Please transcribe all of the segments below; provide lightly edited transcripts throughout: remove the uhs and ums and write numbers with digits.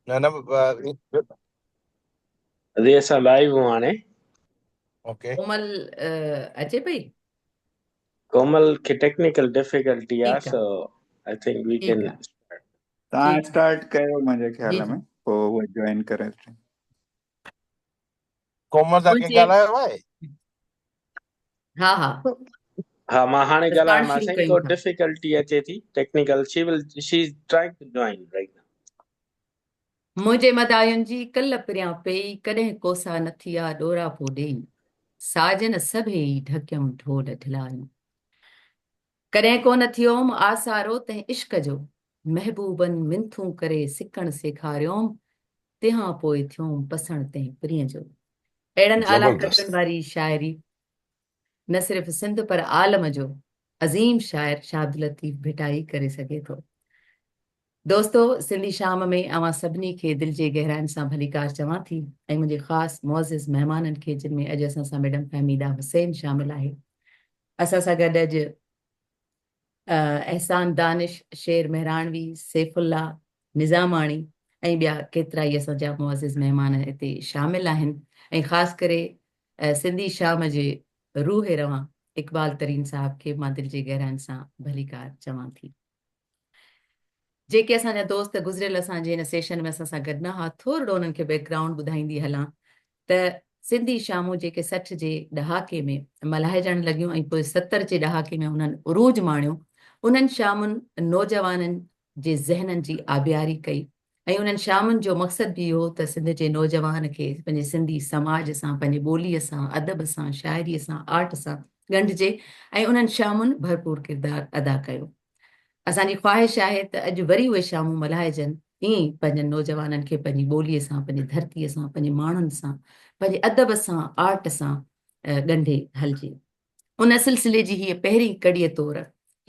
نه نه. ادي اسان لائيو آهيون هاڻي. اوڪي. ڪومل اچي پئي؟ ڪومل کي ٽيڪنيڪل ڊفيڪلٽي آ ٺيڪ آ. سو I think we ٺيڪ ڪين آ. توهان ٺيڪ آ. اسٽارٽ ڪيو منهنجي جي خيال جي. ۾ پوء هو جوائن ڪري وٺي. ڪومل سان ڪنهن منهنجي ڳالهايو آهي؟ ها ها. ها مان هاڻي بس پاڻ ڳالهايومانس شروع سائين ڪيون ڪو ٿا. ڊفيڪلٽي اچي ٿي technical she will she is trying to join right now. منهنجي مداين جي ڪل پريان پيئي، ڪڏهن ڪوسا نه ٿيا ڏوراپو ڏيئي، ساجن سڀيئي ڍڪيم ڍول ڍلايون. ڪڏهن ڪونه ٿيوم آسارو تنهن عشق جو، محبوبن منٿون ڪري سڪڻ سيکاريوم، تنهان پوء ٿيوم پسڻ تنهن پرينء جو. اهڙن اعليٰ قدرن زبردست. واري شاعري نه صرف سنڌ پر عالم جو عظيم شاعر شاهه عبداللطيف ڀٽائي ڪري سگهي ٿو. دوستو سنڌي شام ۾ اوهان سڀني کي دل جي گهراين سان ڀليڪار چوان ٿي ۽ منهنجي خاص معزز مهمانن کي جن ۾ اڄ اسان سان ميڊم فهميده حسين شامل آهي. اسان سان گڏ اڄ احسان دانش، شير مهراڻوي، سيف الله نظاماڻي ۽ ٻيا ڪيترائي اسان جا معزز مهمان هتي شامل آهن ۽ خاص ڪري سنڌي شام جي روح روان اقبال ترين صاحب کي مان دل جي گهراين سان ڀليڪار چوان ٿي. جيڪي اسان جا دوست گذريل اسان جي هن سيشن ۾ اسان سان گڏ نه هئا ٿورڙو انهن کي بيڪ گرائونڊ ٻڌائيندي هلان ته سنڌي شامون جيڪي 60 جي ڏهاڪي ۾ ملهائجڻ لڳيون ۽ پوء 70 جي ڏهاڪي ۾ انهن عروج ماڻيو انهن شامن نوجوانن جي ذهنن جي آبياري ڪئي ۽ انهن شامن جو مقصد به اهو ته سنڌ جي نوجوان کي پنهنجي سنڌي سماج سان، پنهنجي ٻوليء سان، ادب سان، شاعريء سان، آرٽ سان ڳنڍجي ۽ انهن شامن ڀرپور ڪردار ادا ڪيو. اسان جي خواهش آهي ته اڄ وري اهي شامون ملهائجن، ائين ئي پنهنجن نوجوانن کي پنهنجي ٻوليء سان، پنهنجي ڌرتيء سان، پنهنجي ماڻهن سان، پنهنجي ادب سان، آرٽ سان ڳنڍي هلجي. ان سلسلي جي هيء پهرين ڪڙيء طور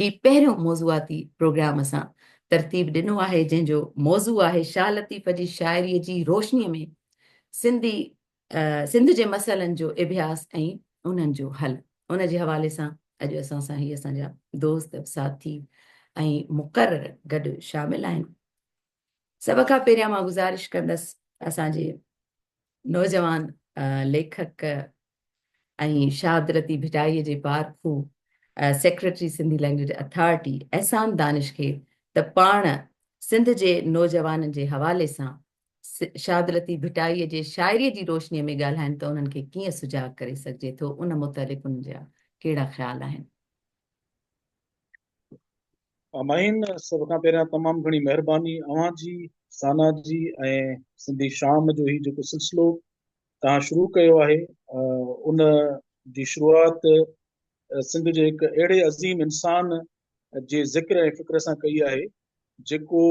هي پهريون موضوعاتي پروگرام اسان ترتيب ڏنو آهي، جنهن جو موضوع آهي شاهه لطيف جي شاعريء جي روشنيء ۾ سنڌي سنڌ جي مسئلن جو اڀياس ۽ انهن جو حل. ان جي حوالي سان اڄ اسان سان هي اسان جا دوست، ساٿي ۽ مقرر گڏ شامل آهن. سڀ کان پهريان مان گذارش ڪندس اسان جي نوجوان ليکڪ ۽ شاهه عبداللطيف ڀٽائيء جي پارکو secretary Sindhi language authority Ehsan Danish کي ته پاڻ سنڌ جي نوجوانن جي حوالي سان شاهه عبداللطيف ڀٽائيء جي شاعريء جي روشنيء ۾ ڳالهائن ته انهن کي ڪيئن سجاڳ ڪري سگهجي ٿو ان متعلق انهن جا ڪهڙا خيال آهن. ماهين سڀ کان پهريان تمام گهڻي مهرباني اوهان جي، سانا جي ۽ سنڌي شام جو هي جيڪو سلسلو توهان شروع ڪيو آهي ان جي شروعات سنڌ جي هڪ اهڙي عظيم انسان جي ذڪر ۽ فڪر سان ڪئي آهي جيڪو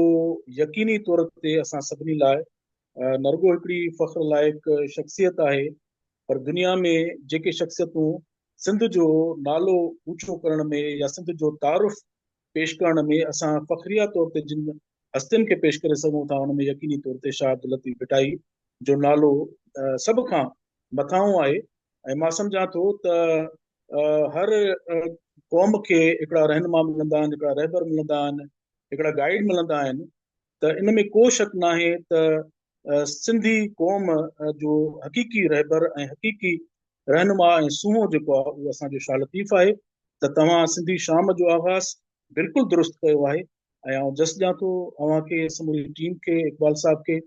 يقيني طور تي اسان سڀني لاء نه رڳو هڪڙي فخر لائق شخصيت آهي پر دنيا ۾ جيڪي شخصيتون سنڌ جو نالو اوچو ڪرڻ ۾ يا سنڌ جو تعارف پيش ڪرڻ ۾ اسان فخريه طور تي جن هستين کي پيش ڪري سگهون ٿا ان ۾ يقيني طور تي شاهه عبداللطيف ڀٽائي جو نالو سڀ کان مٿانهون آهي ۽ مان سمجهان ٿو ته هر قوم کي هڪڙا رهنما ملندا آهن، هڪڙا رهبر ملندا آهن، هڪڙا گائيڊ ملندا آهن ته ان ۾ ڪو شڪ ناهي ته سنڌي قوم جو حقيقي رهبر ۽ حقيقي رهنما ۽ سونهون جيڪو آهي اهو اسان جو شاهه لطيف آهي ته توهان سنڌي شام جو آغاز بلڪل درست ڪيو آهي ۽ آئون جس ڏيان ٿو اوهان کي سموري ٽيم کي اقبال صاحب کي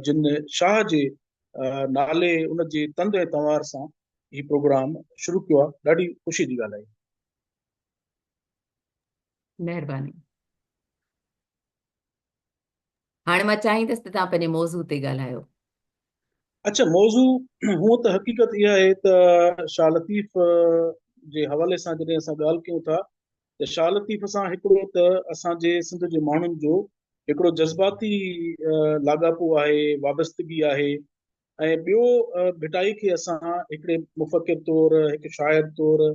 جن شاهه جي نالي ان جي تند ۽ تنوار سان هي پروگرام شروع ڪيو آهي ڏاڍي خوشي جي ڳالهه آهي. مهرباني. هاڻي مان چاهيندس ته توهان پنهنجي موضوع تي ڳالهايو. اڇا موضوع هونء ته حقيقت اها آهي ته شاهه لطيف جي حوالي سان جڏهن اسان ڳالهه ڪيون ٿا ته شاهه لطيف سان هڪڙو ته اسان جي سنڌ جي ماڻهن جو هڪڙو جذباتي لاڳاپو آهي، وابستگي آهي ۽ ٻيو ڀٽائي کي اسان هڪڙي مفڪر طور، هڪ شاعر طور،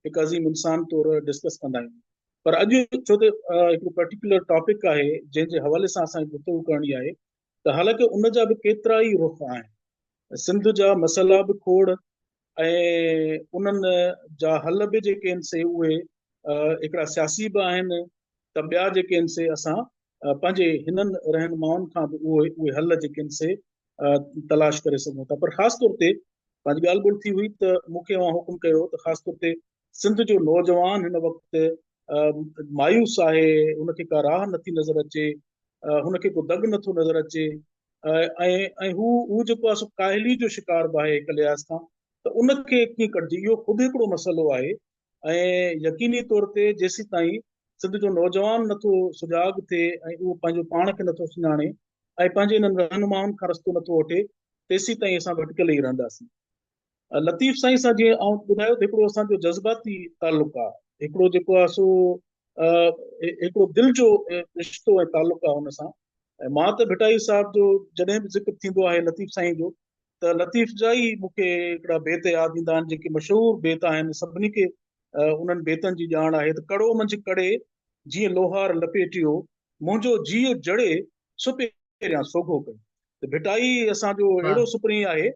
هڪ عظيم انسان طور ڊسڪس ڪندا آهيون. پر اڄ ڇو ته هڪڙو پرٽيڪولر ٽاپڪ آهي جنهن جي حوالي سان اسان کي گفتگو ڪرڻي آهي ته حالانڪه ان جا به ڪيترا ئي رخ آهن سنڌ جا مسئلا به کوڙ ۽ انهن جا حل به جيڪي آهن سي اهي هڪڙا سياسي به آهن ته ٻيا جيڪي آهن سي اسان پنهنجي هنن رهنمائن کان به اهي اهي حل جيڪي آهن سي تلاش ڪري سگهون ٿا. پر خاص طور تي پنهنجي ڳالهه ٻولهه ٿي هئي ته مون کي اوهان حڪم ڪيو ته خاص طور تي سنڌ جو نوجوان هن وقت مايوس آهي، هن کي ڪا راهه نٿي نظر اچي، هن کي ڪو دڳ نٿو نظر اچي ۽ ۽ هو هو جيڪو آهي سو ڪاهلي جو شڪار به آهي هڪ لحاظ کان، ته ان کي ڪيئن ڪڍجي اهو خود هڪڙو مسئلو آهي. ۽ يقيني طور تي جيسيتائين سنڌ جو نوجوان نٿو سجاڳ ٿئي ۽ اهو پنهنجو پاڻ کي نٿو سڃاڻي ۽ پنهنجي انهن رهنمائن کان رستو نٿو وٺي، تيسيتائين اسان ڀٽڪيل ئي رهنداسين. لطيف سائين سان جيئن آئون ٻڌايو ته هڪڙو اسان جو جذباتي تعلق آهي، هڪڙو جيڪو آهي سو هڪڙو دل جو رشتو ۽ تعلق آهي ان سان. ۽ مان ته ڀٽائي صاحب جو جڏهن به ذڪر ٿيندو آهي لطيف سائين جو، ته لطيف جا ئي مون کي هڪڙا بيت ياد ايندا آهن، جيڪي مشهور بيت آهن، سڀني کي انهن بيتن جي ڄاڻ آهي ته ڪڙو منجهه ڪڙي جيئن لوهار لپيٽيو، منهنجو جيء جڙي سو پهريان سوگهو ڪيو. ته ڀٽائي اسان جو اهڙو سپرين آهي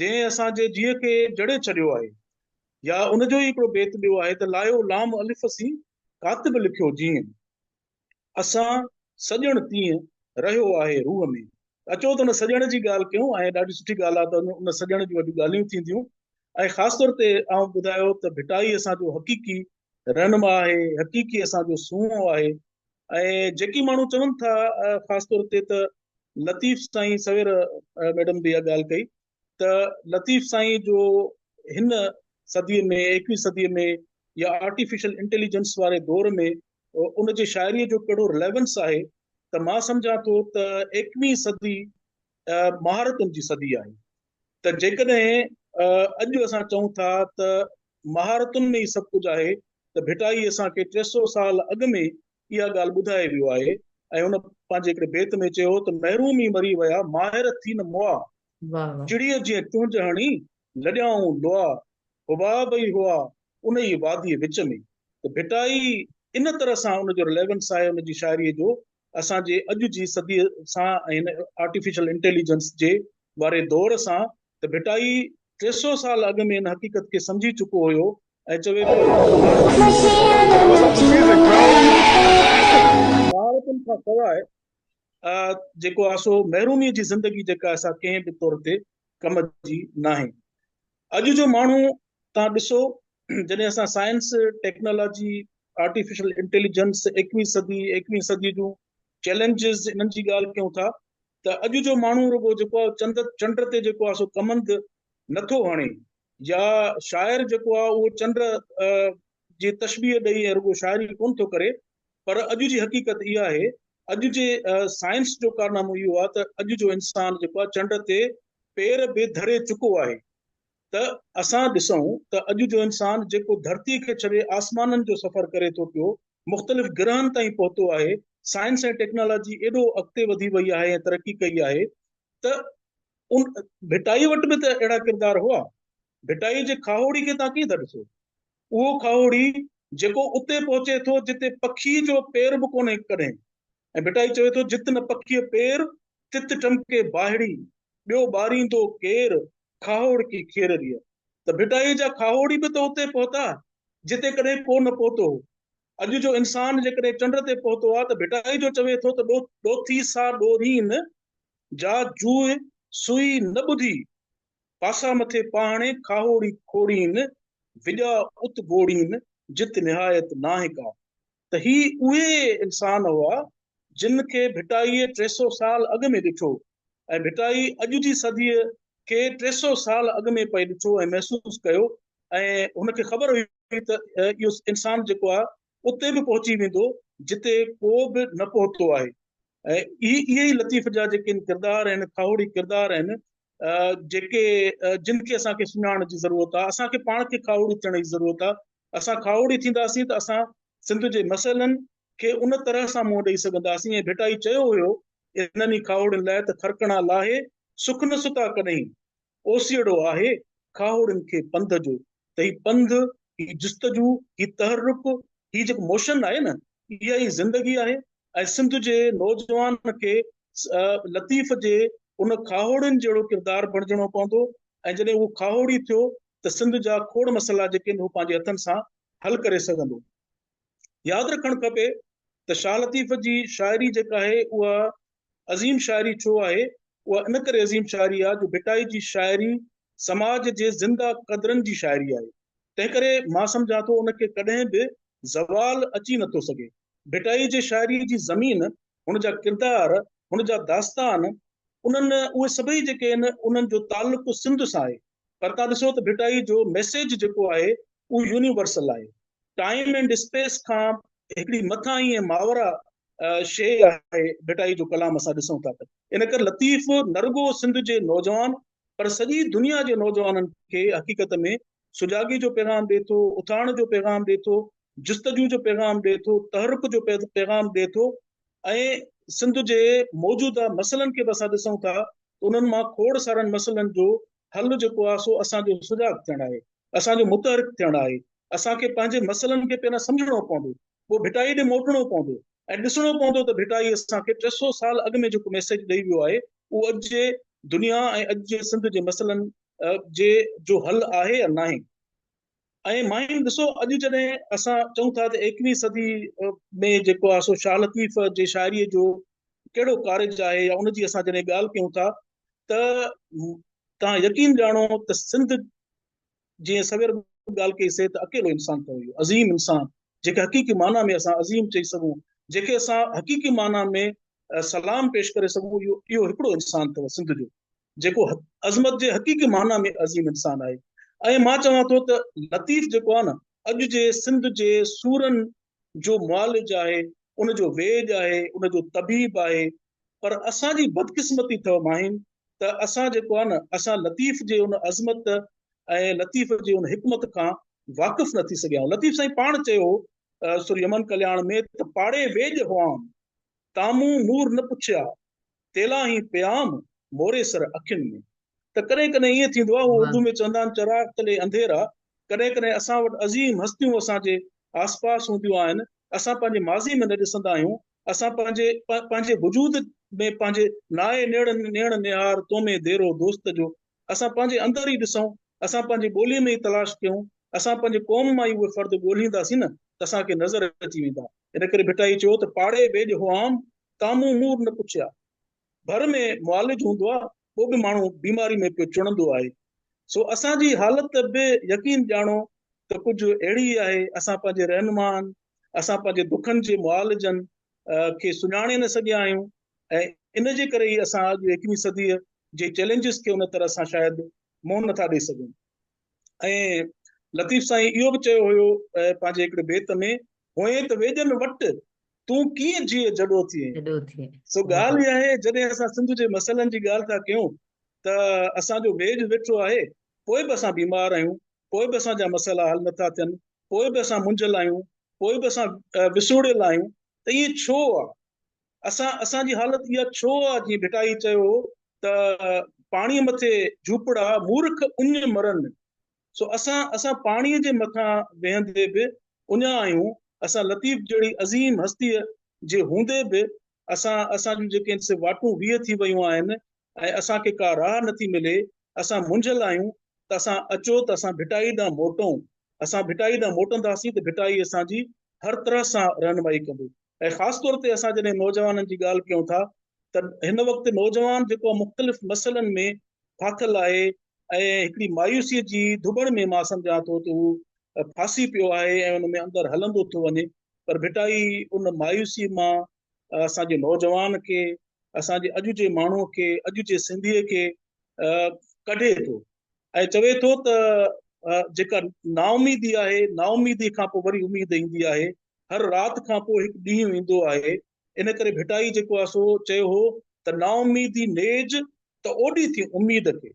جنهن اسان جي جيء کي جڙي ڇڏيو آهي. يا ان جو ئي هڪڙو بيت ٻيو آهي ته لايو لام الف سين ڪاتب لکيو جيئن. اسان سڄڻ تيئن رهيو آهي روح ۾. اچو ته ان سڄڻ جي ڳالهه ڪيون ۽ ڏاڍي سٺي ڳالهه آهي ته ان سڄڻ جون اڄ ڳالهيون ٿينديون ۽ خاص طور تي آئون ٻڌايو ته ڀٽائي اسان جو حقيقي رهنما آهي، حقيقي اسان جو سونهون آهي ۽ جيڪي ماڻهو چون ٿا خاص طور تي ته لطيف سائين سوير ميڊم به اها ڳالهه ڪئي ته لطيف سائين جو هن صديء ۾ ايڪويهين صديء ۾ يا آرٽيفيشل انٽيليجنس واري دور ۾ ان جي شاعريء جو ڪهڙو رليونس آهي ته مان سمجهان ٿو ته ايڪويهين صدي مهارتن جي صدي آهي ته جيڪڏهن اڄ اسان چئون ٿا ته مهارتن ۾ ئي سڀ ڪجهه آهي ته ڀٽائي اسان کي 300 سال اڳ ۾ اها ڳالهه ٻڌائي ويو آهي ۽ هن پنهنجي هڪڙي بيت ۾ چيو ته محروم ئي مري ويا ماهر ٿي نه مئا، چڙيء جيئن چونج هڻي لڏيائون لئا، حباب ئي هئا انهيء واديء وچ ۾. ته ڀٽائي ان طرح سان ان جو رليونس آهي ان جي شاعريء جو اسان جي اڄ جي صديء سان ۽ هن آرٽيفيشل انٽيليجنس جي واري دور سان ته ڀٽائي 300 سال اڳ ۾ ان حقيقت کي سمجهي چڪو هيو ۽ چوي پيو ته مهارتن کان سواء جيڪو آهي سو محروميء جي زندگي جيڪا آهي سا ڪنهن به طور تي ڪم جي ناهي. اڄ جو ماڻهو تان ڏسو جڏهن اسان سائنس، ٽيڪنالاجي، آرٽيفيشل انٽيليجنس، ايڪويهين صدي، ايڪويهين صدي جون چئلينجز انهن جي ڳالهه ڪيون ٿا ته اڄ جو ماڻهو رڳو جيڪو آهي چند چنڊ تي جيڪو آهي سو ڪمند نٿو هڻي يا شاعر جيڪو آهي اهو چنڊ جي تشبيهه ڏئي ۽ رڳو شاعري ڪونه ٿو ڪري پر اڄ جي حقيقت اها آهي اڄ جي سائنس جو ڪارنامو اهو آهي ته اڄ جو انسان جيڪو آهي چنڊ تي پير به ڌري چڪو آهي ته اسان ڏسون ته اڄ جو انسان جيڪو ڌرتي کي ڇڏي آسمانن جو سفر ڪري ٿو پيو، مختلف گرهن تائين پهتو آهي، سائنس ۽ ٽيڪنالاجي ايڏو اڳتي وڌي وئي آهي ۽ ترقي ڪئي آهي ته ان ڀٽائي وٽ به ته اهڙا ڪردار هئا. ڀٽائي جي کاهوڙي کي توهان ڪيئن ٿا ڏسو؟ اهو کاهوڙي جيڪو اتي پهچي ٿو جتي پکي جو پير به ڪونهي ڪڏهن ۽ ڀٽائي چوي ٿو جت نه پکيء پير، تت ٽمڪي باهڙي، ٻيو ٻاريندو ڪير، کاهوڙڪي کيرريء ته ڀٽائيء جا کاهوڙي به ته اتي پهتا، جتي ڪڏهن ڪو نه پهتو هو. اڄ جو انسان جيڪڏهن چنڊ تي پهتو آ ته ڀٽائي جو چوي ٿو ته ڏوٿي سا ڏورين، جا جوء سوئي نه ٻڌي، پاسا مٿي پاهڻي کاهوڙي کوڙين، وڄا ات گوڙين، جت نهايت ناهه ڪا. ته هي اهي انسان هئا، جن کي ڀٽائيء 300 سال اڳ ۾ ڏٺو ۽ ڀٽائي اڄ جي صديء کي 300 سال اڳ ۾ پئي ڏٺو ۽ محسوس ڪيو ۽ هن کي خبر هئي ته اهو انسان جيڪو آهي اتي به پهچي ويندو جتي ڪو به نه پهتو آهي ۽ اهي ئي لطيف جا جيڪي ڪردار آهن، کاهوڙي ڪردار آهن، جيڪي جن کي اسان کي سڃاڻڻ جي ضرورت آهي، اسان کي پاڻ کي کاهوڙي ٿيڻ جي ضرورت آهي، اسان کاهوڙي ٿينداسين ته اسان سنڌ جي مسئلن کي ان طرح سان منهن ڏئي سگهنداسين ۽ ڀٽائي چيو هيو انهن ئي کاهوڙين لاء ته کرڪڻا لاهي سک نه ستا ڪڏهين، اوسيئڙو آهي کاهوڙين کي پنڌ جو، ته هي پنڌ، هي جستجو، هي تحرڪ، هي جيڪو موشن آهي نه، اها ئي زندگي آهي ۽ سنڌ جي نوجوان کي لطيف جي ان کاهوڙين جهڙو ڪردار بڻجڻو پوندو ۽ جڏهن اهو کاهوڙي ٿيو ته سنڌ جا کوڙ مسئلا جيڪي آهن هو پنهنجي هٿن سان حل ڪري سگهندو. ياد رکڻ کپي ته شاهه لطيف جي شاعري جيڪا آهي اها عظيم شاعري ڇو آهي؟ اها ان ڪري عظيم شاعري آهي جو ڀٽائي جي شاعري سماج جي زنده قدرن جي شاعري آهي. تنهنڪري مان سمجهان ٿو ان کي ڪڏهن به زوال اچي نٿو سگهي. ڀٽائي جي شاعري جي زمين، هن جا ڪردار، هن جا داستان، انهن اهي سڀئي جيڪي آهن انهن جو تعلق سنڌ سان آهي. پر توهان ڏسو ته ڀٽائي جو ميسيج جيڪو آهي اهو يونيورسل آهي. ٽائيم اينڊ اسپيس کان هڪڙي مٿاهين ۽ ماورا شيء آهي ڀٽائي جو ڪلام اسان ڏسون ٿا ته ان ڪري لطيف نه رڳو سنڌ جي نوجوان پر سڄي دنيا جي نوجوانن کي حقيقت ۾ سجاڳي جو پيغام ڏئي ٿو، اٿارڻ جو پيغام ڏئي ٿو، جستجو جو پيغام ڏئي ٿو، تحرڪ جو پيغام ڏئي ٿو ۽ سنڌ جي موجوده مسئلن کي به اسان ڏسون ٿا ته انهن مان کوڙ سارن مسئلن جو حل جيڪو آهي سو اسان جو سجاڳ ٿيڻ آهي، اسان جو متحرڪ ٿيڻ آهي. اسان کي پنهنجي مسئلن کي پهريان سمجهڻو پوندو، پوء ڀٽائي ڏي موٽڻو پوندو ۽ ڏسڻو پوندو ته ڀٽائي اسان کي 300 سال اڳ ۾ جيڪو ميسيج ڏئي ويو آهي اهو اڄ جي دنيا ۽ اڄ جي سنڌ جي مسئلن جي جو حل آهي يا ناهي. ۽ ماهين ڏسو اڄ جڏهن اسان چئون ٿا ته ايڪويهين صدي ۾ جيڪو آهي سو شاهه لطيف جي شاعريء جو ڪهڙو ڪارج آهي يا ان جي اسان جڏهن ڳالهه ڪيون ٿا ته توهان يقين ڄاڻو ته سنڌ جيئن سوير ڳالهه ڪئي سي ته اڪيلو انسان اٿو اهو عظيم انسان جيڪي حقيقي معنيٰ ۾ اسان عظيم چئي سگهون جيڪي اسان حقيقي معنيٰ ۾ سلام پيش ڪري سگهون اهو اهو هڪڙو انسان اٿو سنڌ جو جيڪو عظمت جي حقيقي معنيٰ ۾ عظيم انسان آهي ۽ مان چوان ٿو ته لطيف جيڪو آهي نه اڄ جي سنڌ جي سورن جو معالج آهي ان جو ويڄ آهي ان جو طبيب آهي پر اسان جي بدقسمتي اٿو ماهين ته اسان جيڪو آهي نه اسان لطيف جي ان عظمت ۽ لطيف جي ان حڪمت کان واقف نه ٿي سگهيا آهيون. لطيف سائين پاڻ چيو هو سر يمن ڪلياڻ ۾ ته پاڙي ويڄ هئام، تامون مور نه پڇيا، تيلاهين پيام، موري سر اکين ۾. ته ڪڏهن ڪڏهن ائين ٿيندو آهي، هو اردو ۾ چوندا آهن چراغ تلي انڌيرا، ڪڏهن ڪڏهن اسان وٽ عظيم هستيون اسان جي آسپاس هونديون آهن، اسان پنهنجي ماضي ۾ نه ڏسندا آهيون، اسان پنهنجي پنهنجي وجود ۾ پنهنجي نائي نيڻ نيڻ نهار تو ۾ ديرو دوست جو اسان پنهنجي اندر ئي ڏسون اسان پنهنجي ٻولي ۾ ئي تلاش ڪيون اسان پنهنجي قوم مان ئي اهي فرد ڳولهينداسين نه ته اسان کي نظر اچي ويندا ان ڪري ڀٽائي چيو ته پاڙي ويڄ هئام تامون مور نه پڇيا ڀر ۾ معالج هوندو آ پوء به ماڻهو بيماري ۾ پيو چڻندو آهي سو اسان جي حالت به يقين ڄاڻو ته ڪجهه اهڙي ئي آهي اسان پنهنجي رهنمائن اسان پنهنجي دکن جي معالجن کي سڃاڻي نه سگهيا آهيون ۽ ان جي ڪري ئي اسان اڄ ايڪويهين صديء جي چئلينجز کي ان طرح سان شايد منهن نٿا ڏئي سگهون ۽ لطيف سائين اهو به چيو هيو پنهنجي هڪڙي بيت ۾ هئين ته ويڄن وٽ تون ڪيئن جيء جڏو ٿئين. جڏو ٿئين. سو ڳالهه اها آهي جڏهن اسان سنڌ جي مسئلن جي ڳالهه ٿا ڪيون ته اسان جو ويڄ ويٺو آهي پوء به اسان بيمار آهيون پوء به اسان جا مسئلا حل نٿا ٿين پوء به اسان منجهيل آهيون، پوء به اسان وسوڙيل آهيون ته ائين ڇو آ؟ اسان اسان جي حالت اها ڇو آ؟ جيئن ڀٽائي چيو هو ته پاڻيء مٿي جهوپڙا، مورک اڃ مرن. سو اسان اسان پاڻيء جي مٿان ويهندي به اڃا آهيون، اسان لطيف جهڙي عظيم هستيء جي هوندي به اسان اسان جون جيڪي آهن سي واٽون 20 ٿي ويون آهن ۽ اسان کي ڪا راهه نٿي ملي، اسان منجهيل آهيون ته اسان اچو ته اسان ڀٽائي ڏانهن موٽون، اسان ڀٽائي ڏانهن موٽنداسين ته ڀٽائي اسان جي هر طرح سان رهنمائي ڪندو ۽ خاص طور تي اسان جڏهن نوجوانن جي ڳالهه ڪيون ٿا ته هن وقت نوجوان جيڪو مختلف مسئلن ۾ ڦاٿل آهي ۽ هڪڙي مايوسي جي ڌٻڻ ۾ مان سمجهان ٿو ته هو ڦاسي پيو آهي ۽ ان ۾ اندر هلندو ٿو وڃي پر ڀٽائي ان مايوسي مان اسان جي نوجوان کي اسان جي اڄ جي ماڻهو کي اڄ جي سنڌيء کي ڪڍي ٿو ۽ چوي ٿو ته جيڪا نااميدي آهي نااميدي کان پوء وري اميد ايندي آهي هر رات کان پوء هڪ ڏينهن ايندو آهي ان ڪري ڀٽائي جيڪو آهي سو چيو هو ته نااميدي نيج ته اوڏي ٿي اميد کي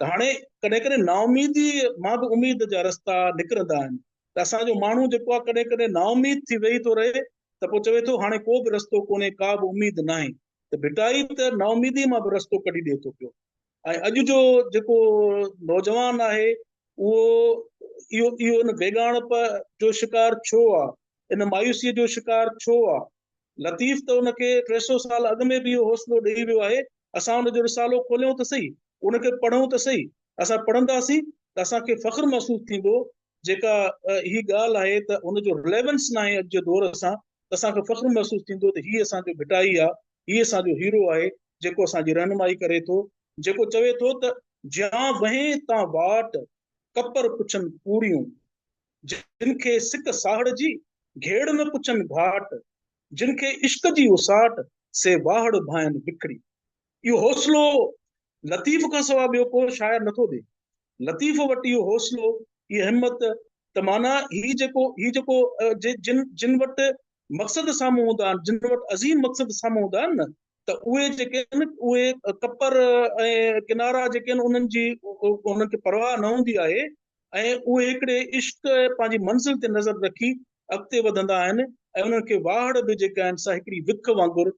ته هاڻي ڪڏهن ڪڏهن نااميدي مان به اميد جا رستا نڪرندا آهن ته اسان جو ماڻهو جيڪو آهي ڪڏهن ڪڏهن نااميد ٿي ويهي ٿو رهي ته پوء چوي ٿو هاڻي ڪو به رستو ڪونهي ڪا به اميد ناهي ته ڀٽائي ته نااميدي مان به رستو ڪڍي ڏئي ٿو پيو ۽ اڄ جو جيڪو نوجوان آهي اهو اهو اهو ان ويڳاڻپ جو شڪار ڇو آ ان مايوسيء جو شڪار ڇو آ لطيف ته ان کي 300 سال اڳ ۾ به اهو حوصلو ڏئي ويو آهي اسان ان جو رسالو کوليون ته سهي ان کي پڙهون ته سهي اسان پڙهنداسين ته اسان کي فخر محسوس ٿيندو جيڪا هي ڳالهه آهي ته ان جو رليونس ناهي اڄ جي دور سان ته ته اسان کي فخر محسوس ٿيندو ته هي اسان جو ڀٽائي آ، هي اسان جو هيرو آهي جيڪو اسان جي رهنمائي ڪري ٿو، جيڪو چوي ٿو ته جيان وهين تان واٽ، ڪپر پڇن ڪوڙيون، جن کي سڪ ساهڙ جي، گهيڙ نه پڇن گهاٽ، جن کي عشق جي اساٽ، سي واهڙ ڀانئن وکڙي. اهو حوصلو لطيف کان سوا ٻيو ڪو شاعر نٿو ڏئي. لطيف وٽ اهو حوصلو، اها همت ته معنيٰ هي جيڪو هي جيڪو جن جن وٽ مقصد سامهون هوندا آهن، جن وٽ عظيم مقصد سامهون هوندا آهن نه ته اهي جيڪي آهن اهي ڪپر ۽ ڪنارا جيڪي آهن انهن جي انهن کي پرواهه نه هوندي آهي ۽ اهي هڪڙي عشق ۽ پنهنجي منزل تي نظر رکي اڳتي وڌندا آهن ۽ انهن کي واهڙ به جيڪا آهن سا هڪڙي وک وانگر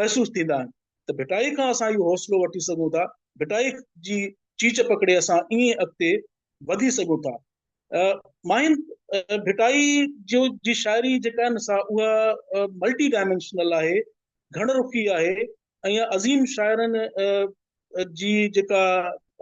محسوس ٿيندا آهن ته ڀٽائي کان اسان اهو حوصلو وٺي سگهون ٿا، ڀٽائي جي چيچ پڪڙي اسان ائين اڳتي وڌي سگهون ٿا. ماهين ڀٽائي جو جي شاعري جيڪا آهي سا اها ملٽي ڊائمينشنل آهي، گهڻ رخي آهي ۽ عظيم شاعرن جي جيڪا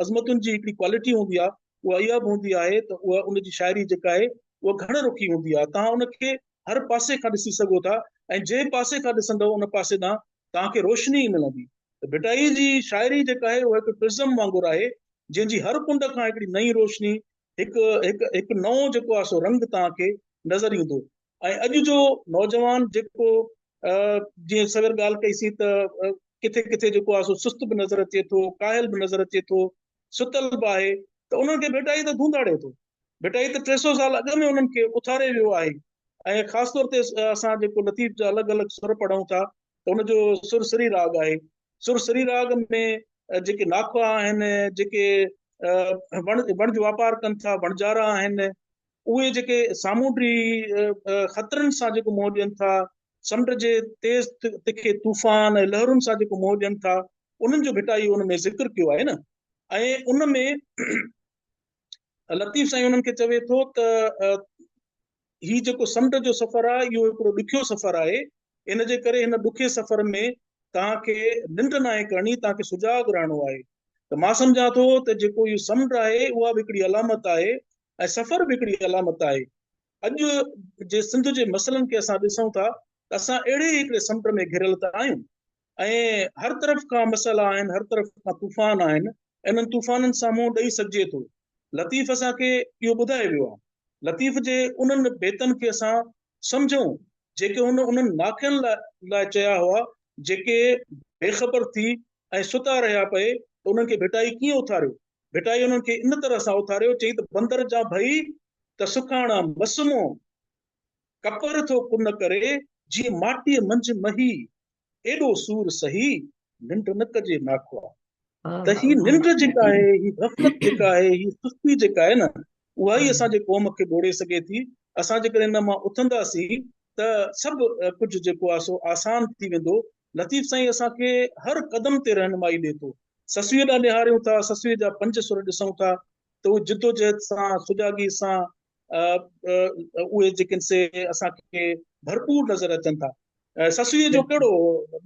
عظمتن جي هڪڙي ڪوالٽي هوندي آهي اها اها به هوندي آهي ته اها ان جي شاعري جيڪا آهي اها گهڻ رخي هوندي آهي. توهان ان کي هر پاسي کان ڏسي سگهو ٿا ۽ جنهن پاسي کان ڏسندؤ ان پاسي ڏانهن توهان کي روشني ئي ملندي. ته ڀٽائي جي شاعري جيڪا آهي اها هڪ پرزم وانگر آهي جنهن جي هر ڪنڊ کان هڪڙي نئين روشني، هڪ هڪ هڪ نئون جيڪو آهي سو رنگ توهان کي نظر ايندو. ۽ اڄ جو نوجوان جيڪو جيئن سوير ڳالهه ڪئي سين ته ڪٿي ڪٿي جيڪو آهي سو سست به نظر اچي ٿو، ڪاهل به نظر اچي ٿو، ستل به آهي ته انهن کي ڀٽائي ته ڌونڌاڙي ٿو. ڀٽائي ته 300 سال اڳ ۾ انهن کي اٿاري ويو آهي ۽ خاص طور تي اسان جيڪو لطيف جا الڳ الڳ سر پڙهون ٿا ته ان جو سر سري راڳ آهي. سر سري راڳ ۾ جيڪي ناکئا آهن، جيڪي وڻج واپار ڪن ٿا، وڻجارا آهن، اهي جيڪي سامونڊي خطرن سان جيڪو منهن ڏين ٿا، سمنڊ جي تيز تکي طوفان ۽ لهرن سان جيڪو منهن ڏين ٿا، انهن جو ڀٽائي ان ۾ ذڪر ڪيو آهي نه ۽ ان ۾ لطيف سائين انهن کي چوي ٿو ته هي جيڪو سمنڊ جو سفر آهي اهو هڪڙو ڏکيو سفر آهي، ان جي ڪري هن ڏکي سفر ۾ توهان کي ننڊ ناهي ڪرڻي، توهان کي سجاڳ رهڻو آهي. ته مان سمجهان ٿو ته جيڪو اهو سمنڊ آهي اها به هڪڙي علامت آهي ۽ سفر به هڪڙي علامت آهي. اڄ جي سنڌ جي مسئلن کي اسان ڏسون ٿا ته اسان اهڙي ئي هڪڙي سمنڊ ۾ گهريل ته آهيون ۽ هر طرف کان مسئلا آهن، هر طرف کان طوفان آهن، انهن طوفانن سان منهن ڏئي سگهجي ٿو. لطيف اسان کي اهو ٻڌائي ويو آهي. لطيف جي انهن بيتن کي اسان سمجهون جيڪي هن انهن ناکئن لاء چيا هئا جيڪي بي خبر ٿي ۽ ستا رهيا پئي ته انهن کي ڀٽائي ڪيئن اٿاريو. ڀٽائي انهن کي ان طرح سان اٿاريو چئي ته بندر جا ڀئي ته سکاڻا مسمو ڪپر ٿو ڪن ڪري جيئن ماٽيء منجهه مهي ايڏو سور سهي ننڊ نه ڪجي ناکئا. ته هي ننڊ جيڪا آهي، هي غفلت جيڪا آهي، هي سستي جيڪا آهي نه، اها ئي اسان جي قوم کي ٻوڙي سگهي ٿي. اسان جيڪڏهن ان مان اٿنداسين ته سڀ ڪجهه جيڪو آهي سو آسان ٿي ويندو. لطيف سائين اسان کي هر قدم تي رهنمائي ڏئي ٿو. سسئيء ڏانهن نهاريون ٿا، سسئيء جا پنج سر ڏسون ٿا ته اهي جدوجهد سان، سجاڳي سان اهي جيڪي آهن سي اسان کي ڀرپور نظر اچن ٿا. سسئيء جو ڪهڙو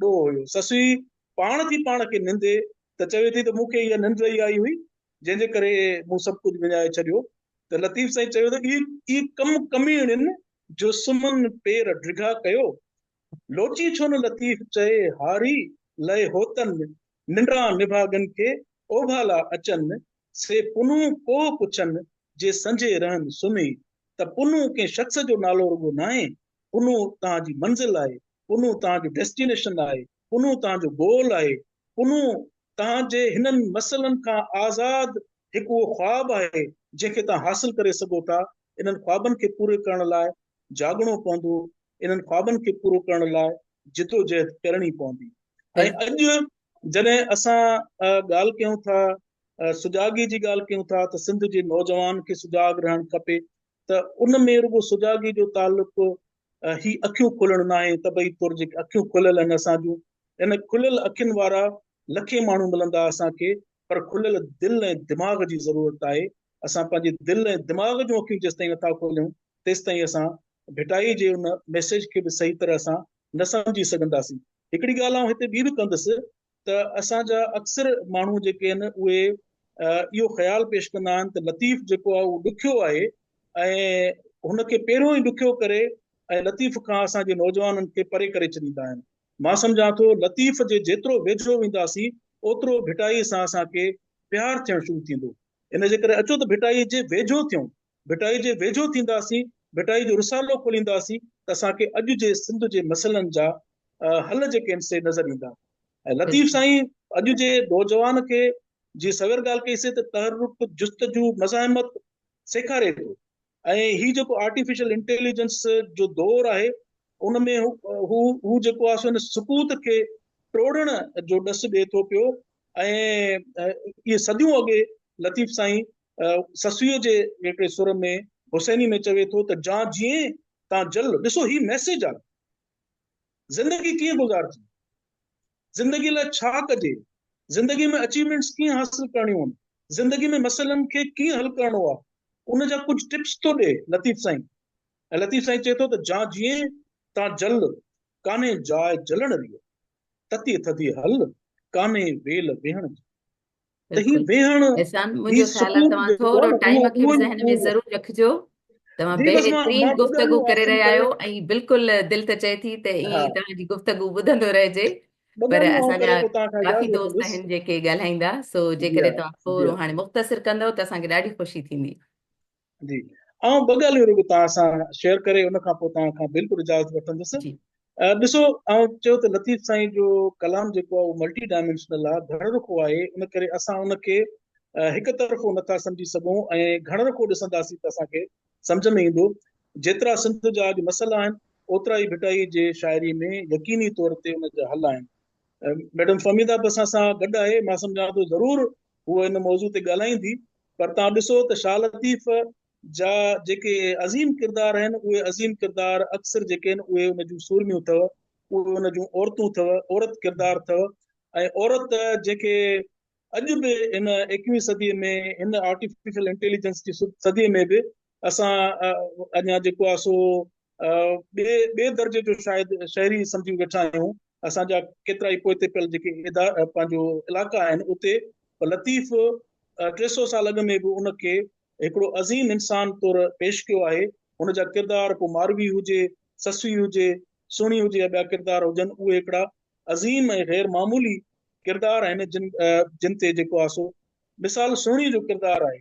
ڏوهه هيو؟ سسئي پاڻ ٿي پاڻ کي نندي ته چوي ٿي ته مون کي اها ننڊ ئي آئي هئي، جنهن جي ڪري مون سڀ ڪجهه وڃائي ڇڏيو. ته لطيف سائين چيو ته اي ڪم ڪميڻين جو سمن پير ڊگها ڪيو. لوچي ڇو نه لطيف چئي هاري لئه هوتن ننڊان نڀاڳن کي اوڀالا اچن، سي پنهون ڪوهه پڇن جي سنجهي رهن سمهي. ته پنهون ڪنهن شخص جو نالو رڳو ناهي، پنهون توهان جي منزل آهي، پنهون توهان جو ڊيسٽينيشن آهي، پنهون توهان جو گول آهي، پنهون توهان جي هنن مسئلن کان آزاد هڪ اهو خواب آهي جنهن کي توهان حاصل ڪري سگهو ٿا، انهن خوابن کي پوري ڪرڻ لاء جاڳڻو پوندو، انهن خوابن کي پورو ڪرڻ لاء جدوجهد ڪرڻي پوندي ۽ اڄ جڏهن اسان ڳالهه ڪيون ٿا سجاڳي جي ڳالهه ڪيون ٿا ته سنڌ جي نوجوان کي سجاڳ رهڻ کپي ته ان ۾ رڳو سجاڳي جو تعلق هي اکيون کولڻ ناهي، طبعي طور جيڪي اکيون کليل آهن اسان جون، ان کليل اکين وارا لکين ماڻهو ملندا اسان کي، پر کليل دل ۽ دماغ جي ضرورت آهي. اسان پنهنجي دل ۽ دماغ جون اکيون جيستائين نٿا کوليون، تيستائين اسان ڀٽائي جي ان ميسيج کي به صحيح طرح سان نه سمجهي سگهنداسين. هڪڙي ڳالهه آئون هتي ٻي به ڪندس ته اسان جا اڪثر ماڻهو جيڪي آهن اهي اهو خيال پيش ڪندا آهن ته لطيف جيڪو آهي اهو ڏکيو آهي ۽ هن کي پهريون ئي ڏکيو ڪري ۽ لطيف کان اسان جي نوجوانن کي پري ڪري ڇڏيندا آهن. مان سمجهان ٿو لطيف جي جيترو ويجهو وينداسين اوترو ڀٽائي سان اسان کي پيار ٿيڻ شروع ٿيندو. ان جي ڪري اچو ته ڀٽائي جي ويجهو ٿيون. ڀٽائي جي ويجهو ٿينداسين، ڀٽائي جو رسالو کولينداسين ته اسان کي اڄ جي سنڌ جي مسئلن جا حل جيڪي آهن سي نظر ايندا. ۽ لطيف سائين اڄ جي نوجوان کي جيئن سوير ڳالهه ڪئي سي ته تحرڪ، جستجو، مزاحمت سيکاري ٿو. ۽ هي جيڪو آرٽيفيشل انٽيليجنس جو دور آهي ان ۾ هو هو جيڪو آهي سو ان سڪوت کي ٽوڙڻ جو ڏس ڏئي ٿو پيو ۽ اهي صديون اڳي لطيف سائين سسئيء جي هڪڙي سر ۾ حسيني ۾ چوي ٿو ته جان جيئين تان جل ڏسو هي ميسيج آهي زندگي ڪيئن گذارجي، زندگي لاء ڇا ڪجي، زندگي ۾ اچيومينٽس ڪيئن حاصل ڪرڻيون آهن، زندگي ۾ مسئلن کي ڪيئن حل ڪرڻو آهي، ان جا ڪجهه ٽپس ٿو ڏئي لطيف سائين ۽ لطيف سائين چئي ٿو ته جان جيئين تان جل، ڪانهي جاء جلڻ ريء، تتي ٿڌي هل، ڪانهي ويل ويهڻ جي. ته هي ويهڻ احسان منهنجو خيال آهي توهان ٿورو ٽائيم کي به ذهن ۾ ضرور رکجو توهان بهترين گفتگو ڪري رهيا آهيو ۽ بلڪل دل ته چئي ٿي ته ائين ئي توهان جي گفتگو ٻڌندو رهجي پر اسان جا ڪافي دوست آهن جيڪي ڳالهائيندا سو جيڪڏهن توهان ٿورو هاڻي مختصر ڪندو ته اسان کي ڏاڍي خوشي ٿيندي. جي آئون ٻه ڳالهيون رڳو توهان سان شيئر ڪري ان کان پوء توهان کان بلڪل اجازت وٺندس. ڏسو آئون چيو ته لطيف سائين جو ڪلام جيڪو آهي اهو ملٽي ڊائمينشنل آهي، گهڻ رخو آهي، ان ڪري اسان ان کي هڪ طرفو نٿا سمجهي سگهون ۽ گهڻ رخو ڏسنداسين ته اسان کي سمجهه ۾ ايندو. جيترا سنڌ جا اڄ مسئلا آهن اوترا ئي ڀٽائي جي شاعري ۾ يقيني طور تي ان جا حل آهن. ميڊم فهميده به اسان سان گڏ آهي، مان سمجهان ٿو ضرور هوء ان موضوع تي ڳالهائيندي. پر توهان ڏسو ته شاهه لطيف جا جيڪي عظيم ڪردار آهن اهي عظيم ڪردار اڪثر جيڪي آهن اهي ان جون سورميون اٿو، اهي ان جون عورتون اٿو، عورت ڪردار اٿو ۽ عورت جنهن کي اڄ به هن ايڪويهين صديء ۾ هن آرٽيفيشل انٽيليجنس جي صديء ۾ به اسان اڃا جيڪو آهي سو ٻئي ٻئي درجي جو شايد شهري سمجهي ويٺا آهيون. اسان جا ڪيترائي پوئتي پيل جيڪي ادا پنهنجو علائقا آهن اتي لطيف 300 سال اڳ ۾ به ان کي هڪڙو عظيم انسان طور پيش ڪيو آهي. هن جا ڪردار پوء ماروي هجي، سسئي هجي، سهڻي هجي يا ٻيا ڪردار هجن اهي هڪڙا عظيم ۽ غير معمولي ڪردار آهن جن جن تي جيڪو آهي سو مثال سهڻي جو ڪردار آهي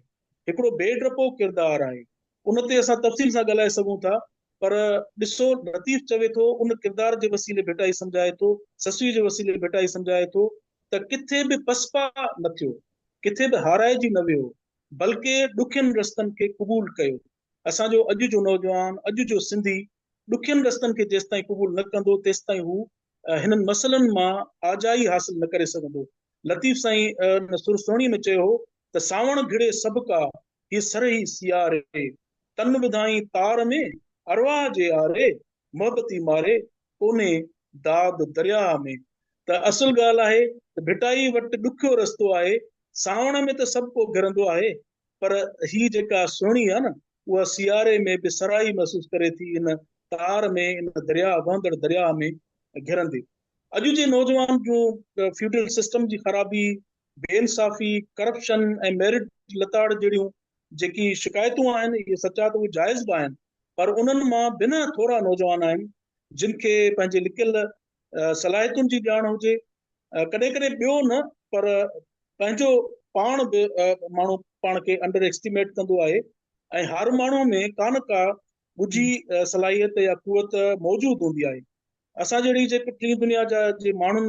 هڪڙو بي ڊپو ڪردار آهي ان تي اسان تفصيل سان ڳالهائي سگهون ٿا پر ڏسو لطيف چوي ٿو ان ڪردار جي وسيلي ڀٽائي سمجهائي ٿو سسئي جي وسيلي ڀٽائي سمجهائي ٿو ته ڪٿي به پسپا نه ٿيو، ڪٿي به هارائجي نه ويو، بلڪه ڏکين رستن کي قبول ڪيو. اسان جو اڄ جو نوجوان، اڄ جو سنڌي ڏکين رستن کي جيستائين قبول نه ڪندو، تيستائين هو هنن مسئلن مان آجائي حاصل نه ڪري سگهندو. لطيف سائين ان سر سهڻي ۾ چيو هو ته سانوڻ گهڙي سڀڪا، هي سرهي سياري، تن وڌائين تار ۾، ارواح جي آري، محبتي ماري ڪونهي داد درياهه ۾. ته اصل ڳالهه آهي ته ڀٽائي وٽ ڏکيو رستو آهي، سانوڻ ۾ ته سڀ ڪو گهرندو آهي پر هي جيڪا سهڻي آهي نه اها سياري ۾ به سرهائي محسوس ڪري ٿي ان تار ۾ ان درياهه وهندڙ درياهه ۾ گهرندي. اڄ جي نوجوان جون فيوڊل سسٽم جي خرابي، بي انصافي، ڪرپشن ۽ ميرٽ جي لتاڙ جهڙيون جيڪي شڪايتون آهن اهي سچا ته اهي جائز به آهن پر انهن مان بنهه ٿورا نوجوان آهن جن کي پنهنجي لڪيل صلاحيتن جي ڄاڻ هجي. ڪڏهن ڪڏهن ٻيو نه پر پنهنجو پاڻ به ماڻهو پاڻ کي انڊر ايسٽيميٽ ڪندو آهي ۽ هر ماڻهو ۾ ڪا نه ڪا ڳجهي صلاحيت يا قوت موجود هوندي آهي. اسان جهڙي جيڪي ٽين دنيا جا جي ماڻهن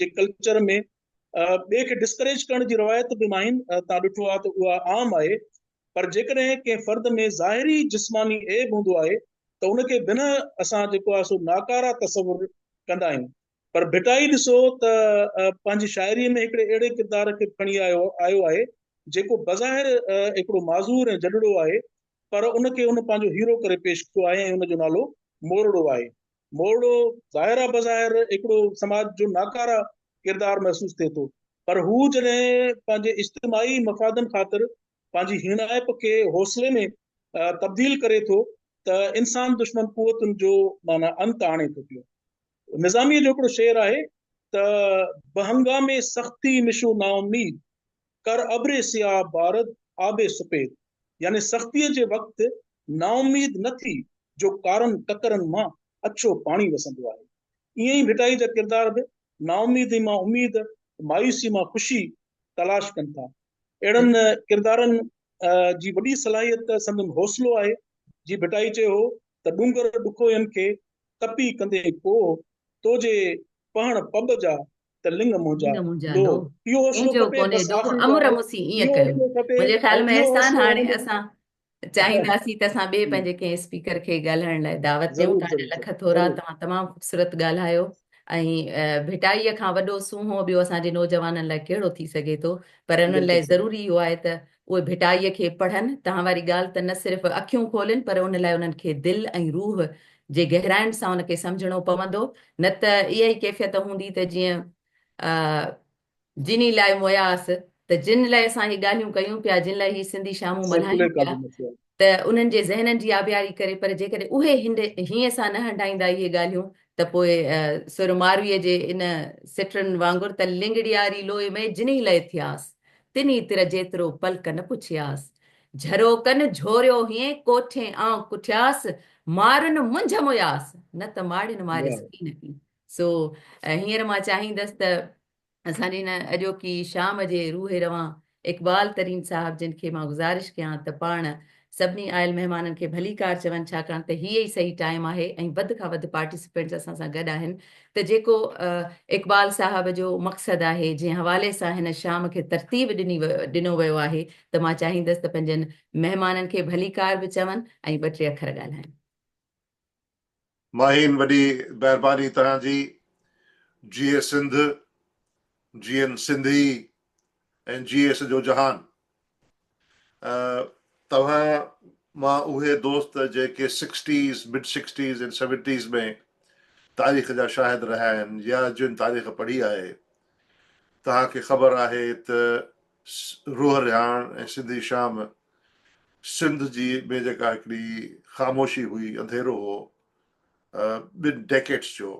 جي ڪلچر ۾ ٻئي کي ڊسڪريج ڪرڻ جي روايت به ماهين تان ڏٺو آهي ته اها عام آهي پر جيڪڏهن ڪنهن فرد ۾ ظاهري جسماني عيب هوندو آهي ته ان کي بنهه اسان جيڪو آهي سو ناڪاره تصور ڪندا آهيون پر ڀٽائي ڏسو ته پنهنجي شاعريء ۾ هڪڙي اهڙي ڪردار کي کڻي آيو آيو آهي جيڪو بظاهر هڪڙو معذور ۽ جڏڙو آهي پر ان کي هن پنهنجو هيرو ڪري پيش ڪيو آهي ۽ ان جو نالو مورڙو آهي. مورڙو ظاهر آهي بظاهر هڪڙو سماج جو ناڪاره ڪردار محسوس ٿئي ٿو پر هو جڏهن پنهنجي اجتماعي مفادن خاطر پنهنجي هيڻائپ کي حوصلي ۾ تبديل ڪري ٿو ته انسان دشمن قوتن جو معنيٰ انت آڻي ٿو پيو. نظاميء جو هڪڙو شعر آهي ته بهنگام سختي مشو نااميد، ڪر ابر سياه بارد آب سپيد يعني سختيء جي وقت نااميد نه ٿي. جو ڪارن ڪڪرن مان اڇو پاڻي وسندو آهي. ائين ئي ڀٽائي جا ڪردار به نااميدي مان اميد، مايوسي مان خوشي تلاش ڪن ٿا. اهڙن ڪردارن جي وڏي صلاحيت سندن حوصلو آهي. جي ڀٽائي چيو هو ته ڏونگر ڏکوئين کي تپي ڪندين ڪوهه، تو جي پهڻ پٻ جا ته لڱ منهنجا لوهه. اهو حوصلو ڪنهن جو کپي ڪونهي بس ڏوهه، آخري امر ڳالهه مون سين ائين اهو ڪيو. حوصلو کپي منهنجي خيال ۽ ۾ اهو احسان حوصلو هاڻي هوندو اسان چاهينداسين ته اسان ٻئي پنهنجي ڪنهن اسپيڪر کي ڳالهائڻ لاء دعوت ڏيون. ضرور توهان جا ضرور لک ٿورا، ضرور. توهان تمام خوبصورت ڳالهايو ۽ ڀٽائيء کان وڏو سونهون ٻيو اسان جي نوجوانن لاء ڪهڙو ٿي سگهي ٿو، پر انهن لاء بلڪل صحيح. ضروري اهو آهي ته اهي ڀٽائيء کي پڙهن، توهان واري ڳالهه ته نه صرف اکيون کولين پر ان لاء انهن کي دل ۽ روح جي گهراين سان ان کي سمجهڻو پوندو، نه ته اها ئي ڪيفيت هوندي ته جيئن جني لاء موياس ته جن لاء اسان هي ڳالهيون ڪيون پيا، جن لاء هي سنڌي شامون سرڪلر ملهايون پيا قابو نه ٿيو آهي. ته انهن جي ذهنن جي آبياري ڪري پر جيڪڏهن اهي هنڊ هينئين سان نه هنڊائيندا اهي ڳالهيون ته پوء سر مارويء جي ان سٽرن وانگر ته لنگڙياري لوئي ۾ جني لئه ٿياس، تني تر جيترو پلڪ نه پڇياس. جھروڪن جھوريو هئين ڪوٺين آئون ڪٺياس، مارن منجھه موياس، نه ته ماڙين ماريس ڪين ڪين. سو هينئر مان چاهيندس ته اسان جي هن اڄوڪي شام جي روح روان اقبال ترين صاحب جن کي مان گذارش ڪيان ته پاڻ سڀني آيل مهمانن کي ڀليڪار چون ڇاڪاڻ ته هي ئي صحيح ٽائيم آهي ۽ وڌ کان وڌ پارٽيسپينٽس اسان سان گڏ آهن ته جيڪو اقبال صاحب جو مقصد آهي جنهن حوالي سان هن شام کي ترتيب ڏني ڏنو ويو آهي ته مان چاهيندس ته پنهنجن مهمانن کي ڀليڪار به چون ۽ ٻه ٽي اکر ڳالهائين. ماهين وڏي مهرباني توهان جي. جيئي سنڌ، جيئن سنڌي ۽ جيئي سڄو جهان. توهان مان اهي دوست جيڪي سڪسٽيز، مڊ سڪسٽيز ۽ سيونٽيز ۾ تاريخ جا شاهد رهيا آهن يا جن تاريخ پڙهي آهي، توهان کي خبر آهي ته روح رهاڻ ۽ سنڌي شام سنڌ جي ۾ جيڪا هڪڙي خاموشي هئي، انڌيرو هو ٻن ڊيڪيڊس جو،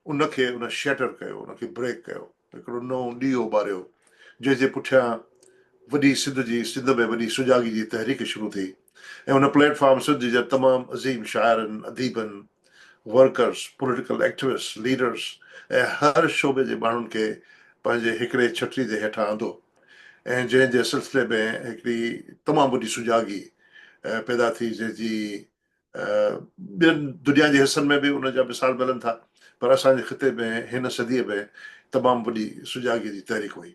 ان کي ان شيٽر ڪيو، ان کي بريڪ ڪيو، هڪڙو نئون ڏيئو ٻاريو، جنهن جي پٺيان وڏي سنڌ جي سنڌ ۾ وڏي سجاڳي جي تحريڪ شروع ٿي ۽ ان پليٽ فارم سنڌ جي تمام عظيم شاعرن، اديبن، ورڪرز، پوليٽيڪل ايڪٽيوسٽس، ليڊرز ۽ هر شعبي جي ماڻهن کي پنهنجي هڪڙي ڇٽري جي هيٺان آندو. ۽ جنهن جي سلسلي ۾ هڪڙي تمام وڏي سجاڳي پيدا ٿي جنهن جي ٻين دنيا جي حصن ۾ به ان جا مثال ملن ٿا پر اسان جي خطي ۾ هن صديء ۾ تمام وڏي سجاڳي جي تحريڪ هئي.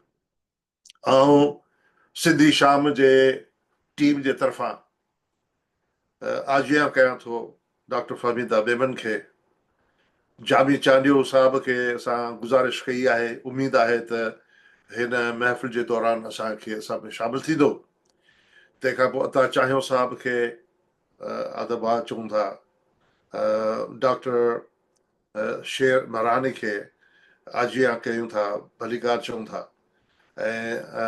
آئون سنڌي شام جي ٽيم جي طرفان آجيان ڪيان ٿو ڊاڪٽر فهميده ميمن کي. جامي چانڊيو صاحب کي اسان گذارش ڪئي آهي، اميد آهي ته هن محفل جي دوران اسان کي اسان ۾ شامل ٿيندو. تنهن کان پوء عطا چانهيو صاحب کي ادبا چئون ٿا. ڊاڪٽر شير مھراڻي کي آجيان ڪيون ٿا، ڀليڪار چئون ٿا ۽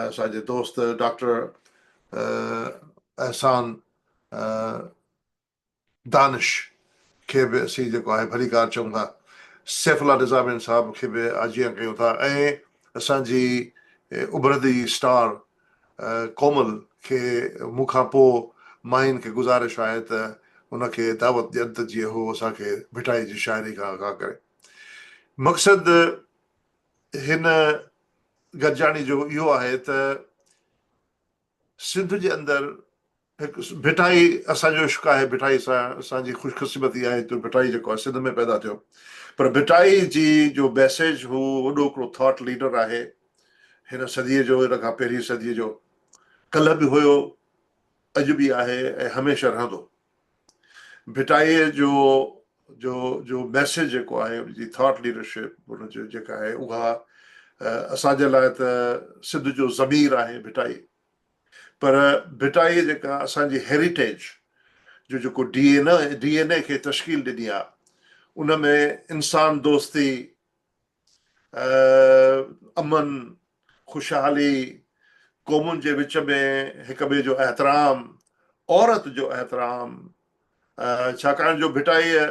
اسان جي دوست ڊاڪٽر احسان دانش کي به اسين جيڪو آهي ڀليڪار چئون ٿا. سيف الله نظامين صاحب کي به آجيان ڪيون ٿا ۽ اسان جي اڀرندي اسٽار ڪومل کي مون کان پوء ماهين کي گذارش آهي ته ان کي دعوت ڏين ته جيئن هو اسان کي ڀٽائي جي شاعري کان آگاهه ڪري. مقصد هن گڏجاڻي جو اهو آهي ته سنڌ جي اندر هڪ ڀٽائي اسان جو عشق آهي، ڀٽائي سان اسان جي خوش قسمتي آهي ته ڀٽائي جيڪو آهي سنڌ ۾ پيدا ٿيو پر ڀٽائي جي جو ميسيج هو وڏو هڪڙو ٿاٽ ليڊر آهي هن صديء جو هن کان پهرين صديء جو ڪلهه به هيو اڄ به آهي ۽ هميشه رهندو. ڀٽائيء جو جو جو ميسيج جيڪو آهي ان جي ٿاٽ ليڊرشپ ان جو جيڪا آهي اها اسان جي لاء ته سنڌ جو ضمير آهي ڀٽائي پر ڀٽائيء جيڪا اسان جي هيريٽيج جو جيڪو ڊي اين ڊي اين اي کي تشڪيل ڏني آهي ان ۾ انسان دوستي امن، خوشحالي، قومن جي وچ ۾ هڪ ٻئي جو احترام، عورت جو احترام، ڇاڪاڻ جو ڀٽائيء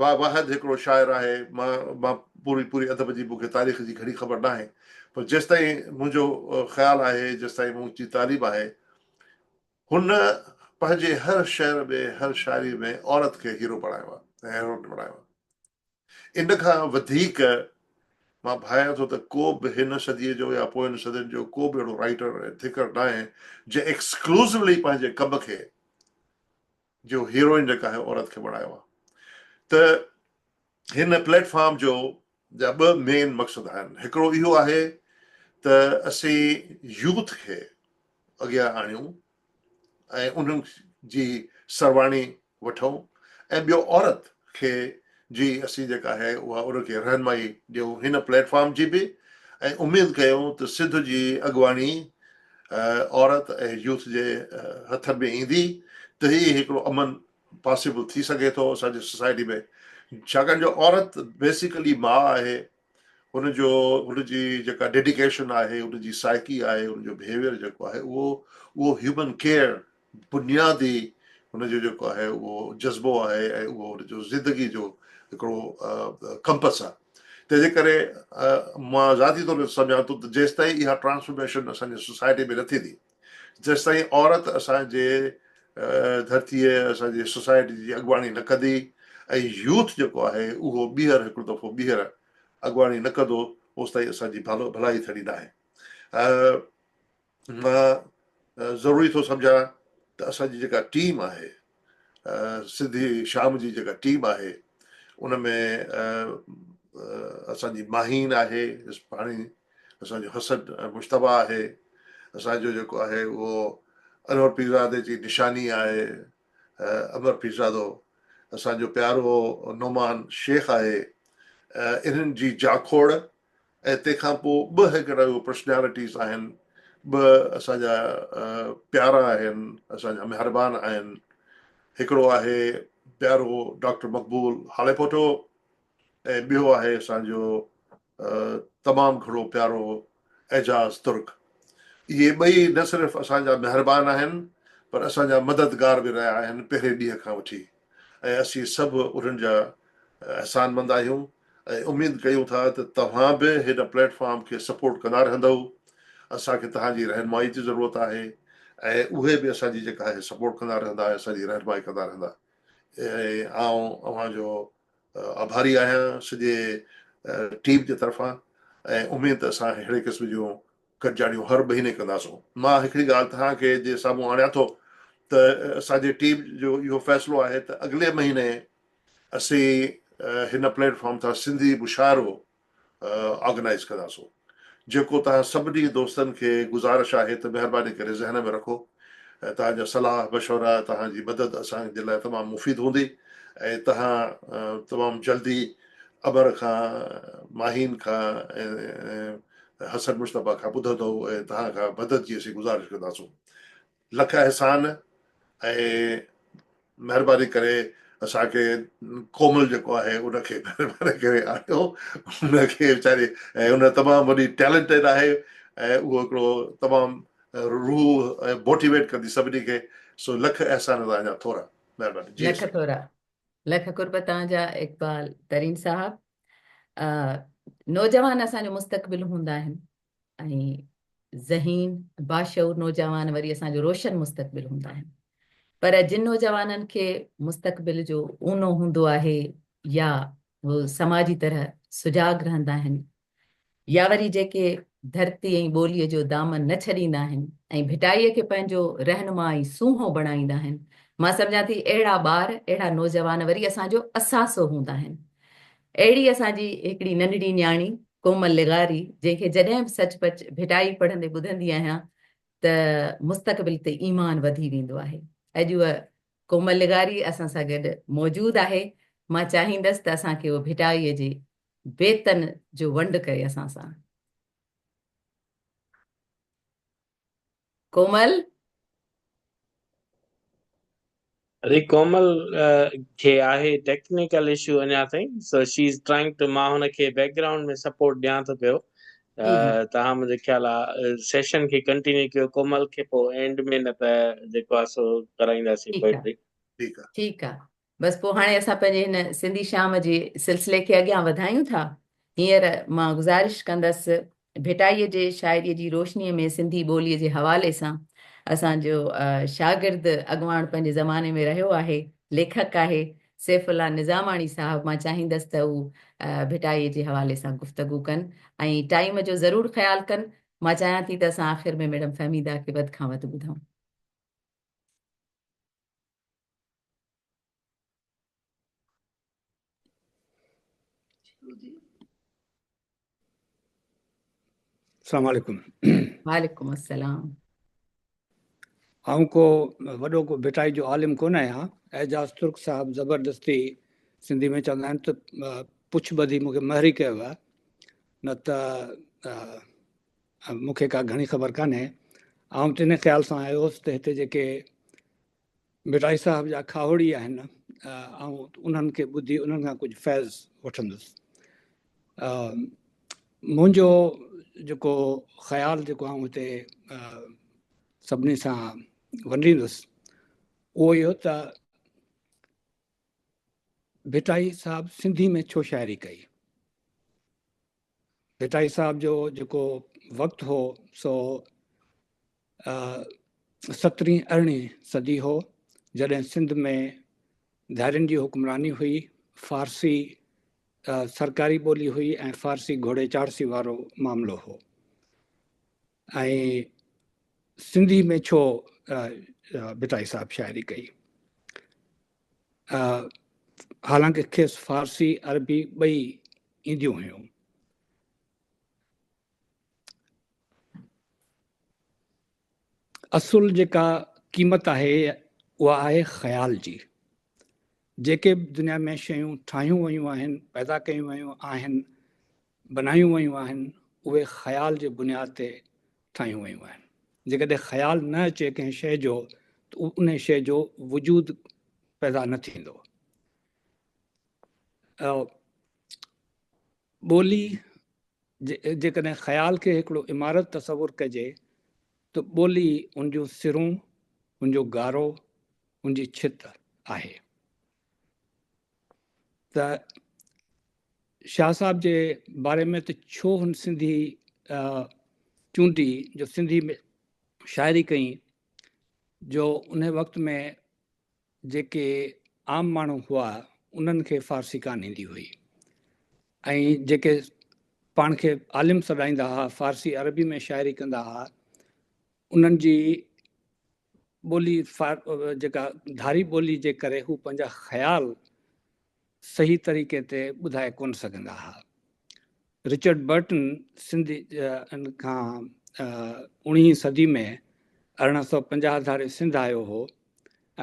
واحد هڪڙو شاعر آهي، مان مان پوري پوري ادب جي مون کي تاريخ جي گهڻي خبر ناهي پر جيستائين منهنجو خيال آهي، جيستائين منهنجي تعليم آهي، هن پنهنجي هر شعر ۾ هر شاعري ۾ عورت کي هيرو بڻايو آهي ۽ هيروئن بڻايو آهي. ان کان وڌيڪ مان ڀانيان ٿو ته ڪو به هن صديء جو يا پوين صدين جو ڪو به اهڙو رائيٽر ۽ ٿنڪر ناهي جنهن ايڪسڪلوسولي پنهنجي ڪم کي جو هيروئن جيڪا آهي عورت کي بڻايو آهي ته هن پليٽ فارم جو جا ٻه مين مقصد آهن هڪڙو اهو آهي ته اسين يوٿ کي اڳيان آڻيون ۽ انهن جي سرواڻي وٺون ۽ ٻيو عورت کي جي اسين جيڪا آهي اها ان کي رهنمائي ڏيون هن پليٽ فارم جي به ۽ اميد ڪيون ته سنڌ جي اڳواڻي عورت ۽ يوٿ جي هٿن ۾ ايندي ته هي هڪڙو امن پاسيبل ٿي سگهي ٿو اسان جي سوسائٽي ۾ ڇاڪاڻ جو عورت بيسيڪلي ماء آهي هن جو هن جي جيڪا ڊيڊيڪيشن آهي هن جي سائيڪي آهي هن جو بهيويئر جيڪو آهي اهو اهو هيومن ڪيئر بنيادي هن جو جيڪو آهي اهو جذبو آهي ۽ اهو هن جو زندگي جو هڪڙو ڪمپس آهي تنهن جي ڪري مان ذاتي طور تي سمجهان ٿو ته جيستائين اها ٽرانسفارميشن اسان جي سوسائٽي ۾ نه ٿيندي جيستائين عورت اسان جي ڌرتيء اسان جي سوسائٽي جي اڳواڻي نه ڪندي ۽ يوٿ جيڪو آهي اهو ٻيهر هڪڙو دفعو ٻيهر اڳواڻي نه ڪندو اوستائين اسان جي ڀلائي ٿيڻي ناهي. مان ضروري ٿو سمجهان ته اسان جي جيڪا ٽيم آهي سنڌي شام جي جيڪا ٽيم آهي ان ۾ اسان جي ماهين آهي پاڻي اسان جو حسن مجتبيٰ آهي، اسان جو جيڪو آهي اهو انور پيرزادي جي نشاني آهي امر پيرزادو، اسان جو پيارو نعمان شيخ آهي، انهن جي جاکوڙ ۽ تنهن کان پوء ٻه هڪڙا اهي پرسنالٽيز آهن، ٻه اسان جا پيارا آهن، اسان جا مهربان آهن، هڪڙو آهي پيارو ڊاڪٽر مقبول هاليپوٽو ۽ ٻيو آهي اسان جو تمام گهڻو پيارو اعجاز ترڪ. اهي ٻئي نه صرف اسان جا مهربان آهن پر اسان جا مددگار به رهيا آهن پهرين ڏينهن کان وٺي ۽ اسين سڀ انهن جا احسانمند آهيون ۽ اميد ڪيون ٿا ته توهان به هن پليٽ فارم کي سپورٽ ڪندا رهندؤ. اسان کي توهان جي رهنمائي جي ضرورت آهي ۽ اهي به اسان جي جيڪا آهي سپورٽ ڪندا رهندا ۽ اسان جي رهنمائي ڪندا رهندا ۽ آئون اوهان جو آڀاري آهيان سڄي ٽيم جي طرفان ۽ اميد ته اسان اهڙي قسم جون گڏجاڻيون هر مهيني ڪنداسون. مان هڪڙي ڳالهه توهان کي جي سامهون آڻيان ٿو ته اسان جي ٽيم جو اهو فيصلو آهي ته اڳلي مهيني اسين هن پليٽ فارم تان سنڌي مشاعرو آرگنائيز ڪنداسون جيڪو توهان سڀني دوستن کي گذارش آهي ته مهرباني ڪري ذهن ۾ رکو توهان جا صلاح مشورا توهان جي مدد اسان جي لاء تمام مفيد هوندي ۽ توهان تمام جلدي امر کان ماهين کان ۽ حسن مجتبيٰ کان ٻڌندو ۽ توهان کان مدد جي اسين گذارش ڪنداسون لک احسان ۽ مهرباني ڪري اسان کي ڪومل جيڪو آهي ان کي مهرباني ڪري آڻيو ان کي ويچاري ۽ ان تمام وڏي ٽيلنٽيڊ آهي ۽ اهو هڪڙو تمام روح ۽ موٽيويٽ ڪندي سڀني کي سو لک احسان توهان جا ٿورا مهرباني جي لک ٿورا لک قرب توهان جا اقبال ترين صاحب نوجوان اسان جو مستقبل هوندا آهن ۽ ذهين باشعور نوجوان وري اسان جو روشن مستقبل هوندا آهن پر جن نوجوانن کي مستقبل جو اونو هوندو آهي يا هو سماجي طرح سجاڳ رهندا آهن يا وري جيڪي ڌرتي ۽ ٻوليء جو دامن نه ڇڏيندا آهن ۽ ڀٽائيء کي پنهنجو رهنما ۽ سونهون بڻائيندا آهن مان سمجهان ٿي اهڙا ٻار اهڙا نوجوان وري اسان جو اثاثو هوندا آهن اهڙي اسان جي هڪڙي ننڍڙي نياڻي ڪومل لغاري جنهن کي جڏهن به سچ پچ ڀٽائي پڙهندي ٻڌندي آهيان ته مستقبل تي ايمان وڌي ويندو آهي. اڄ اها ڪومل لغاري اسان سان گڏ موجود آهي. مان چاهيندس ته اسان کي اهو ڀٽائيء جي بيتن جو ونڊ ڪري اسان سان. ڪومل. اري ڪومل کي آهي ٽيڪنيڪل اشو اڃا تائين سو شي از ٽرائنگ ٽو مان هن کي بيڪ گرائونڊ ۾ سپورٽ ڏيان ٿو پيو تهان منهنجو خيال آ سيشن کي ڪنٽينيو ڪيو ڪومل کي پو اينڊ ۾ نه ته جيڪو آ سو ڪرائينداسين پوئٽري. ٺيڪ آ. ٺيڪ آ بس پوء هاڻي اسان پنهنجي هن سنڌي شام جي سلسلي کي اڳيان وڌايون ٿا. هينئر مان گذارش ڪندس ڀٽائيء جي شاعريء جي روشنيء ۾ سنڌي ٻوليء جي حوالي سان اسان جو شاگرد اڳواڻ پنهنجي زماني ۾ رهيو آهي، ليکڪ آهي، سيف الله نظاماڻي صاحب مان چاهيندس ته هو ڀٽائيء جي حوالي سان گفتگو ڪن ۽ ٽائيم جو ضرور خيال ڪن. مان چاهيان ٿي ته اسان آخر ۾ ميڊم فهميده کي وڌ کان وڌ ٻڌون. السلام عليڪم. وعليڪم السلام. آئون ڪو وڏو ڪو ڀٽائي جو عالم ڪونه آهيان. اعجاز ترڪ صاحب زبردستي سنڌي ۾ چوندا آهن ته پڇ ٻڌي مون کي مهري ڪيو آهي نه ته مون کي ڪا گهڻي خبر ڪانهي. آئون ته ان خيال سان آيو هوس ته هتي جيڪي ڀٽائي صاحب جا کاهوڙي آهن آئون انهن کي ٻڌي انهن کان ڪجهه فيض وٺندس. منهنجو جيڪو خيال جيڪو آئون هتي سڀني سان ونڊيندس اهو اهو ته ڀٽائي صاحب سنڌي ۾ ڇو شاعري ڪئي؟ ڀٽائي صاحب جو جيڪو وقت هو سو سترهين ارڙهين صدي هو جڏهن سنڌ ۾ ڌارين جي حڪمراني هئي، فارسي سرڪاري ٻولي هئي ۽ فارسي گهوڙي چاڙسي وارو معاملو هو ۽ سنڌي ۾ ڇو ڀٽائي صاحب شاعري ڪئي؟ حالانڪه کيس فارسي عربي ٻئي اينديون هيون. اصل جيڪا قيمت آهي اها آهي خيال جي. جيڪي به دنيا ۾ شيون ٺاهيون ويون آهن، پيدا ڪيون ويون آهن، بنايون ويون آهن، اهي خيال جي بنياد تي ٺاهيون ويون آهن. جيڪڏهن خيال نه اچي ڪنهن شيء جو ته ان شيء جو وجود پيدا نه ٿيندو. ٻولي جيڪڏهن خيال کي هڪڙو عمارت تصور ڪجي ته ٻولي ان جون سرون، ان جو گارو، ان جي ڇت آهي. ته شاهه صاحب جي باري ۾ ته ڇو هن سنڌي چونڊي جو سنڌي ۾ شاعري ڪئي جو ان وقت ۾ جيڪي عام ماڻهو هئا انهن کي فارسي ڪانه ايندي هئي ۽ جيڪي پاڻ کي عالم سڏائيندا هئا فارسي عربي ۾ شاعري ڪندا هئا انهن جي ٻولي جيڪا ڌاري ٻولي جي ڪري هو پنهنجا خيال صحيح طريقي تي ٻڌائي ڪونه سگهندا ها. رچرڊ برٽن سنڌ ان کان اوڻيهين صدي ۾ 1850 ڌاري سنڌ آيو هو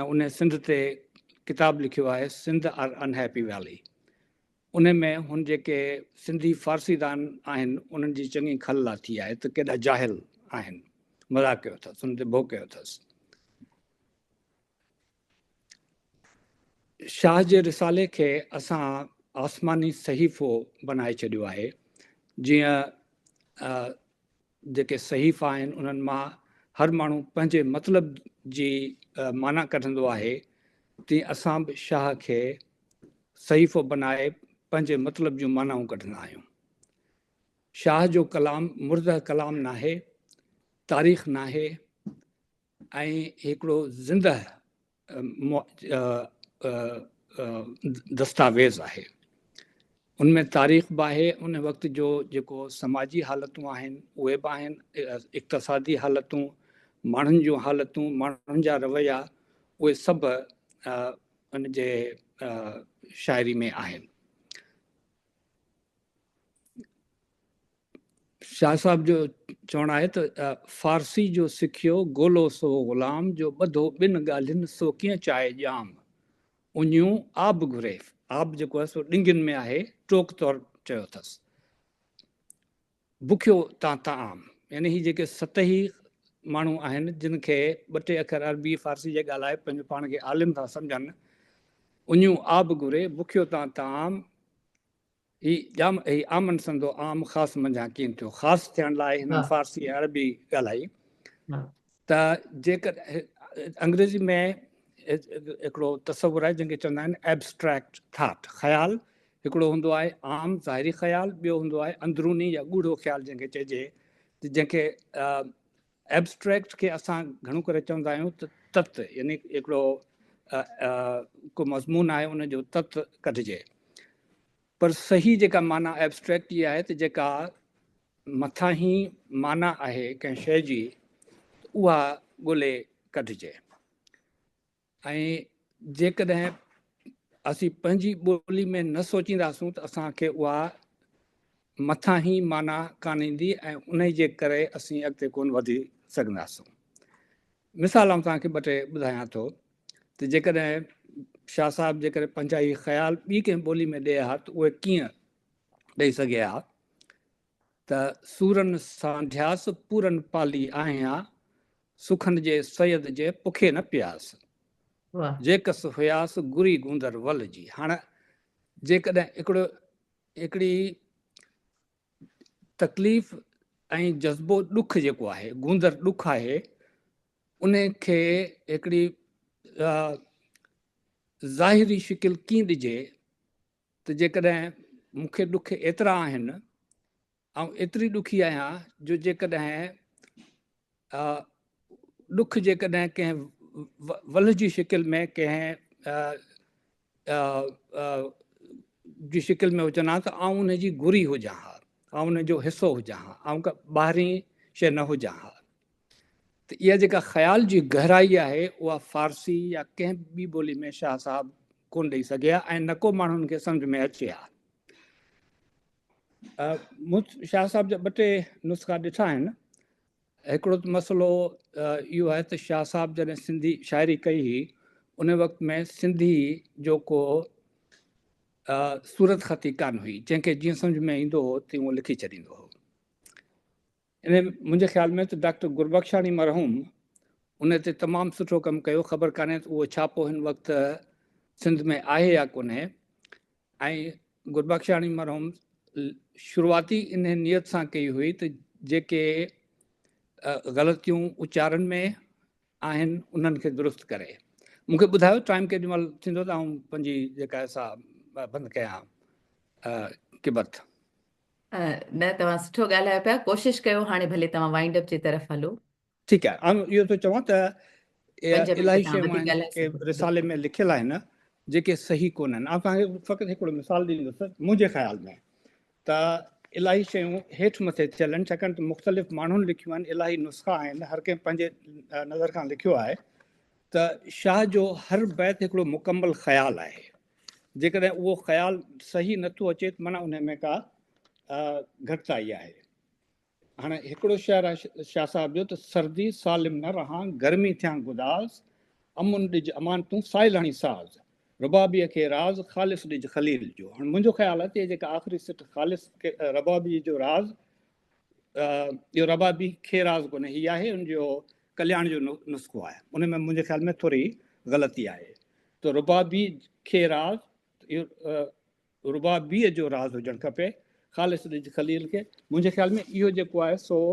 ۽ ان سنڌ تي ڪتاب لکيو آهي سنڌ آر انهيپي ويلي. ان ۾ هن جيڪي سنڌي فارسي دان آهن انهن جي چڱي کل لاٿي آهي ته ڪيڏا جاهل آهن. مذاق ڪيو اٿس، انهن تي ڀوڳ ڪيو اٿس. شاهه جي رسالي کي اسان آسماني صحيفو بنائي ڇڏيو آهي، جيئن جيڪي صحيفا آهن انهن مان هر ماڻهو پنهنجي مطلب جي معنيٰ ڪڍندو آهي، تيئن اسان به شاهه کي صحيفو بنائي پنهنجي مطلب جون معنائون ڪڍندا آهيون. شاهه جو ڪلام مرده ڪلام ناهي، تاريخ ناهي، ۽ هڪڙو زنده دستاويز آهي. ان ۾ تاريخ به آهي، ان وقت جو جيڪو سماجي حالتون آهن اهي به آهن، اقتصادي حالتون، ماڻهن جون حالتون، ماڻهن جا رويا، اهي سڀ ان جي شاعري ۾ آهن. شاهه صاحب جو چوڻ آهي ته فارسي جو سکيو گولو سو غلام جو ٻڌو ٻن ڳالهين سو ڪيئن چائي ڄام اڃيون آب گهري آب جيڪو آهي سو ڏنگين ۾ آهي ٽوڪ طور چيو اٿس بکيو تان طعام يعني هي جيڪي سطحي ماڻهو آهن جن کي ٻه ٽي اکر عربي فارسي جي ڳالهائي پنهنجو پاڻ کي عالم ٿا سمجهن اڃيون آب گهري بکيو تان طعام هي ڄام هي عامن سندو عام خاص منجهان ڪين ٿيو. خاص ٿيڻ لاء هنن فارسي ۽ عربي ڳالهائي ته جيڪڏهن انگريزي ۾ هڪڙو تصور آهي جنهن کي چوندا آهن ائبسٽريڪٽ ٿاٽ، خيال هڪڙو هوندو آهي عام ظاهري خيال، ٻيو هوندو آهي اندروني يا ڳوڙهو خيال جنهن کي چئجي ته جنهن کي ائبسٽريڪٽ کي اسان گهڻو ڪري چوندا آهيون ته تت يعني هڪڙو ڪو مضمون آهي ان جو تت ڪڍجي پر صحيح جيڪا معنيٰ ائبسٽريڪٽ جي آهي ته جيڪا مٿاهين معنيٰ آهي ڪنهن شيء جي اها ڳولي ڪڍجي. ۽ جيڪڏهن اسين پنهنجي ٻولي ۾ نه سوچينداسون ته اسان کي اها مٿاهين معنيٰ ڪانه ايندي ۽ انهي جي ڪري اسين اڳتي ڪونه وڌي سگهنداسون. مثال آئون توهان کي ٻه ٽي ٻڌايان ٿو ته جيڪڏهن شاهه صاحب جيڪڏهن پنهنجا هي خيال ٻي ڪنهن ٻولي ۾ ڏئي ها ته اهي ڪيئن ڏئي سگهي ها ته سورن سانڍياس پورن پالي آهيان، سکن جي سيد جي پکي نه پياس. جيڪس هياس گري گوندر ول جي. هاڻ جيڪڏهن هڪڙو هڪڙي تڪليف ۽ جذبو ڏک جيڪو آهي، گوندر ڏک آهي، ان کي هڪڙي ظاهري شڪل ڪيئن ڏجي ته جيڪڏهن مون کي ڏک ايترا آهن، آئون ايتري ڏکي آهيان جو جيڪڏهن ڏک جيڪڏهن ڪنهن ولهه جي شڪل ۾ ڪنهن جي شڪل ۾ هجن ها ته آئون ان جي گري هجان ها، آئون ان جو حصو هجان ها، آئون ڪا ٻاهرين شيء نه هجان ها. ته اها جيڪا خيال جي گهرائي آهي اها فارسي يا ڪنهن به ٻي ٻولي ۾ شاهه صاحب ڪونه ڏئي سگهي ها ۽ نه ڪو ماڻهن کي سمجهه ۾ اچي ها. مون شاهه صاحب جا ٻه ٽي نسخا ڏٺا آهن. هڪڙو ته مسئلو اهو آهي ته شاهه صاحب جڏهن سنڌي شاعري ڪئي هئي ان وقت ۾ سنڌي جو ڪو صورتخطي ڪانه هئي، جنهن کي جيئن سمجهه ۾ ايندو هو تيئن اهو لکي ڇڏيندو هو. ان منهنجي خيال ۾ ته ڊاڪٽر گربخشاڻي مرحوم ان تي تمام سٺو ڪم ڪيو، خبر ڪانهي ته اهو ڇاپو هن وقت سنڌ ۾ آهي يا ڪونهي ۽ گربخشاڻي مرحوم شروعاتي ان نيت سان ڪئي هئي ته جيڪي غلطيون اچارن ۾ آهن انهن کي درست ڪري. مون کي ٻڌايو ٽائيم ڪيڏي مهل ٿيندو ته آئون پنهنجي جيڪا آهي سا بند ڪيان ڪبت. نه توهان سٺو ڳالهايو پيا ڪوشش ڪيو هاڻي ڀلي توهان وائنڊ اپ جي طرف هلو. ٺيڪ آهي آئون اهو ٿو چوان ته الاهي شيون آهن جيڪي رسالي ۾ لکيل آهن جيڪي صحيح ڪونهن آئون توهان کي فقط هڪڙو مثال ڏيندس منهنجي خيال ۾ ته الاهي شيون هيٺ مٿي ٿيل آهن ڇاڪاڻ ته مختلف ماڻهن لکيون آهن الاهي نسخا آهن هر ڪنهن پنهنجي نظر کان لکيو آهي ته شاهه جو هر بيت هڪڙو مڪمل خيال آهي جيڪڏهن اهو خيال صحيح نٿو اچي ته معنيٰ ان ۾ ڪا گهٽتائي آهي. هاڻي هڪڙو شعر آهي شاهه صاحب جو ته سردي سالم نه رهان گرمي ٿيان گداز امن ڏج امان تون سائل هڻي ساز ربابيء کي راز خالص ڏج خليل جو. هاڻي منهنجو خيال آهي ته هي جيڪا آخري سٽ خالص ربابيء جو راز اهو ربابي کي راز ڪونهي هي آهي ان جو ڪلياڻ جو نسخو آهي ان ۾ منهنجي خيال ۾ ٿوري غلطي آهي ته ربابي کي راز اهو ربابيء جو راز هجڻ کپي خالص ڏج خليل کي منهنجي خيال ۾ اهو جيڪو آهي سو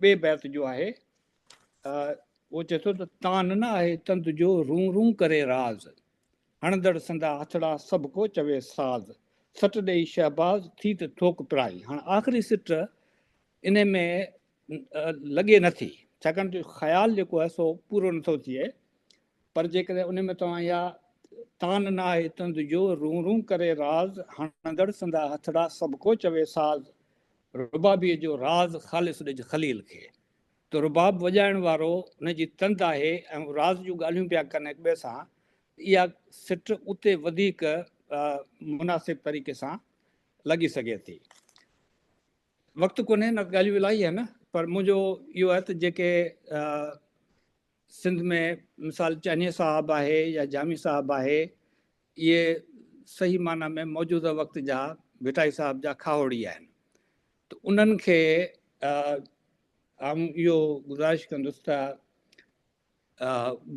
ٻئي بيت جو آهي اهو چئي ٿو ته تان نه آهي تند جو رون رون ڪري راز هڻندڙ سندا هٿڙا سڀ ڪو چوي ساز، سٽ ڏيئي شهباز ٿي ته ٿوڪ پرائي. هاڻ آخري سٽ انهي ۾ لڳي نه ٿي، ڇاڪاڻ جو خيال جيڪو آهي سو پورو نه ٿو ٿئي، پر جيڪڏهن انهي ۾ توهان اها تان نه آهي تند جو، رون رون ڪري راز، هڻندڙ سندا هٿڙا سڀ ڪو چوي ساز، ربابيء جو راز خالص ڏج خليل کي. ته رباب وڄائڻ وارو ان جي تند آهي ۽ هو راز جون ڳالهيون پيا ڪن هڪ ٻئي سان، اها سٽ اتي وڌيڪ مناسب طريقي سان لڳي سگهي ٿي. وقت ڪونهي نه ته ڳالهيون الاهي آهن پر منهنجو اهو آهي ته جيڪي سنڌ ۾ مثال چانهيه صاحب آهي يا جامي صاحب آهي اهي صحيح معنيٰ ۾ موجوده وقت جا ڀٽائي صاحب جا کاهوڙي آهن ته انهن کي آئون اهو گذارش ڪندس ته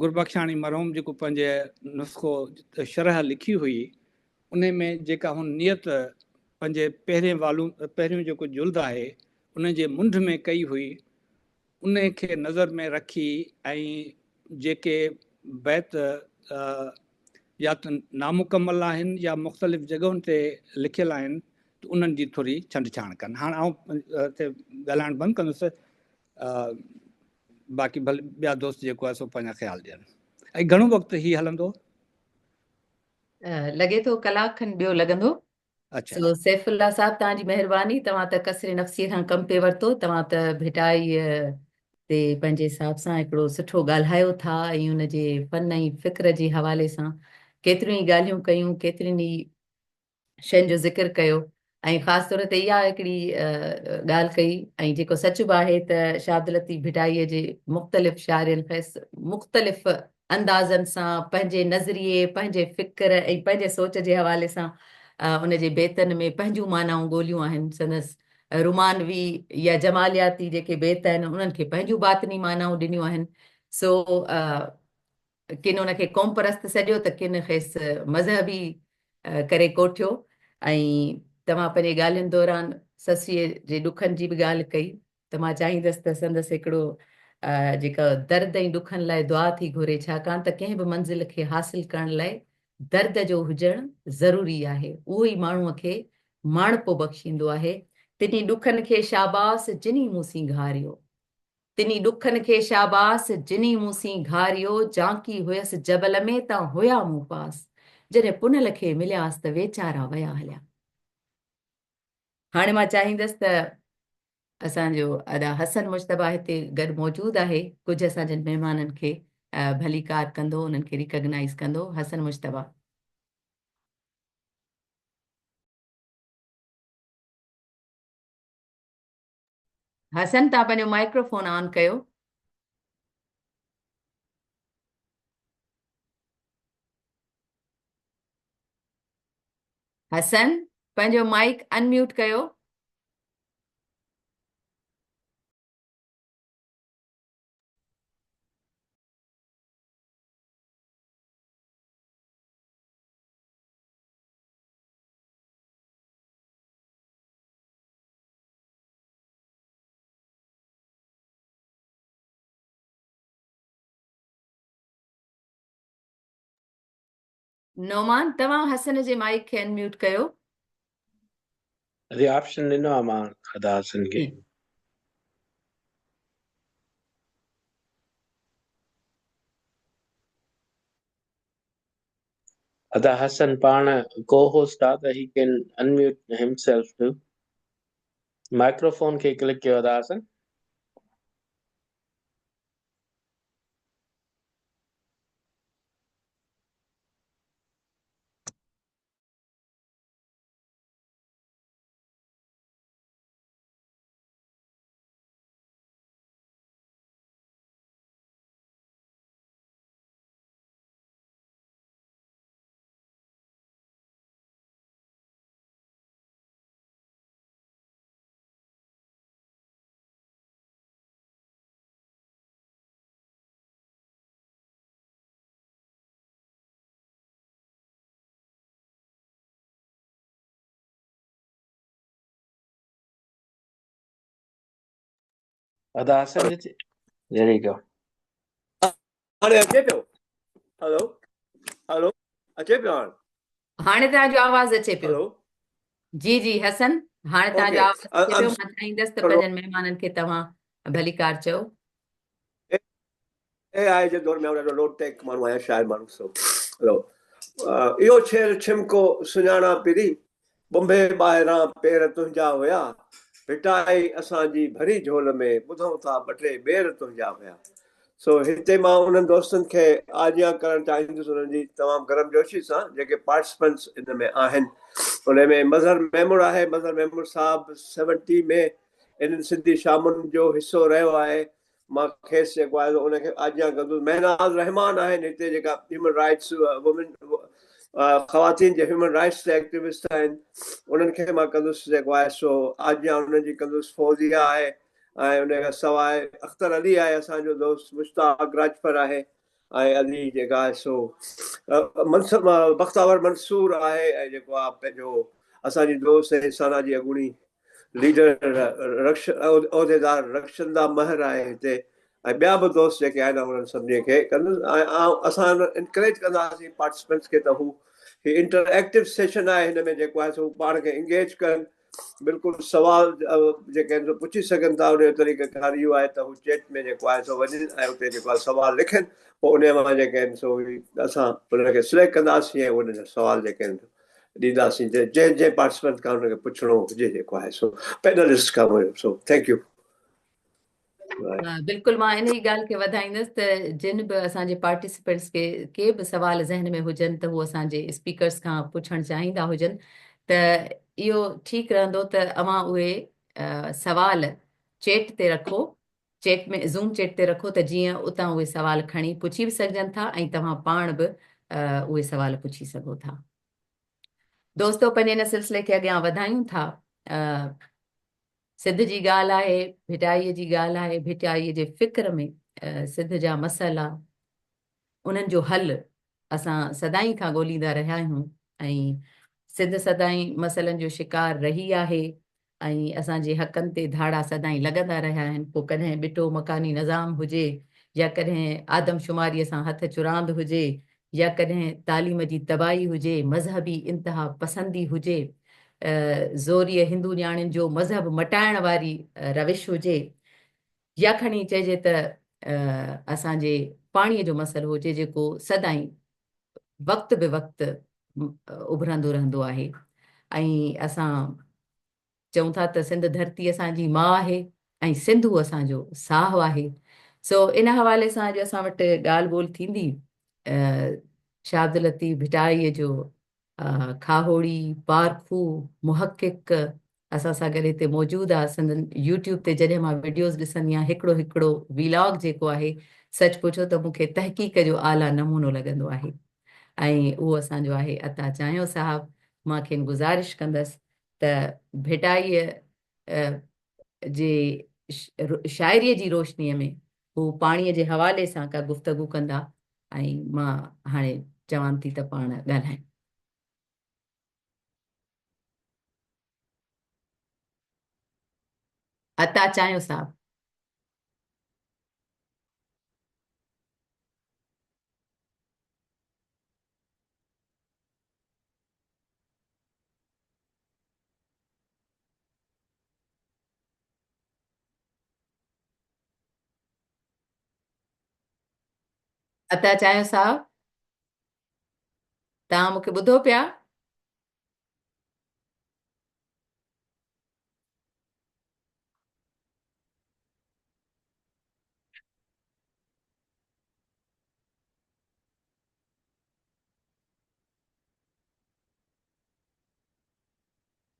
گربخشاڻي مرحوم جيڪو پنهنجي نسخو شرح لکي هئي ان ۾ جيڪا هن نيت پنهنجي پهرين والو پهريون جيڪو جلد آهي ان جي منڍ ۾ ڪئي هئي ان کي نظر ۾ رکي ۽ جيڪي بيت يا ته نامڪمل آهن يا مختلف جڳهن تي لکيل آهن ته انهن جي ٿوري ڇنڊ ڇاڻ ڪن. هاڻ آئون هتي ڳالهائڻ بند ڪندس، باقي ڀلي ٻيا دوست جيڪو آهي سو پنهنجا خيال ڏين. ۽ گهڻو وقت هي هلندو؟ لڳي ٿو ڪلاڪ کن ٻيو لڳندو. اڇا. سو سيف الله صاحب توهان جي مهرباني توهان ته ڪسر نفسي کان ڪم پئي ورتو توهان ته ڀٽائي تي پنهنجي حساب سان هڪڙو سٺو ڳالهايو ٿا ۽ ان جي فن ۽ فڪر جي حوالي سان ڪيتريون ئي ڳالهيون ڪيون ڪيترين ئي شين جو ذڪر ڪيو ۽ خاص طور تي اها هڪڙي ڳالهه ڪئي ۽ جيڪو سچ به آهي ته شاهه عبداللطيف ڀٽائي جي مختلف شاعرين کيس مختلف اندازن سان پنهنجي نظريي، پنهنجي فڪر ۽ پنهنجي سوچ جي حوالي سان ان جي بيتن ۾ پنهنجون معنائون ڳوليون آهن. سندس رومانوي يا جمالياتي جيڪي بيت آهن انهن کي پنهنجون باطني معنائون ڏنيون آهن. سو ڪن ان کي قومپرست سڏيو ته ڪن کيس مذهبي ڪري ڪوٺيو ۽ توهان پنهنجي ڳالهين دوران سسئيء جي ڏکن جي به ڳالهه ڪئي. ته مان چاهيندس ته سندس هڪڙو جيڪا درد ۽ ڏکن لاء دعا ٿي گهري ڇاڪاڻ ته ڪنهن به منزل کي حاصل ڪرڻ لاء درد جو هجڻ ضروري آهي اهو ئي ماڻهوء کي ماڻهپو بخشيندو آهي تنهي ڏکن کي شاباس جنهي مون سين گهاريو تنهي ڏکن کي شاباس جنهي مون سين گهاريو جانڪي هيس جبل ۾ تان هيا مون پاس جڏهن پنهل کي ملياس ته ويچارا ويا هليا. هاڻي مان چاهيندس ته اسان جو ادا حسن مجتبيٰ هتي گڏ موجود آهي ڪجهه اسان جن مهمانن کي ڀليڪار ڪندو انهن کي ريڪگنائيز ڪندو حسن مجتبيٰ. حسن توهان پنهنجو مائڪروفون آن ڪيو. حسن پنهنجو مائيڪ ان ميوٽ ڪيو. نعمان توهان حسن جي مائيڪ کي ان ميوٽ ڪيو. ادي آپشن ڏنو آ مان ادا حسن کي. ادا حسن پاڻ ڪو هوسٽ آ ته he can unmute himself too. Microphone کي ڪلڪ ڪيو ادا حسن. ادا حسن جي There you go. هاڻي اچي پيو هلو هلو اچي پيو هاڻ هاڻي توهان جو آواز اچي پيو هلو جي جي حسن هاڻي توهان جو اوڪي آواز اچي پيو مان چاهيندس ته پنهنجن مهمانن کي توهان ڀليڪار چئو. اي آء جي دور ۾ آئون ڏاڍو لو ٽيڪ ماڻهو آهيان شاعر ماڻهو سو هلو اهو ڇير ڇمڪو سڃاڻان پرين ٻنڀي ٻاهران پير تنهنجا هيا ڀٽائي اسان جي ڀري جهول ۾ ٻڌون ٿا ٻه ٽي ٻير تنهنجا هيا سو هتي مان انهن دوستن کي آجيان ڪرڻ چاهيندس انهن جي تمام گرم جوشي سان جيڪي پارٽسپنٽس ان ۾ آهن ان ۾ مظهر ميمڻ آهي مظهر ميمڻ صاحب سيونٽي ۾ انهن سنڌي شامن جو حصو رهيو آهي مان کيس جيڪو آهي ان کي آجيان ڪندس مهناز رحمان آهن هتي جيڪا هيومن رائٽس وومن خواتين جي هيومن رائٽس تي ايڪٽيوسٽ آهن انهن کي مان ڪندس جيڪو آهي سو آجيان انهن جي ڪندس فوزيه آهي ۽ ان کان سواء اختر علي آهي اسان جو دوست مشتاق راڄپر آهي ۽ علي جيڪا آهي سو منصب بختاور منصور آهي ۽ جيڪو آهي پنهنجو اسان جي دوست ۽ سانا جي اڳوڻي ليڊر رخش عهديدار رخشنده مهر آهي هتي ۽ ٻيا به دوست جيڪي آهن انهن سڀني کي ڪندس ۽ آئون اسان انڪريج ڪنداسين پارٽيسپينٽس کي ته هو هي انٽر ايڪٽو سيشن آهي هن ۾ جيڪو آهي سو پاڻ کي انگيج ڪن بلڪل سوال جيڪي آهن سو پڇي سگهن ٿا ان جو طريقه ڪار اهو آهي ته هو چيٽ ۾ جيڪو آهي سو وڃن ۽ اتي جيڪو آهي سوال لکن پوء ان مان جيڪي آهن سو اسان انهن کي سليڪٽ ڪنداسين ۽ انهن جا سوال جيڪي آهن ڏينداسين جنهن جنهن پارٽيسپينٽ کان انهن کي پڇڻو هجي جيڪو آهي سو پينلسٽ کان سو thank you. بلڪل مان انهي ڳالهه کي وڌائيندس ته جن به اسان جي پارٽيسپينٽس کي ڪي به سوال ذهن ۾ هجن ته هو اسان جي اسپيڪرس کان پڇڻ چاهيندا هجن ته اهو ٺيڪ رهندو ته اوهان اهي سوال چيٽ تي رکو، چيٽ ۾ زوم چيٽ تي رکو ته جيئن اتان اهي سوال کڻي پڇي به سگهجن ٿا ۽ توهان پاڻ به اهي سوال پڇي سگهو ٿا. دوستو پنهنجي ان سلسلي کي اڳيان وڌايون ٿا. سنڌ جي ڳالهه آهي، ڀٽائيء جي ڳالهه آهي، ڀٽائيء جي فڪر ۾ سنڌ جا مسئلا، انهن جو حل اسان سدائين کان ڳوليندا رهيا آهيون ۽ سنڌ سدائين مسئلن جو شڪار رهي آهي ۽ اسان جي حقن تي ڌاڙا سدائين لڳندا رهيا آهن، پوء ڪڏهن ٻٽو مڪاني نظام هجي يا ڪڏهن آدمشماريء سان هٿ چراند هجي يا ڪڏهن تعليم جي تباهي هجي، مذهبي انتها پسندي هجي، زوريء هندو نياڻين جو مذهب مٽائڻ واري روش هجي يا کڻي چئجي ته اسان جي پاڻيء جو مسئلو هجي جيڪو سدائين وقت به وقت اڀرندو رهندو آهي ۽ اسان چئون ٿا ته سنڌ ڌرتي اسان جي ماء آهي ۽ سنڌو اسان جو ساهه آهي. سو ان حوالي سان اڄ اسان وٽ ڳالهه ٻولهه ٿيندي شاهه عبداللطيف ڀٽائيء جو کاهوڙي، پارکو، محقق اسان سان گڏ هتي موجود آ. سندن يوٽيوب تي جڏهن مان وڊيوز ڏسندي آهيان هڪڙو هڪڙو ويلاگ جيڪو آهي سچ پڇو ته مون کي تحقيق جو اعليٰ نمونو لڳندو آهي ۽ اهو اسان جو آهي عطا چانهيو صاحب. مان کين گذارش ڪندس ته ڀٽائيء جي شاعريء جي روشنيء ۾ هو پاڻيء جي حوالي سان ڪا گفتگو ڪندا ۽ مان هاڻي چوان ٿي ته پاڻ ڳالهائين. عطا چانهيو صاحب. عطا چاهيو صاحب توهان مون کي ٻڌو پيا؟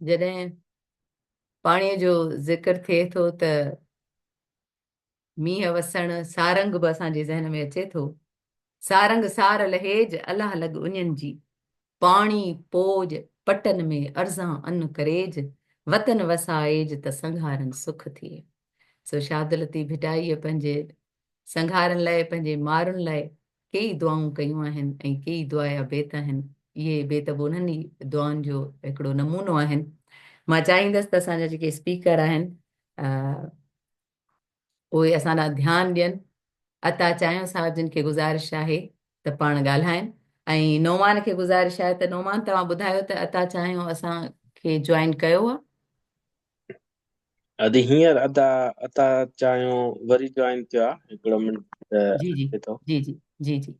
جڏهن پاڻيء جو ذڪر ٿئي ٿو ته مينهن وسڻ، سارنگ به اسان جي ذهن ۾ اچي ٿو. سارنگ سار لهيج، الله لڳ اڃن جي. پاڻي پوڄ، پٽن ۾ ارزان ان ڪريج، وطن وسائيج ته سنگهارن سک ٿئي. سو شاهه عبداللطيف ڀٽائيء پنهنجي سنگهارن لاء، پنهنجي مارن لاء ڪيئي دعائون ڪيون آهن ۽ ڪيئي دعايا بيت آهن. اهي بيت به انهن ئي دعائن جو هڪڙو نمونو آهن. مان چاهيندس ته اسان جا جيڪي اسپيڪر آهن اهي اسان ڏانهن ڌيان ڏين. عطا چانهيو صاحب جن کي گذارش آهي ته پاڻ ڳالهائن ۽ نعمان کي گذارش آهي ته نعمان توهان ٻڌايو ته عطا چانهيو اسان کي جوائن ڪيو آهي. ادي هينئر ادا عطا چاهيو وري جوائن ٿيو آ هڪڙو منٽ جي جي اچي ٿو. جي جي جي جي.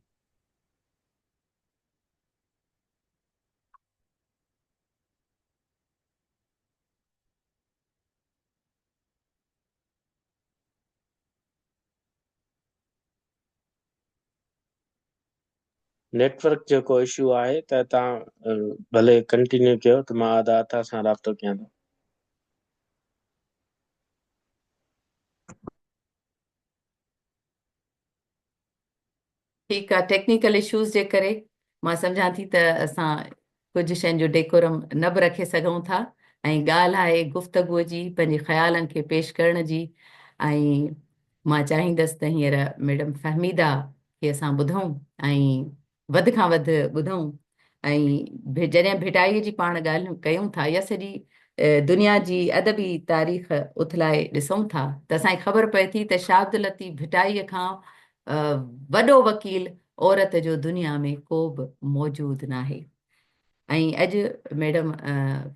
نيٽ ورڪ جو ڪو اشو آهي ته توهان ڀلي ڪنٽينيو ڪيو ته مان ادا عطا سان رابطو ڪيان ٿو. ٺيڪ آ ٽيڪنيڪل اشوز جي ڪري مان سمجهان ٿي ته اسان ڪجهه شين جو ڊيڪورم نه به رکي سگهون ٿا ۽ ڳالهه آهي گفتگو جي پنهنجي خيالن کي پيش ڪرڻ جي ۽ مان چاهيندس ته هينئر ميڊم فهميده کي اسان ٻڌون ۽ وڌ کان وڌ ٻڌون ۽ جڏهن ڀٽائي جي پاڻ ڳالهيون ڪيون ٿا يا سڄي دنيا جي ادبي تاريخ اٿلائي ڏسون ٿا ته اسان کي خبر پئي ٿي ته شاهه عبداللطيف ڀٽائيء کان وڏو وڪيل عورت جو دنيا ۾ ڪو به موجود ناهي ۽ اڄ ميڊم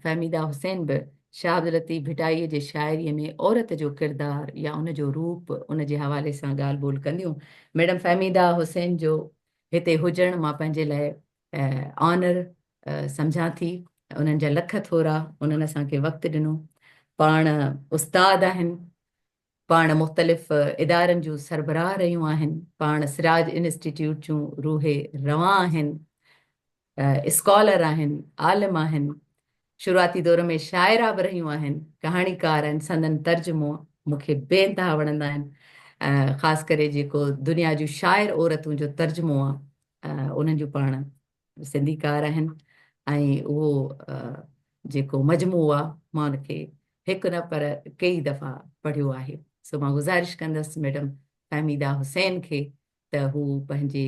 فهميده حسين به شاهه عبداللطيف ڀٽائيء جي شاعريء ۾ عورت جو ڪردار يا ان جو روپ ان جي حوالي سان ڳالهه ٻولهه ڪنديون. ميڊم فهميده حسين جو هتي هجڻ مان پنهنجي لاء آنر سمجهان ٿي. انهن جا لک ٿورا، انهن اسان کي وقت ڏنو. پاڻ استاد آهن، پاڻ مختلف ادارن جون سربراهه رهيون آهن، پاڻ سراج انسٽيٽيوٽ جون روح روان آهن، اسڪالر آهن، عالم آهن، شروعاتي دور ۾ شاعره به رهيون آهن، ڪهاڻيڪار آهن، سندن ترجمو مون کي بي انتها وڻندا آهن، خاص ڪري جيڪو دنيا جون شاعر عورتون جو ترجمو آهي انهن جون پاڻ سنڌيڪار آهن ۽ اهو جيڪو مجموعو آهي مان ان کي هڪ نه پر ڪيئي دفعا پڙهيو آهي. سو مان گذارش ڪندس ميڊم فهميده حسين کي ته هو پنهنجي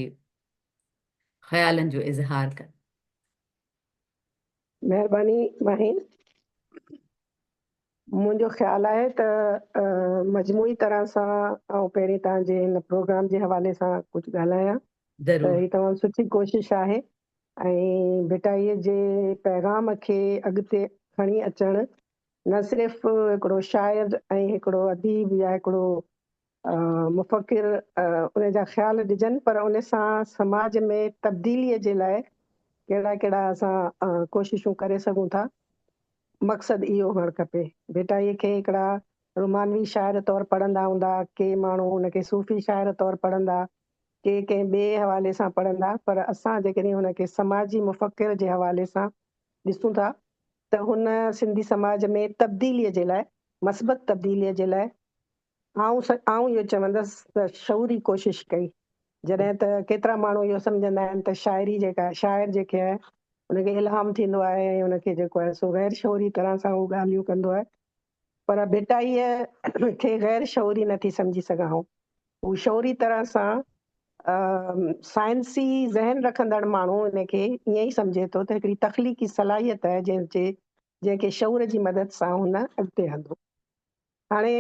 خيالن جو اظهار ڪن. مهرباني ماهين. منهنجو خيال آهي ته مجموعي طرح سان آئون پهرين توهان جي هن پروگرام جي حوالي سان ڪجهه ڳالهايان ته هي تمام سٺي ڪوشش آهي ۽ ڀٽائي جي پيغام کي اڳتي کڻي اچڻ نه صرف هڪڙو شاعر ۽ هڪڙو اديب يا هڪڙو مفڪر ان جا خيال ڏجن پر ان سان سماج ۾ تبديلي جي لاء ڪهڙا ڪهڙا اسان ڪوششون ڪري سگهون ٿا مقصد اهو هئڻ کپي. ڀٽائيء کي هڪڙا رومانوي شاعر طور پڙهندا هوندا، ڪي ماڻهو ان کي صوفي شاعر طور پڙهندا، ڪي ڪنهن ٻئي حوالي سان پڙهندا، پر اسان جيڪڏهن هن کي سماجي مفڪر جي حوالي سان ڏسون ٿا ته هن سنڌي سماج ۾ تبديليء جي لاء، مثبت تبديليء جي لاء آئون آئون اهو چوندس ته شعوري ڪوشش ڪئي. جڏهن ته ڪيترا ماڻهو اهو سمجهندا آهن ته شاعري جيڪا شاعر جيڪي آهي ان کي الهام ٿيندو آهي ۽ ان کي جيڪو آهي سو غير شعوري طرح سان هو ڳالهيون ڪندو آهي پر ڀٽائيء کي غير شعوري نه ٿي سمجهي سگهان آئون. هو شعوري طرح سان سائنسي ذهن رکندڙ ماڻهو ان کي ائين ئي سمجهي ٿو ته هڪڙي تخليقي صلاحيت آهي جنهن جي جنهن کي شعور جي مدد سان هن اڳتي آندو. هاڻي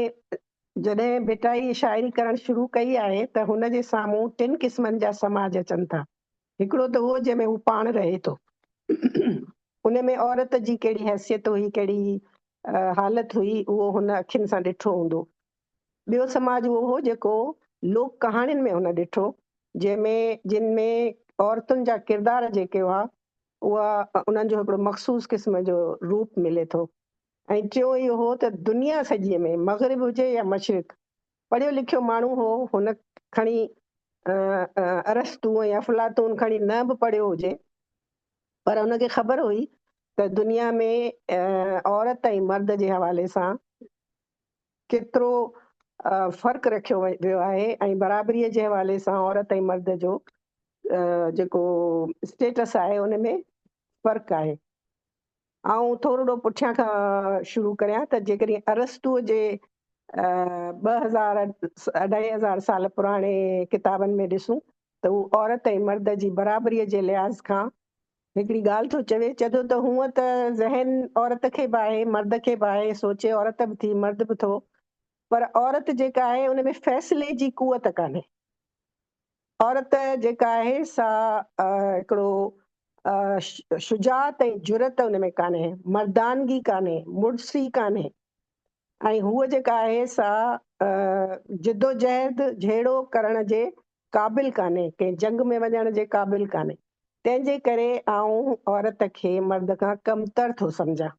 جڏهن ڀٽائي شاعري ڪرڻ شروع ڪئي آهي ته هن جي سامهون ٽن قسمن جا سماج اچن ٿا. هڪڙو ته اهو جنهن ۾ هو پاڻ رهي ٿو. ان ۾ عورت جي ڪهڙي حيثيت هئي، ڪهڙي حالت هئي، اهو هن اکين سان ڏٺو هوندو. ٻيو سماج اهو هو جيڪو لوڪ ڪهاڻين ۾ هن ڏٺو، جنهن ۾ جن ۾ عورتن جا ڪردار جيڪي هئا، اها انهن جو هڪڙو مخصوص قسم جو روپ ملي ٿو. ۽ ٽيون اهو هو ته دنيا سڄيء ۾، مغرب هجي يا مشرق، پڙهيو لکيو ماڻهو هو، هن کڻي ارسطو ۽ افلاطون کڻي نه به پڙهيو هجي، پر هن کي خبر هئي ته دنيا ۾ عورت ۽ مرد جي حوالي سان ڪيترو فرق رکيو ويو آهي ۽ برابريء جي حوالي سان عورت ۽ مرد جو جيڪو اسٽيٽس آهي، ان ۾ فرق آهي. آئون ٿورڙو پٺيان کان شروع ڪريان ته جيڪڏهن ارسطوء جي 2000 2500 سال پراڻي ڪتابن ۾ ڏسون ته هو عورت ۽ مرد جي برابريء جي لحاظ کان هڪڙي ڳالهه ٿو چوي، چئي ٿو ته هونء ته ذهن عورت کي به آهي، مرد کي به آهي، سوچي عورت به ٿي، مرد به ٿو، پر عورت جيڪا آهي ان ۾ فيصلي جي قوت ڪانهي. عورت جيڪا آهي سا هڪڙو شجاعت ۽ جرئت ان ۾ ڪانهي، مردانگي ڪانهي، مڙسي ڪانهي ۽ هوء جيڪا آهي سا جدوجهد جهيڙو ڪرڻ جي قابل ڪانهي، ڪنهن جنگ ۾ وڃڻ جي قابل ڪانهي. تنهن جي ڪري آئون عورت کي مرد کان ڪمتر ٿو سمجهان.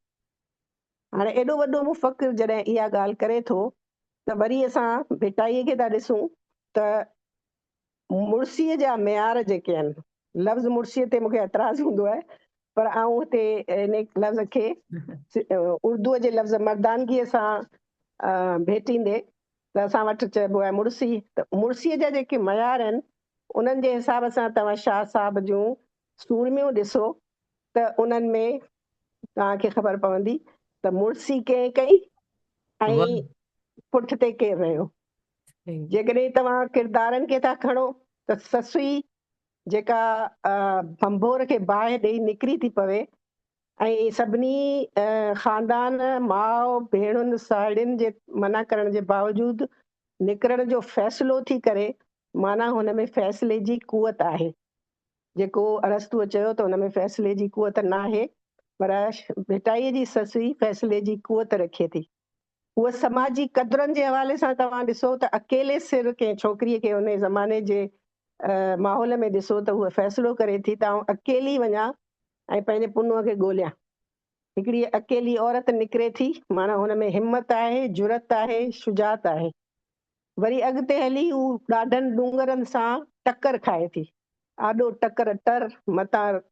هاڻي ايڏو وڏو مفڪر جڏهن اها ڳالهه ڪري ٿو ته وري اسان ڀٽائيء کي ٿا ڏسون ته مڙسيء جا معيار جيڪي آهن، لفظ مڙسيء تي مون کي اعتراض هوندو آهي پر آئون هتي ان لفظ کي اردوء جي لفظ مردانگيء سان ڀيٽيندي ته اسان وٽ چئبو آهي مڙسي ته مڙسيء جا جيڪي معيار آهن انهن جي حساب سان توهان شاهه صاحب جون سورميون ڏسو ته انهن ۾ توهان کي خبر پوندي ته مڙسي ڪنهن ڪئي ۽ پٺتي ڪير رهيو. جيڪڏهن توهان ڪردارن کي ٿا کڻو ته سسئي جيڪا ڀنڀور کي باهه ڏئي نڪري ٿي پوي ۽ سڀني خاندان، ماء، ڀيڻن، ساهيڙين جي منع ڪرڻ جي باوجود نڪرڻ جو فيصلو ٿي ڪري، معنيٰ هن ۾ فيصلي جي قوت آهي. جيڪو ارسطوء چيو ته هن ۾ فيصلي جي قوت ناهي، پر ڀٽائيء جي سسئي فيصلي جي قوت رکي ٿي. هوء سماجي قدرن جي حوالي سان توهان ڏسو ته اڪيلي سر ڪنهن ڇوڪريء کي انهيء زماني جي ماحول ۾ ڏسو ته هوء فيصلو ڪري ٿي ته آئون اڪيلي وڃان ۽ پنهنجي پنهونء کي ڳوليان. هڪڙي اڪيلي عورت نڪري ٿي، معنيٰ هن ۾ همت آهي، جرئت آهي، شجاعت آهي. وري اڳتي هلي هو ڏاڍن ڏونگرن سان ٽڪر کائي ٿي. آڏو ٽڪر ٽر، متان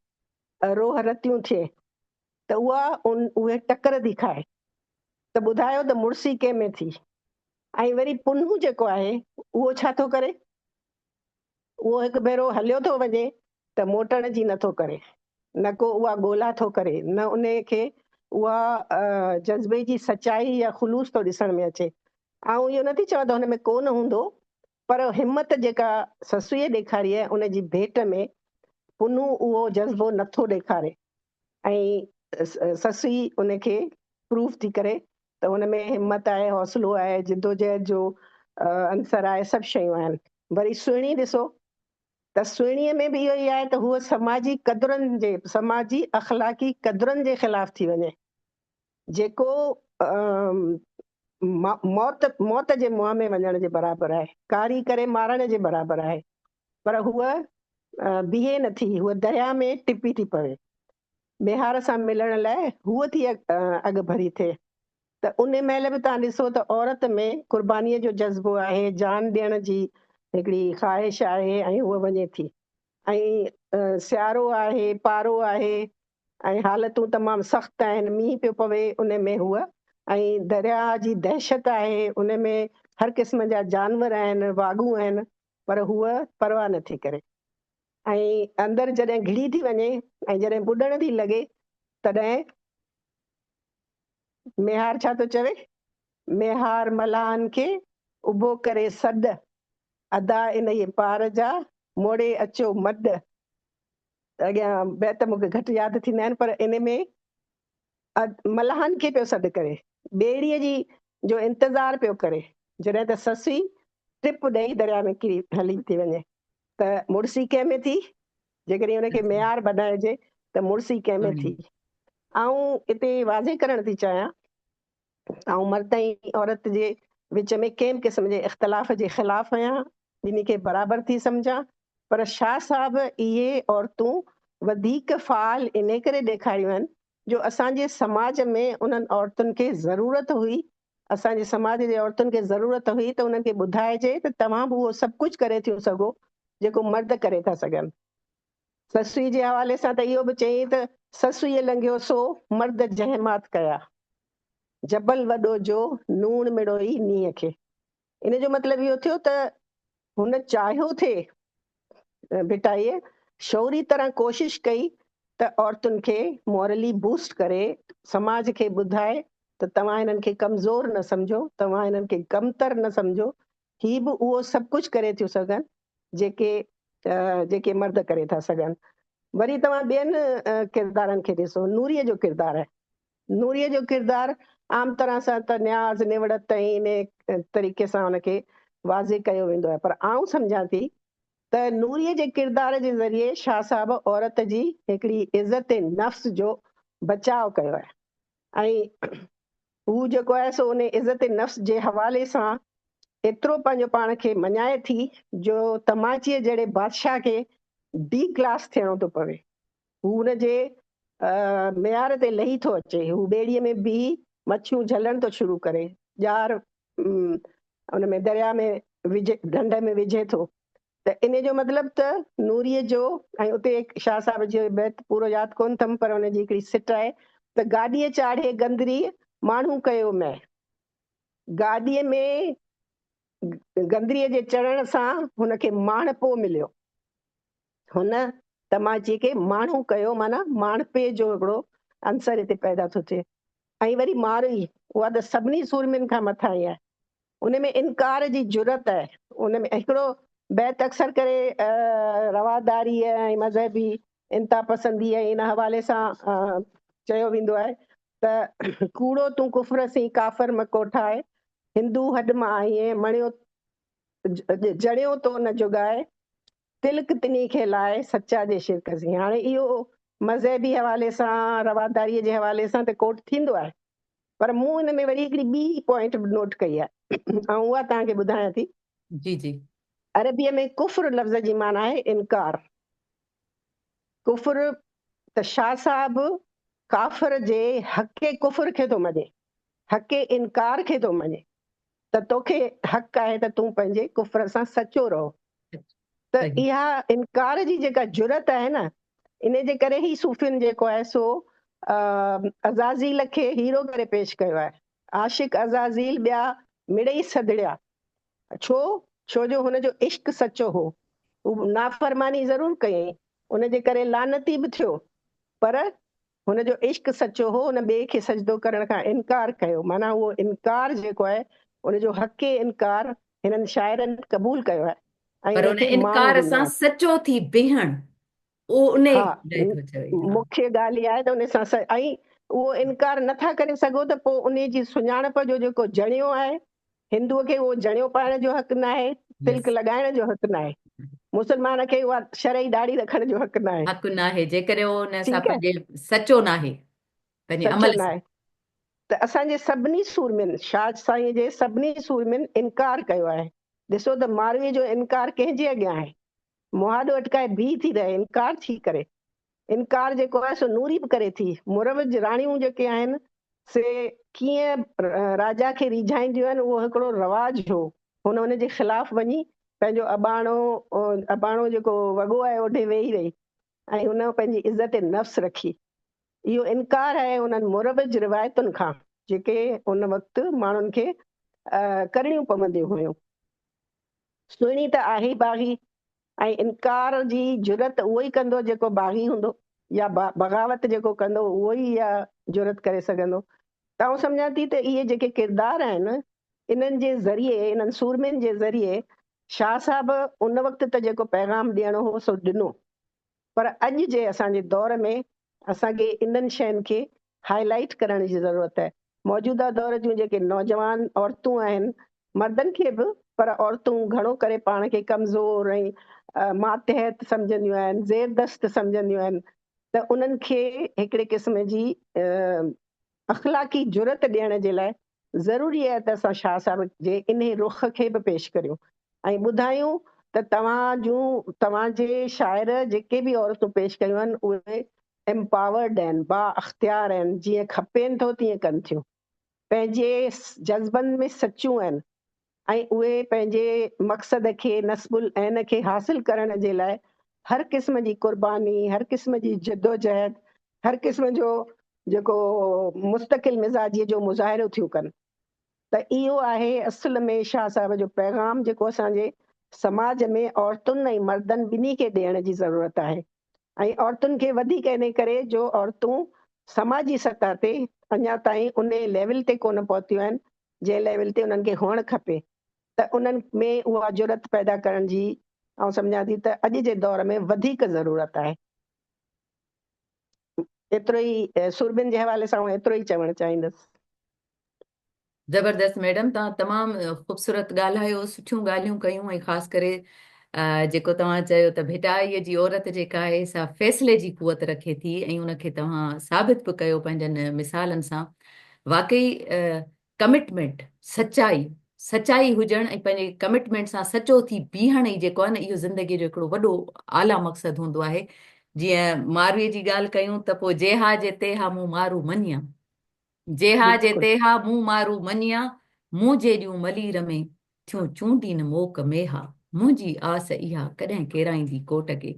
روهه رتيون ٿئي. ته اها ان اهي ٽڪر ٿي کائي. ته ٻڌايو ته مڙسي ڪنهن ۾ ٿي؟ ۽ وري پنهون جيڪو آهي، اهو ڇا ٿو ڪري؟ اهو هڪ ڀيرو هليو ٿو وڃي ته موٽڻ جي نٿو ڪري، نه ڪو اها ڳولا ٿو ڪري، نه انهي کي اها جذبي جي سچائي يا خلوص ٿو ڏسڻ ۾ اچي. آئون اهو نٿي چوان ته هن ۾ ڪو نه هوندو، پر همت جيڪا سسئيء ڏيکاري آهي، ان جي ڀيٽ ۾ پنهون اهو جذبو نٿو ڏيکاري ۽ سسئي ان کي پروف ٿي ڪري ته هن ۾ همت آهي، حوصلو آهي، جدوجهد جو عنصر آهي، سڀ شيون آهن. وري سهڻي ڏسو ته سهڻيء ۾ به اهو ئي آهي ته هوء سماجي قدرن جي، سماجي اخلاقي قدرن جي خلاف ٿي وڃي، جيڪو موت موت جي منهن ۾ وڃڻ جي برابر آهي، ڪاري ڪري مارڻ جي برابر آهي، پر هوء بيهي نٿي، هوء درياء ۾ ٽپي ٿي پوي. ميهار سان ملڻ لاء هوء ٿي اڳڀري ٿئي ته ان مهل به توهان ڏسو ته عورت ۾ قربانيء جو جذبو آهي، جان ڏيڻ جي هڪڙي خواهش آهي ۽ هوء وڃي ٿي ۽ سيارو آهي، پارو آهي ۽ حالتون تمام سخت آهن، مينهن پيو پوي ان ۾ هوء ۽ درياهه جي دهشت آهي، ان ۾ هر قسم جا جانور آهن، واڳون آهن پر هوء پرواهه نٿي ڪري. ۽ اندر جڏهن گهڙي ٿي وڃي ۽ جڏهن ٻڏڻ ٿي لڳي تڏهن ميهار ڇا ٿو چوي؟ ميهار ملاحن کي اڀو ڪري سڏ، ادا انهيء پار جا موڙي اچو مڏ. اڳيان بيت مون کي گهٽ ياد ٿيندا آهن پر ان ۾ ملاحن کي پيو سڏ ڪري، ٻيڙيء جي جو انتظار پيو ڪري، جڏهن ته سسئي ٽپ ڏئي درياء ۾ ڪري هلي ٿي وڃي ته مڙسي ڪنهن ۾ ٿي؟ جيڪڏهن ان کي معيار بنائجي ته مڙسي ڪنهن ۾ ٿي؟ آئون اتي واضح ڪرڻ ٿي چاهيان ته آئون مرد ۽ عورت جي وچ ۾ ڪنهن به قسم جي اختلاف جي خلاف آهيان، ٻنهي کي برابر ٿي سمجهان، پر شاهه صاحب اهي عورتون وڌيڪ فعال انهي ڪري ڏيکاريون آهن جو اسان جي سماج ۾ انهن عورتن کي ضرورت هئي، اسان جي سماج جي عورتن کي ضرورت هئي ته انهن کي ٻڌائجي ته توهان به اهو سڀ ڪجهه ڪري ٿيون سگهو جيڪو مرد ڪري ٿا سگهن. سسئي جي حوالي سان ته اهو به چيائين ته سسئيء لنگهيو سو مرد جنهن مات ڪيا، جبل وڏو جو نوڻ مڙوئي نينهن کي. ان جو مطلب اهو ٿيو ته هن چاهيو ٿي، ڀٽائيء شعوري طرح ڪوشش ڪئي ته عورتن کي مورلي بوسٽ ڪري، سماج کي ٻڌائي ته توهان هنن کي ڪمزور نه سمجهو، توهان هنن کي ڪمتر نه سمجهو، هي به اهو سڀ ڪجهه ڪري ٿيون سگهن جيڪي جيڪي مرد ڪري ٿا سگهن. وري توهان ٻين ڪردارن کي ڏسو، نوريء جو ڪردار آهي. نوريء جو ڪردار عام طرح سان ته نياز، نوڙت ۽ انهيء طريقي سان ان کي واضح ڪيو ويندو آهي پر آئون سمجهان ٿي ته نوريء جي ڪردار جي ذريعي شاهه صاحب عورت جي هڪڙي عزت نفس جو بچاء ڪيو آهي ۽ هو جيڪو آهي سو انهيء عزت نفس جي حوالي سان ايترو پنهنجو پاڻ کي مڃائي ٿي جو تماچيء جهڙي بادشاهه کي ڊي ڪلاس ٿيڻو ٿو پوي. هو ان جي معيار تي لهي ٿو اچي. هو ٻيڙيء ۾ بيهي مڇيون جهلڻ ٿو شروع ڪري. ڄار ان ۾ درياء ۾ وجهي ڍنڍ ۾ وجهي ٿو ته ان جو مطلب ته نوريء جو ۽ اتي شاهه صاحب جو بيت پورو ياد ڪونه اٿم پر ان جي هڪڙي سٽ آهي ته گاڏيء چاڙهي گندريء ماڻهو ڪيو مئي. گاڏيء ۾ گندريء جي چڙهڻ سان هن کي ماڻهپو مليو. هن تماچي کي ماڻهو ڪيو معنيٰ ماڻهپي جو هڪڙو عنصر هتي پيدا ٿو ٿئي ۽ وري ماروي اها ته سڀني سورمين کان مٿانهين آهي ان ۾ انڪار جي جرئت آهي ان ۾ هڪڙو بيت اڪثر ڪري رواداريء ۽ مذهبي انتها پسندي ۽ ان حوالي سان چيو ويندو آهي ته ڪوڙو تون ڪفر سين ڪافر م ڪوٺاء، هندو هڏ مان آهين، مڻيو جڙيو تو نه جڳاء، تلڪ تنهي کي لاء سچا جي شرڪ سين. هاڻي اهو مذهبي حوالي سان رواداري جي حوالي سان ته ڪوٽ ٿيندو آهي پر مون ان ۾ وري هڪڙي ٻي پوائنٽ به نوٽ ڪئي آهي ۽ اها توهان کي ٻڌايان ٿي. جي جي. عربيء ۾ ڪفر لفظ جي معنيٰ آهي انڪار. ڪفر ته شاهه صاحب ڪافر جي حق ڪفر کي ٿو مڃي، حق انڪار کي ٿو مڃي ته توکي حق آهي ته تون پنهنجي ڪفر سان سچو رهو. ته اها انڪار جي جيڪا جرئت آهي نه ان جي ڪري ئي صوفين جيڪو آهي سو عزازيل کي هيرو ڪري پيش ڪيو آهي. عاشق عزازيل ٻيا مڙئي سڌڙيا. ڇو؟ ڇو جو هن جو عشق سچو هو. هو نافرماني ضرور ڪيائين، ان جي ڪري لعنتي به ٿيو، پر هن جو عشق سچو هو، هن ٻئي کي سجدو ڪرڻ کان انڪار ڪيو، معنيٰ اهو انڪار جيڪو آهي، ان جو حق انڪار هنن شاعرن قبول ڪيو آهي ۽ پر ان ان کي مان انڪار ڏنو سان آهي. سچو ٿي بيهڻ، اهو انهيء ها، لاء ٿو چوي. ها. مکيه ڳالهه اها آهي ته ان سان ۽ اهو انڪار نه ٿا ڪري سگهو ته پوء انهيء جي سڃاڻپ جو جيڪو جڻيو آهي، هندوء کي اهو جڻيو پائڻ جو حق ناهي، تلڪ لڳائڻ جو حق ناهي. مسلمان کي اها شرعي ڏاڙهي رکڻ جو حق ناهي. حق ناهي، جيڪڏهن اهو ان سان ٺيڪ آهي. پنهنجي سچو ناهي، پنهنجي سچو عمل سان. ناهي. ته اسان جي سڀني سورمين، شاهه سائينء جي سڀني سورمين انڪار ڪيو آهي. ڏسو ته مارويء جو انڪار ڪنهن جي اڳيان آهي؟ مهاڏو اٽڪائي بيهي ٿي رهي، انڪار ٿي ڪري. انڪار جيڪو آهي سو نوري به ڪري ٿي. مروج راڻيون جيڪي آهن سي ڪيئن راجا کي ريجهائينديون آهن اهو هڪڙو رواج هو. هن ان جي خلاف وڃي پنهنجو اباڻو اباڻو جيڪو وڳو آهي اوڍي ويهي رهي ۽ هن پنهنجي عزت نفس رکي. اهو انڪار آهي انهن مروج روايتن کان جيڪي ان وقت ماڻهن کي ڪرڻيون پونديون هيون. سهڻي ته آهي ئي باغي ۽ انڪار جي جرئت اهو ئي ڪندو جيڪو باغي هوندو يا بغاوت جيڪو ڪندو اهو ئي اها جرئت ڪري سگهندو ته آئون سمجهان ٿي ته اهي جيڪي ڪردار آهن انهن جي ذريعي انهن سورمين جي ذريعي شاهه صاحب ان وقت ته جيڪو پيغام ڏيڻو هو سو ڏنو پر اڄ جي اسان جي دور ۾ اسان کي انهن شين کي هائي لائيٽ ڪرڻ جي ضرورت آهي. موجوده دور جون جيڪي نوجوان عورتون آهن، مردن کي به پر عورتون گهڻو ڪري پاڻ کي ڪمزور ۽ ماتحت سمجهنديون آهن، زيردست سمجهنديون آهن ته انهن کي هڪڙي قسم جي اخلاقي جرئت ڏيڻ جي لاء ضروري آهي ته اسان شاهه صاحب جي انهي رخ کي به پيش ڪريون ۽ ٻڌايون ته توهان جون توهان جي شاعر جيڪي به عورتون پيش ڪيون آهن اهي امپاورڊ آهن با اختيار آهن جيئن کپين ٿو تيئن ڪن ٿيون پنهنجي جذبن ۾ سچيون آهن ۽ اهي پنهنجي مقصد کي، نصب العين کي حاصل ڪرڻ جي لاء هر قسم جي قرباني، هر قسم جي جدوجهد، هر قسم جو جيڪو مستقل مزاجيء جو مظاهرو ٿيون ڪن ته اهو آهي اصل ۾ شاهه صاحب جو پيغام جيڪو اسان جي سماج ۾ عورتن ۽ مردن ٻنهي کي ڏيڻ جي ضرورت آهي ۽ عورتن کي وڌيڪ انهي ڪري جو عورتون سماجي سطح تي اڃا تائين انهي ليول تي ڪونه پهتيون آهن جنهن ليول تي انهن کي هئڻ کپي ته انهن ۾ اها جرئت پيدا ڪرڻ جي آئون سمجهان ٿي ته اڄ جي دور ۾ وڌيڪ ضرورت آهي. ايترو ئي سورمين جي حوالي سان آئون ايترو ئي چوڻ چاهيندس. زبردست ميڊم توهان تمام خوبصورت ڳالهايو سٺيون ڳالهيون ڪيون ۽ خاص ڪري جيڪو توهان چيو ته ڀٽائيء جي عورت جيڪا آهي سا فيصلي جي قوت رکي ٿي ۽ ان کي توهان ثابت به ڪيو پنهنجن مثالن سان واقعي ڪمٽمينٽ، سچائي، سچائي هجڻ ۽ پنهنجي ڪمٽمينٽ سان سچو ٿي بيهڻ ئي جيڪو آهي نه اهو زندگيء جو هڪڙو وڏو اعليٰ مقصد هوندو آهي. جيئن مارويء جي ڳالهه ڪيون ته پوء جي ها جي تي ها مون مارو مڃيان، جي ها جي تي ها مون مارو مڃيان، مون جيڏيون ملير ۾ ٿيون چونڊين موڪ ميها، منهنجي آس اها ڪڏهن ڪيرائيندي ڪوٽ کي.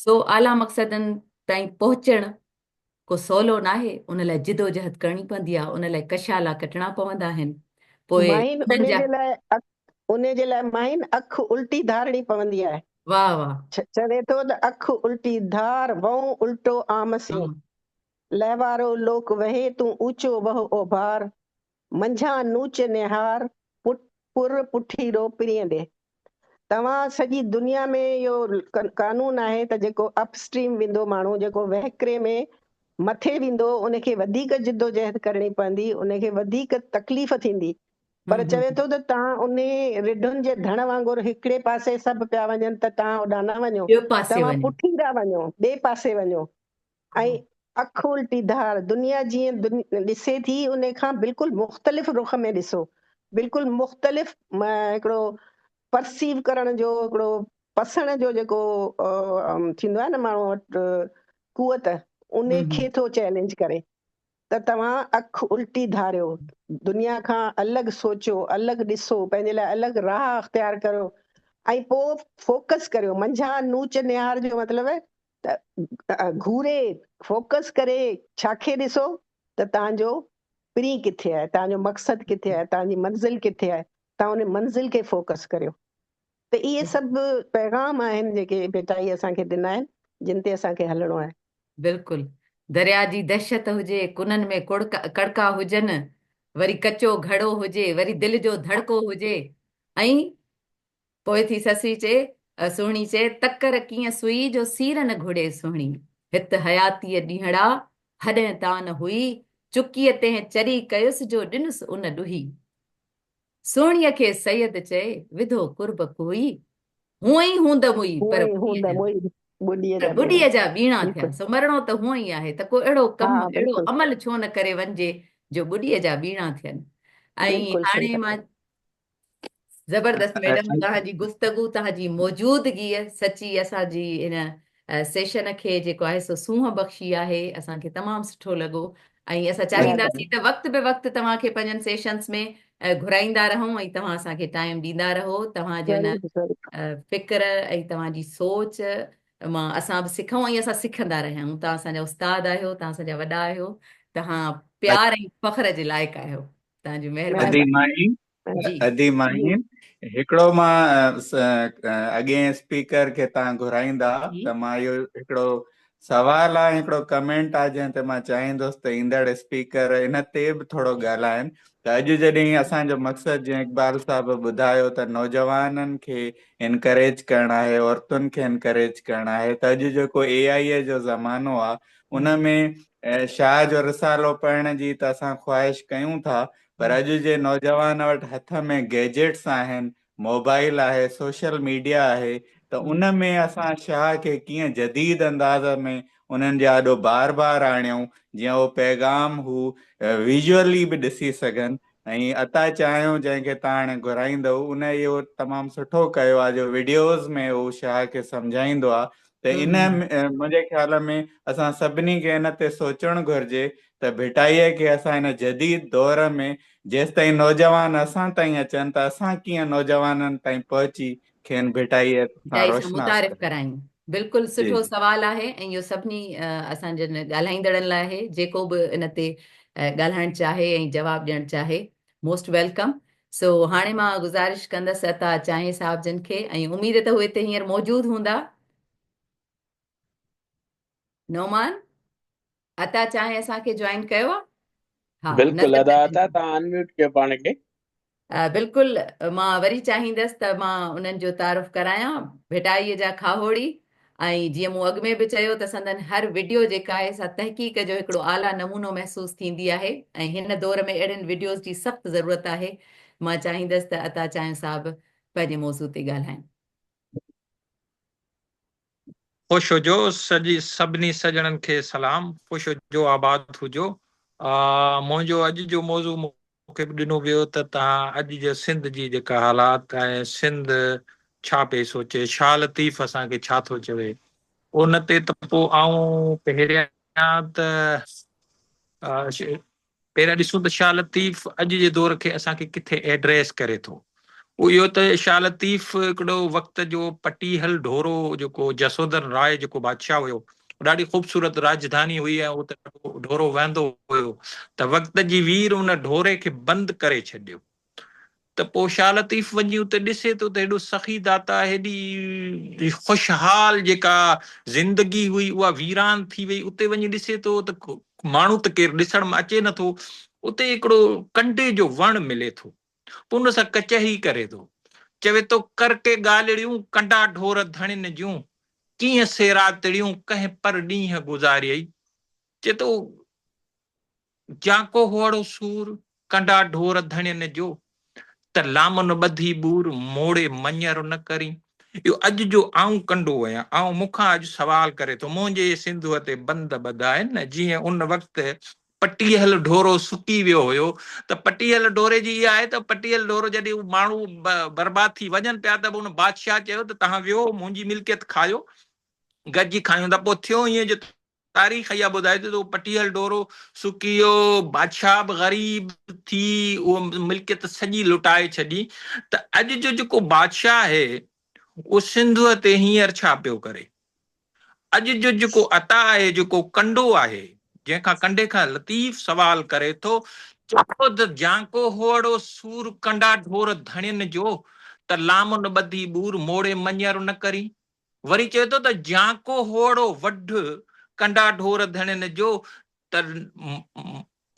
سو اعليٰ مقصدن تائين پهچڻ ڪو سولو ناهي، ان لاء جدوجهد ڪرڻي پوندي آهي، ان لاء ڪشالا ڪٽڻا پوندا آهن، پوء ماهين انهن انهي جا. جي لاء انهي جي لاء ماهين اک الٽي ڌارڻي پوندي آهي. واهه واهه. چوي ٿو ته اک الٽي ڌار، وئون الٽو عام سين. لهوارو لوڪ وهي، تون اوچو وهه اوڀار. منجهان نوچ نهار، پٽ پر پٺيرو پرينء ڏي. توهان سڄي دنيا ۾ اهو قانون آهي ته جيڪو اپ اسٽريم ويندو ماڻهو جيڪو وهڪري ۾ مٿي ويندو ان کي وڌيڪ جدوجهد ڪرڻي پوندي، ان کي وڌيڪ تڪليف ٿيندي. پر چوي ٿو ته توهان انهي رڍن جي ڌڻ وانگر هڪڙي پاسي سڀ پيا وڃن ته توهان اوڏانهن نه وڃو، ٻيو پاسي توهان وڃو. پٺيرا وڃو، ٻئي پاسي وڃو ۽ اک الٽي ڌار، دنيا جيئن ڏسي ٿي انهي کان بلڪل مختلف رخ ۾ ڏسو، بلڪل مختلف هڪڙو پرسيو ڪرڻ جو هڪڙو پسڻ جو جيڪو ٿيندو آهي نه ماڻهو وٽ قوت ان کي ٿو چئلينج ڪري ته توهان اک الٽي ڌاريو دنيا کان الڳ سوچو الڳ ڏسو پنهنجي لاء الڳ راهه اختيار ڪريو ۽ پوء فوڪس ڪريو منجهان نوچ نهار جو مطلب ته گهوري فوڪس ڪري ڇا کي ڏسو ته توهان جو پرين ڪٿي آهي توهان جو مقصد ڪٿي آهي توهان جي منزل ڪٿي آهي توهان ان منزل کي فوڪس ڪريو ته اهي سڀ پيغام آهن جيڪي ڀٽائي اسان کي ڏنا آهن جن تي اسان کي هلڻو آهي. بلڪل درياء جي دهشت هجي، ڪنن ۾ ڪڙڪا هجن، وري ڪچو گهڙو هجي، وري دل جو ڌڙڪو هجي ۽ پوء ٿي سسئي چئي، سهڻي چئي، تڪر ڪيئن سوئي جو سير نه گهڙي سهڻي، هت حياتيء ڏينهڙا هڏهن تان هئي، چڪيء تنهن چري ڪيس جو ڏنس ان ڏوهي. سهڻيء کي سيد چئي، وڌو قرب ڪوئي. هونئن ئي هوند موئي، پر ٻڏيء جا ٻيڻا ٿيا. سو مرڻو ته هونئن ئي آهي، ته ڪو اهڙو ڪم، اهڙو عمل ڇو نه ڪري وڃجي، جو ٻڏيء جا ٻيڻا ٿين. ۽ هاڻي مان زبردست ميڊم توهان جي گفتگو، توهان جي موجودگيء سچي اسان جي هن سيشن کي جيڪو آهي سو سونهن بخشي آهي اسان کي تمام سٺو لڳو ۽ اسان چاهينداسين ته وقت به وقت توهان کي پنهنجن سيشنز ۾ گهرائيندا رهون ۽ توهان اسان کي ٽائيم ڏيندا رهو توهان جي ان فڪر ۽ توهان جي سوچ مان اسان به سکون ۽ اسان سکندا رهيا آهيون توهان اسان جا استاد آهيو توهان اسان جا وڏا آهيو توهان پيار ۽ فخر جي لائق آهيو توهان جي مهرباني جي ادي ماهين هڪڙو مان اڳئين اسپيڪر کي تان گهرائيندا ته مان اهو هڪڙو سوال آ هڪڙو ڪمينٽ آ جنهن تي مان چاهيندس ته ايندڙ اسپيڪر ان تي به ٿورو ڳالهائن ته اڄ جڏهن اسان جو مقصد جيئن اقبال صاحب ٻڌايو ته نوجوانن کي انڪريج ڪرڻ آهي عورتن کي انڪريج ڪرڻ آهي ته اڄ جيڪو اي آئي جو زمانو آ ان ۾ شاهه جو رسالو پڙهڻ جي ته اسان خواهش ڪيون ٿا پر اڄ جي نوجوان وٽ هٿ ۾ گيجيٽس آهن، موبائل آهي، سوشل ميڊيا آهي ته ان ۾ اسان شاهه کي ڪيئن جديد انداز ۾ انهن جي آڏو بار بار آڻيون جيئن اهو پيغام هو ويزوئلي به ڏسي سگهن ۽ عطا چاهيو جنهن کي تان هاڻي گهرائيندؤ ان اهو تمام سٺو ڪيو آهي جو وڊيوز ۾ هو شاهه کي سمجهائيندو آهي ته ان منهنجي خيال ۾ اسان سڀني کي ان تي سوچڻ گهرجي ته ڀٽائيء کي اسان هن جديد دور ۾ جيستائين نوجوان اسان تائين اچن ته اسان ڪيئن نوجوانن تائين پهچي کين ڀٽائيء سان ڀٽائي سان روشناس متعارف ڪريون. ڪرايون. بلڪل جي سٺو جي. سوال آهي ۽ اهو سڀني اسان جن ڳالهائيندڙن لاء آهي جيڪو به ان تي ڳالهائڻ چاهي ۽ جواب ڏيڻ چاهي موسٽ welcome. سو هاڻي مان گذارش ڪندس عطا چانهي صاحب جن کي ۽ اميد ته هو هتي هينئر موجود هوندا. نعمان عطا چانهه اسان کي جوائن ڪيو آ؟ ها بلڪل نظر ادا پيا عطا اچن. توهان انميوٽ ڪيو پاڻ کي. بلڪل مان وري چاهيندس ته مان انهن جو تعارف ڪرايان ڀٽائيء جا کاهوڙي ۽ جيئن مون اڳ ۾ به چيو ته سندن هر وڊيو جيڪا آهي سا تحقيق جو هڪڙو اعليٰ نمونو محسوس ٿيندي آهي ۽ هن دور ۾ اهڙين وڊيوز جي سخت ضرورت آهي مان چاهيندس ته عطا چانهه صاحب پنهنجي موضوع تي ڳالهائين. خوش هجو سڄي سڀني سڄڻن کي سلام خوش هجو آباد هجو منهنجو اڄ جو موضوع مون کي به ڏنو ويو ته توهان اڄ جي سنڌ جي جيڪا حالات ۽ سنڌ ڇا پئي سوچي شاهه لطيف اسان کي ڇا ٿو چوي ان تي ته پوء آئون پهريان ته پهريان ڏسون ته شاهه لطيف اڄ جي دور کي اسان کي ڪٿي ايڊريس ڪري ٿو. اهو اهو ته شاهه لطيف هڪڙو وقت جو پٽيهل ڍورو جيڪو جسودن راء جيڪو بادشاهه هيو، ڏاڍي خوبصورت راڄڌاني هئي ۽ اتي ڏاڍو ڍورو وهندو هيو ته وقت جي وير ان ڍوري کي بند ڪري ڇڏيو. ته پوء شاهه لطيف وڃي اتي ڏسي ٿو ته هيڏو سخي داتا، هيڏي خوشحال جيڪا زندگي هئي اها ويران ٿي وئي، اتي وڃي ڏسي ٿو ته ماڻهو ته ڪير ڏسڻ ۾ اچي نٿو، اتي هڪڙو ڪنڊي جو وڻ ملي ٿو، پوء ان سان ڪچهري ڪري ٿو، چوي ٿو ڪر ڪي ڳالهڙيون، ڪنڊا ڍور ڌڻين جون، ڪيئن سيراتڙيون، ڪنهن پر ڏينهن گذاريئي. چئي ٿو جانڪو هئڙو سور، ڪنڊا ڍور ڌڻين جو، ته لامن ٻڌي ٻور، موڙي مڃر نه ڪرين. اهو اڄ جو آئون ڪنڊو آهيان، آئون مون کان اڄ سوال ڪري ٿو، منهنجي سنڌوء تي بند ٻڌا آهن نه، جيئن ان وقت پٽيهل ڍورو سڪي ويو هيو ته پٽيهل ڍوري جي اها آهي ته پٽيهل ڍورو جڏهن هو ماڻهو برباد ٿي وڃن پيا ته به ان بادشاهه چيو ته توهان ويهو منهنجي ملڪيت کايو گڏجي کايون ٿا پوء ٿيو ائين جو تاريخ اها ٻڌائي ٿي ته اهو پٽيهل ڍورو سڪي ويو بادشاهه به غريب ٿي اهو ملڪيت سڄي لٽائي ڇڏي ته اڄ جو جيڪو بادشاهه آهي اهو سنڌوء تي هينئر ڇا پيو ڪري؟ اڄ جو جيڪو عطا آهي، جيڪو ڪنڊو آهي، جنهن کان ڪنڊي کان لطيف سوال ڪري ٿو، چئو ته جانڪو هوئڙو سور ڪنڊا ڍور ڌڻين جو، ته لامن ٻڌي ٻور موڙي مڃر نه ڪرين. وري چئي ٿو ته جانڪو هوئڙو وڍ ڪنڊا ڍور ڌڻين جو، ته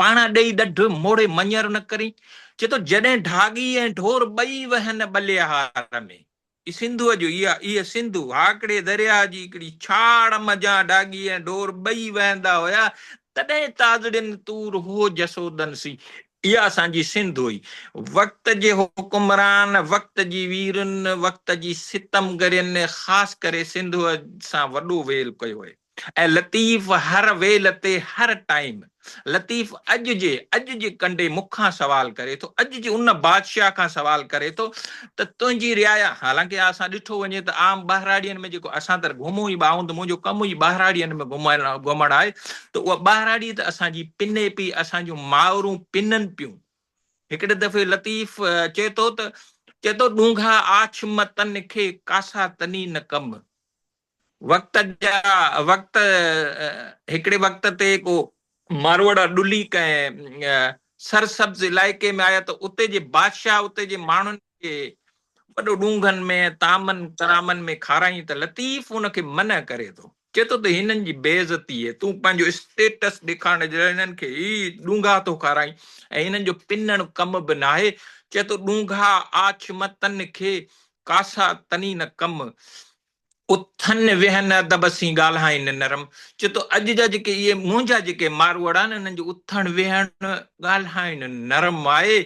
پاڻ ڏئي ڏڍ موڙي مڃر نه ڪرين. چئي ٿو جڏهن ڍاڳي ۽ ڍور ٻئي وهن ٻليهار ۾. هي سنڌوء جو اها اها سنڌو هاڪڙي درياهه جي هڪڙي ڇاڙ منجهان ڍاڳي ۽ ڍور ٻئي وهندا هيا، تڏهن تازڙين تور هو جسودن سين. اها اسان جي سنڌ هئي. وقت جي حڪمران، وقت جي ويرن، وقت جي ستمگرين خاص ڪري سنڌوء سان وڏو ويل ڪيو هي. ۽ لطيف هر ويل تي هر ٽائيم لطيف اڄ جي اڄ جي ڪنڊي مون کان سوال ڪري ٿو اڄ جي ان بادشاهه کان سوال ڪري ٿو ته تنهنجي رعايا حالانڪه اسان ڏٺو وڃي ته عام ٻهراڙين ۾ جيڪو اسان ته گهمون ئي آئون ته منهنجو ڪم ئي ٻهراڙين ۾ گهمڻ گهمڻ آهي ته اها ٻهراڙي ته اسان جي پني پئي اسان جون مائرون پنن پيون هڪڙي دفعي لطيف چئي ٿو ته چئي ٿو ڏونگها آڇ م تن کي ڪاسا تني نه ڪم وقت جا وقت هڪڙي وقت تي ڪو ماروئڙا ڏلهي ڪنهن سرسبز علائقي ۾ آيا ته اتي جي بادشاهه اتي جي ماڻهن کي وڏو ڏونگهن ۾ طعامن ڪرامن ۾ کارائين ته لطيف ان کي منع ڪري ٿو چئي ٿو ته هنن جي بي عزتي آهي تون پنهنجو اسٽيٽس ڏيکارڻ جي لاء هنن کي هي ڏونگها ٿو کارائين ۽ هنن جو پنڻ ڪم به ناهي چئي ٿو ڏونگها آڇ م تن کي ڪاسا تني نه ڪم اٿن ويهن ادب سين ڳالهائين نرم. چي ٿو اڄ جا جيڪي اهي منهنجا جيڪي ماروئڙا آهن انهن جو اٿڻ ويهڻ ڳالهائڻ نرم آهي.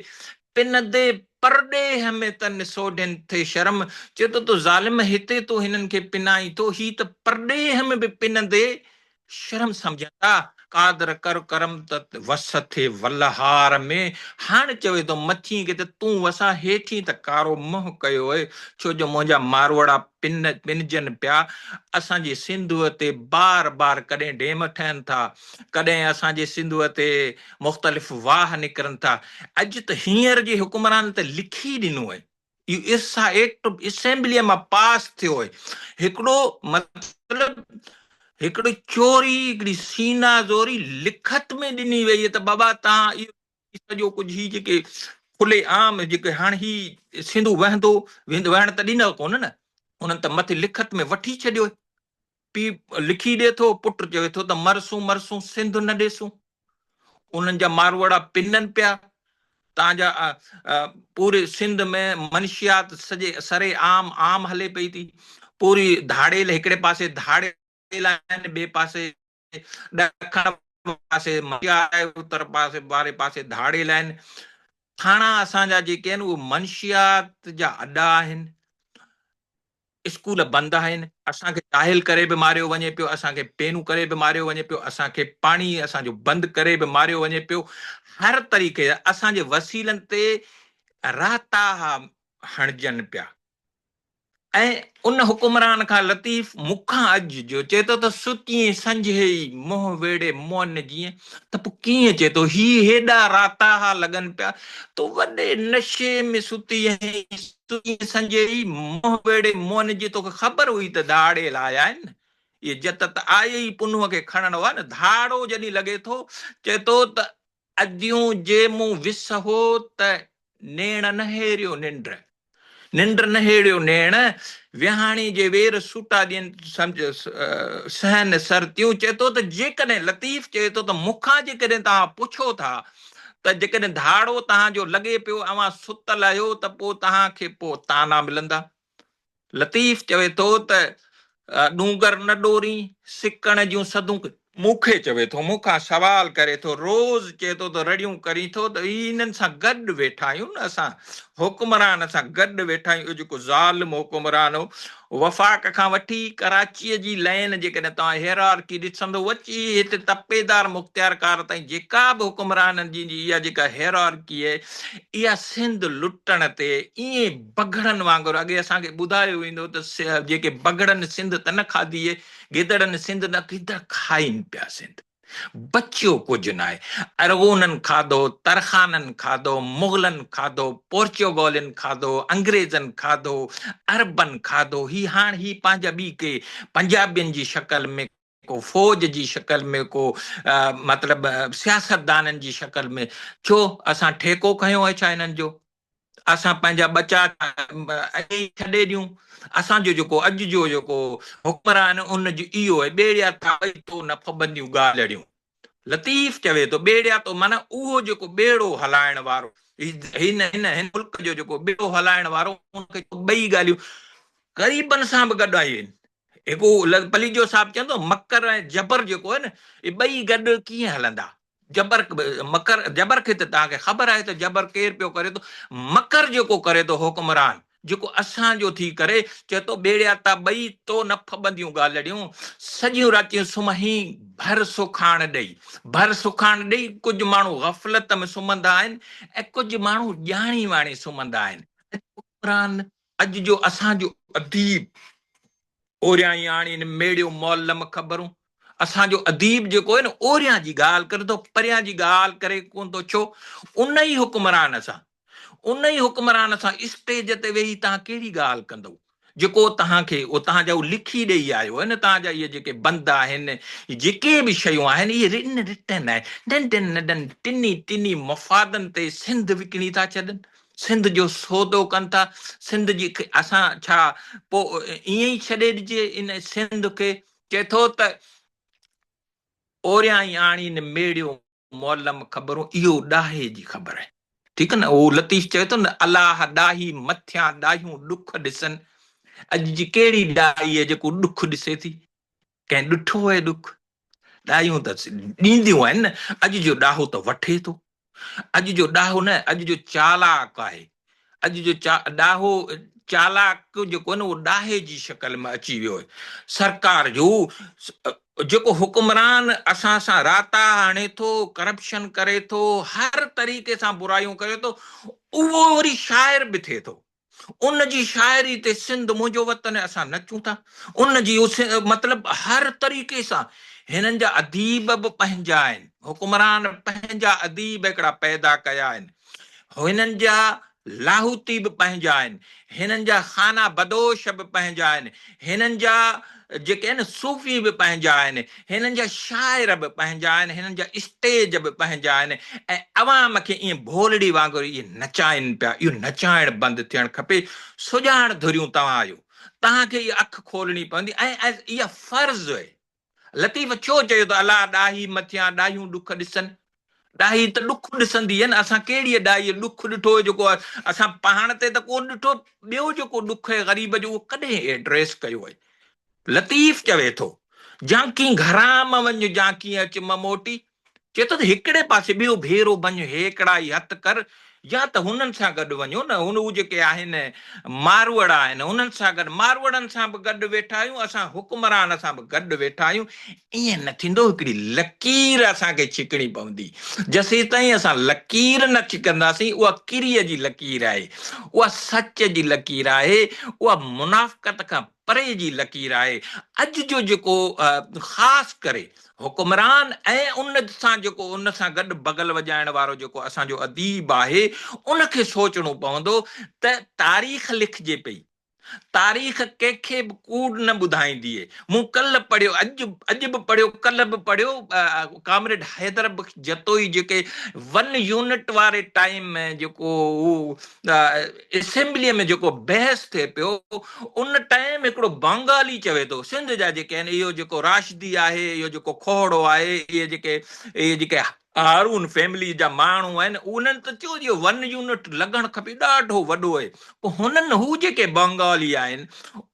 پنندي پرڏيهه ۾ تن سوڍين ٿئي شرم. چي ٿو تو ظالم هتي تو هنن کي پنائين ٿو هي ته پرڏيهه ۾ به پنندي شرم سمجهندا، قادر ڪر ڪرم ته وس ٿئي ولهار ۾، هاڻ چوي ٿو مٿين کي ته تون وسان هيٺين ته ڪارو منهن ڪيو اهي، ڇو جو منهنجا ماروئڙا پن پنجن پيا، اسان جي سنڌوء تي بار بار ڪڏهن ڊيم ٺهن ٿا، ڪڏهن اسان جي سنڌوء تي مختلف واهه نڪرن ٿا، اڄ ته هينئر جي حڪمرانن ته لکي ڏنو اهي. اهو ارسا ايڪٽ اسيمبليء مان پاس ٿيو آهي. هڪڙو مطلب هڪڙي چوري هڪڙي سينا زوري لکت ۾ ڏني وئي آهي ته بابا توهان اهو سڄو ڪجهه هي جيڪي کلي عام جيڪي هاڻ هي سنڌو وهندو ويندو وهڻ ته ڏنو ڪونه نه انهن ته مٿي لکت ۾ وٺي ڇڏيو پيء لکي ڏي ٿو، پٽ چوي ٿو ته مرسون مرسون سنڌ نه ڏيسون. انهن جا ماروئڙا پنن پيا. تان جا پوري سنڌ ۾ منشيات سڄي سري عام عام هلي پئي ٿي. پوري ڌاڙيل هڪڙي پاسي ڌاڙيل آهن ٻئي پاسي ڏکڻ پاسي منشيات آهي اتر پاسي واري پاسي ڌاڙيل آهن. ٿاڻا اسان جا جيڪي آهن اهي منشيات جا اڏا آهن. اسڪول بند آهن، اسان کي جاهل ڪري به ماريو وڃي پيو، اسان کي پينون ڪري به ماريو وڃي پيو، اسان کي پاڻي اسان جو بند ڪري به ماريو وڃي پيو، هر طريقي سان اسان جي وسيلن تي راتاها هڻجن پيا ۽ ان حڪمران کان لطيف مون کان اڄ جو چئي ٿو ته ستين سنجهي منهن ويڙهي مؤن جيئن ته پوء ڪيئن چئي ٿو هي هيڏا راتاها لڳن پيا تو وڏي نشي ۾ ستي هئين ستين سنجهي منهن ويڙهي مؤن جي توکي خبر هئي ته ڌاڙيل آيا آهن نه اهي جت ته آئي ئي پنهونء کي کڻڻ هئا نه ڌاڙو جڏهن لڳي ٿو چئي ٿو ته اديون جي مون وس هو ته نيڻ نه هيريو ننڊ ننڊ نه هيڙيو نيڻ، ويهاڻي جي وير سوٽا ڏين سمجهه سهن سرتيون چئي ٿو ته جيڪڏهن لطيف چئي ٿو ته مون کان جيڪڏهن توهان پڇو ٿا ته جيڪڏهن ڌاڙو توهان جو لڳي پيو اوهان ستل آهيو ته پوء توهان کي پوء طعنا ملندا لطيف چوي ٿو ته ڏونگر نه ڏورين سڪڻ جون سڌون مون کي چوي ٿو، مون کان سوال ڪري ٿو، روز چئي ٿو ته رڙيون ڪرين ٿو ته انهن سان گڏ ويٺا آهيون نه اسان حڪمران سان گڏ ويٺا آهيون، اهو جيڪو ظالم حڪمران هو، وفاق کان وٺي ڪراچيء جي لائين جيڪڏهن توهان هيرارڪي ڏسندو اچي هتي تپيدار مختيارڪار تائين جيڪا به حڪمرانن جي اها جيڪا هيرارڪي آهي اها سنڌ لٽڻ تي ائين بگهڙن وانگر اڳي اسان کي ٻڌايو ويندو ته جيڪي بگهڙن سنڌ ته نه کاڌي آهي گدڙن سنڌ نه گدڙ کائين پيا سنڌ بچيو ڪجهه ناهي ارغونن کاڌو ترخانن کاڌو مغلن کاڌو پورچوگالين کاڌو انگريزن کاڌو عربن کاڌو هي هاڻ هي پنهنجا ٻي ڪي پنجابين جي شڪل ۾ ڪو فوج جي شڪل ۾ ڪو مطلب سياستدانن جي شڪل ۾ ڇو اسان ٺيڪو کنيو آهي ڇا هنن جو اسان پنهنجا ٻچا ائين ئي ڇڏي ڏيون؟ اسان جو جيڪو اڄ جو جيڪو حڪمران ان جو اهو آهي ٻيڙيا ٿا ٻئي تو نه ڦٻنديون ڳالهڙيون. لطيف چوي ٿو ٻيڙيا تو معنيٰ اهو جيڪو ٻيڙو هلائڻ وارو هن هن هن ملڪ جو جيڪو ٻيڙو هلائڻ وارو ان کي ٻئي ڳالهيون غريبن سان به گڏ آهن. هڪ پليجو صاحب چوندو مڪر ۽ جبر جيڪو آهي نه اهي ٻئي گڏ ڪيئن هلندا؟ جبر مڪر جبر کي ته توهان کي خبر آهي ته جبر ڪير پيو ڪري ٿو مڪر جيڪو ڪري ٿو حڪمران جيڪو اسان جو ٿي ڪري چئي ٿو ٻيڙيا تا ٻئي تو نه ڦٻنديون ڳالهڙيون سڄيون راتيون سمهين ڀر سکاڻ ڏئي ڀر سکاڻ ڏئي ڪجهه ماڻهو غفلت ۾ سمهندا آهن ۽ ڪجهه ماڻهو ڄاڻي واڻي سمهندا آهن حڪمران اڄ جو اسان جو اديب اوريان ئي آڻين ميڙيو معلم خبرون. اسان جو اديب جيڪو آهي نه اوريان جي ڳالهه ڪري ٿو پريان جي ڳالهه ڪري ڪونه ٿو ڇو ان ئي حڪمران سان ان ئي حڪمران سان اسٽيج تي ويهي توهان ڪهڙي ڳالهه ڪندؤ جيڪو توهان کي اهو توهان جا لکي ڏئي آيو آهي نه توهان جا اهي جيڪي بند آهن جيڪي به شيون آهن اهي رن رٽن آهن ننڍن ننڍن ٽنهي ٽنهي مفادن تي سنڌ وڪڻي ٿا ڇڏن سنڌ جو سودو ڪن ٿا سنڌ جي اسان ڇا پو ائين ئي ڇڏي ڏجي ان سنڌ کي چئي ٿو ته اوريان ئي آڻين ميڙيو معلم خبرون اهو ڏاهي جي خبر آهي ٺيڪ نه اهو لطيف چئي ٿو نه الله ڏاهي مٿيان ڏاهيون ڏک ڏسن اڄ جي ڪهڙي ڏاهي آهي جيڪو ڏک ڏسي ٿي ڪنهن ڏٺو آهي ڏک ڏاهيون ته ڏينديون آهن نه اڄ جو ڏاهو ته وٺي ٿو اڄ جو ڏاهو نه اڄ جو چالاڪ آهي اڄ جو ڏاهو چالاڪ جيڪو آهي نه اهو ڏاهي جي شڪل ۾ اچي ويو آهي سرڪار جو جيڪو حڪمران اسان سان راتا هڻي ٿو ڪرپشن ڪري ٿو هر طريقي سان برايون ڪري ٿو اهو وري شاعر به ٿئي ٿو ان جي شاعري تي سنڌ منهنجو وطن اسان نچون ٿا ان جي مطلب هر طريقي سان هنن جا اديب به پنهنجا آهن حڪمران پنهنجا اديب هڪڙا پيدا ڪيا آهن هنن جا لاهوتي به پنهنجا آهن هنن جا خانه بدوش به پنهنجا آهن هنن جا جيڪي آهن صوفي به پنهنجا آهن، هنن جا شاعر به پنهنجا آهن، هنن جا اسٽيج به پنهنجا آهن ۽ عوام کي ائين ڀولڙي وانگر اهي نچائين پيا، اهو نچائڻ بند ٿيڻ کپي، سڄاڻ ڌريون توهان آهيو، توهان کي اها اک کولڻي پوندي ۽ اها فرض آهي. لطيف ڇو چيو ته الله ڏاهي مٿيان ڏاهيون ڏک ڏسن، ڏاهي ته ڏک ڏسندي آهي نه، اسان ڪهڙيء ڏاهيء ڏک ڏٺو آهي جيڪو اسان پاڻ تي ته ڪونه ڏٺو، ٻيو جيڪو ڏک آهي غريب جو اهو ڪڏهن ايڊريس ڪيو آهي. لطيف چوي ٿو، جانڪين گهران م وڃ جانڪين اچ م موٽي. چئي ٿو ته هڪڙي پاسي ٻيو ڀيرو ڀڃ هيڪڙا ئي هٿ ڪر، يا ته هنن سان گڏ وڃو نه، هن هو جيڪي آهن ماروئڙا آهن، انهن سان گڏ، ماروئڙن سان به گڏ ويٺا آهيون، اسان حڪمران سان به گڏ ويٺا آهيون، ائين نه ٿيندو، هڪڙي لڪير اسان کي ڇڪڻي پوندي، جسيتائين اسان لڪير نه ڇڪنداسين، اها ڪريء جي لڪير آهي، اها سچ جي لڪير آهي، اها منافقت کان پري جي لڪير آهي. اڄ جو جيڪو خاص ڪري حڪمران ۽ ان سان جيڪو ان سان گڏ بغل وڄائڻ وارو جيڪو اسان جو اديب آهي ان کي سوچڻو پوندو ته تاريخ لکجي پئي. تاريخ ڪنهن کي به ڪوڙ نه ٻڌائيندي. مون ڪلهه پڙهيو اڄ اڄ به پڙهيو ڪلهه به پڙهيو ڪامريڊ حيدر بخش جتوئي جيڪي ون يونٽ واري ٽائيم ۾ جيڪو هو اسيمبليء ۾ جيڪو بحث ٿئي پيو ان ٽائيم هڪڙو بانگالي چوي ٿو سنڌ جا جيڪي آهن اهو جيڪو راشدي آهي اهو جيڪو کوهڙو آهي اهي جيڪي اهي جيڪي هارون فيملي جا ماڻهو آهن انهن ته چيو اهو ون يونٽ لڳڻ کپي ڏاڍو وڏو آهي پوء هنن هو جيڪي بنگالي آهن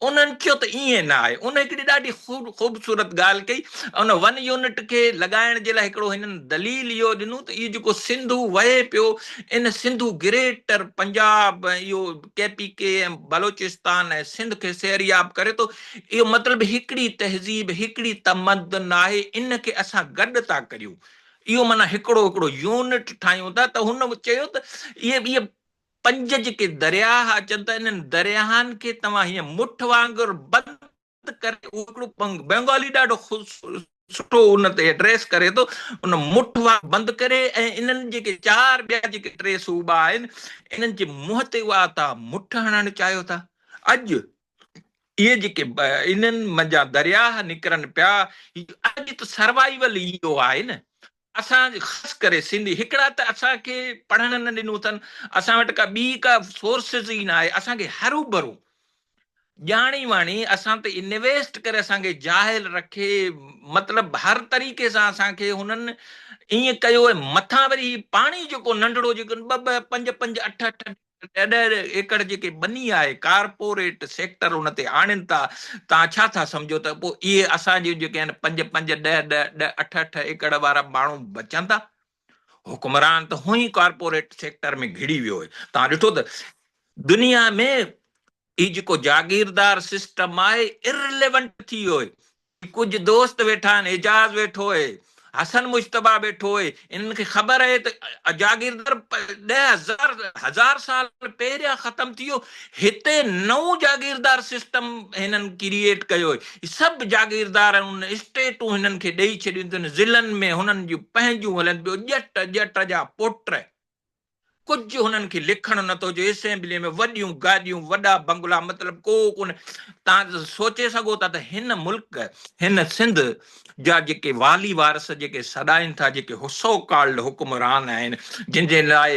انهن چيو ته ائين نه آهي ان هڪڙي ڏاڍي خوبصورت ڳالهه ڪئي ان ون يونٽ کي لڳائڻ جي لاء هڪڙو هنن دليل اهو ڏنو ته اهو جيڪو سنڌو وهي پيو ان سنڌو گريٽر پنجاب ۽ اهو ڪي پي ڪي ۽ بلوچستان ۽ سنڌ کي سيرياب ڪري ٿو اهو مطلب هڪڙي تهذيب هڪڙي تمدن آهي ان کي اسان گڏ ٿا ڪريون اهو معنيٰ هڪڙو هڪڙو يونٽ ٺاهيون ٿا ته هن چيو ته اهي اهي پنج جيڪي درياهه اچن ٿا انهن درياهن کي توهان هيئن مٺ وانگر بند ڪري اهو هڪڙو بينگالي ڏاڍو سٺو ان تي ايڊريس ڪري ٿو ان مٺ وانگر بند ڪري ۽ انهن جيڪي چار ٻيا جيڪي ٽي صوبا آهن انهن جي منهن تي اها توهان مٺ هڻڻ چاهيو ٿا اڄ اهي جيڪي انهن منجهان درياهه نڪرن پيا، هي اڄ ته سروائيول ئي اهو آهي نه. اسان خاص ڪري سنڌي هڪڙا ته اسان کي پڙهڻ نه ڏنو اٿن، اسان وٽ ڪا ٻي ڪا سورسز ئي نه آهي، اسان کي هروڀرو ڄاڻي واڻي اسان تي انويسٽ ڪري اسان کي جاهل رکي مطلب هر طريقي سان اسان کي هنن ائين ڪيو ۽ مٿان وري هي پاڻي جيڪو ننڍڙو جيڪو ٻه ٻه پنج پنج اٺ اٺ ڏهه ڏهه ايڪڙ جيڪي ٻني آهي ڪارپوريٽ سيڪٽر ان تي آڻين ٿا توهان ڇا ٿا سمجهو ته پوء اهي اسان جون جيڪي آهن پنج پنج ڏهه ڏهه ڏهه اٺ اٺ ايڪڙ وارا ماڻهو بچندا؟ حڪمران ته هونئن ئي ڪارپوريٽ سيڪٽر ۾ گهڙي ويو آهي توهان ڏٺو ته دنيا ۾ هي جيڪو جاگيردار سسٽم آهي ارليونٽ ٿي ويو آهي ڪجهه دوست ويٺا آهن، اعجاز ويٺو آهي، حسن مجتبيٰ ويٺو آهي، انهن کي خبر آهي ته جاگيردار 10,000 هزار سال پهريان ختم ٿي ويو، هتي نئون جاگيردار سسٽم هنن ڪريئيٽ ڪيو آهي، سڀ جاگيردار ۽ اسٽيٽون هنن کي ڏئي ڇڏيون اٿن، ضلعن ۾ هنن جون پنهنجون هلن پيو، ڄٽ ڄٽ جا پٽ. ڪجهه هنن کي لکڻ نه ٿو اچي، اسيمبليء ۾ وڏيون گاڏيون، وڏا بنگلا، مطلب ڪو ڪونه. توهان سوچي سگهو ٿا ته هن ملڪ، هن سنڌ جا جيڪي والي وارث جيڪي سڏائين ٿا، جيڪي سو ڪالڊ حڪمران آهن، جن جي لاء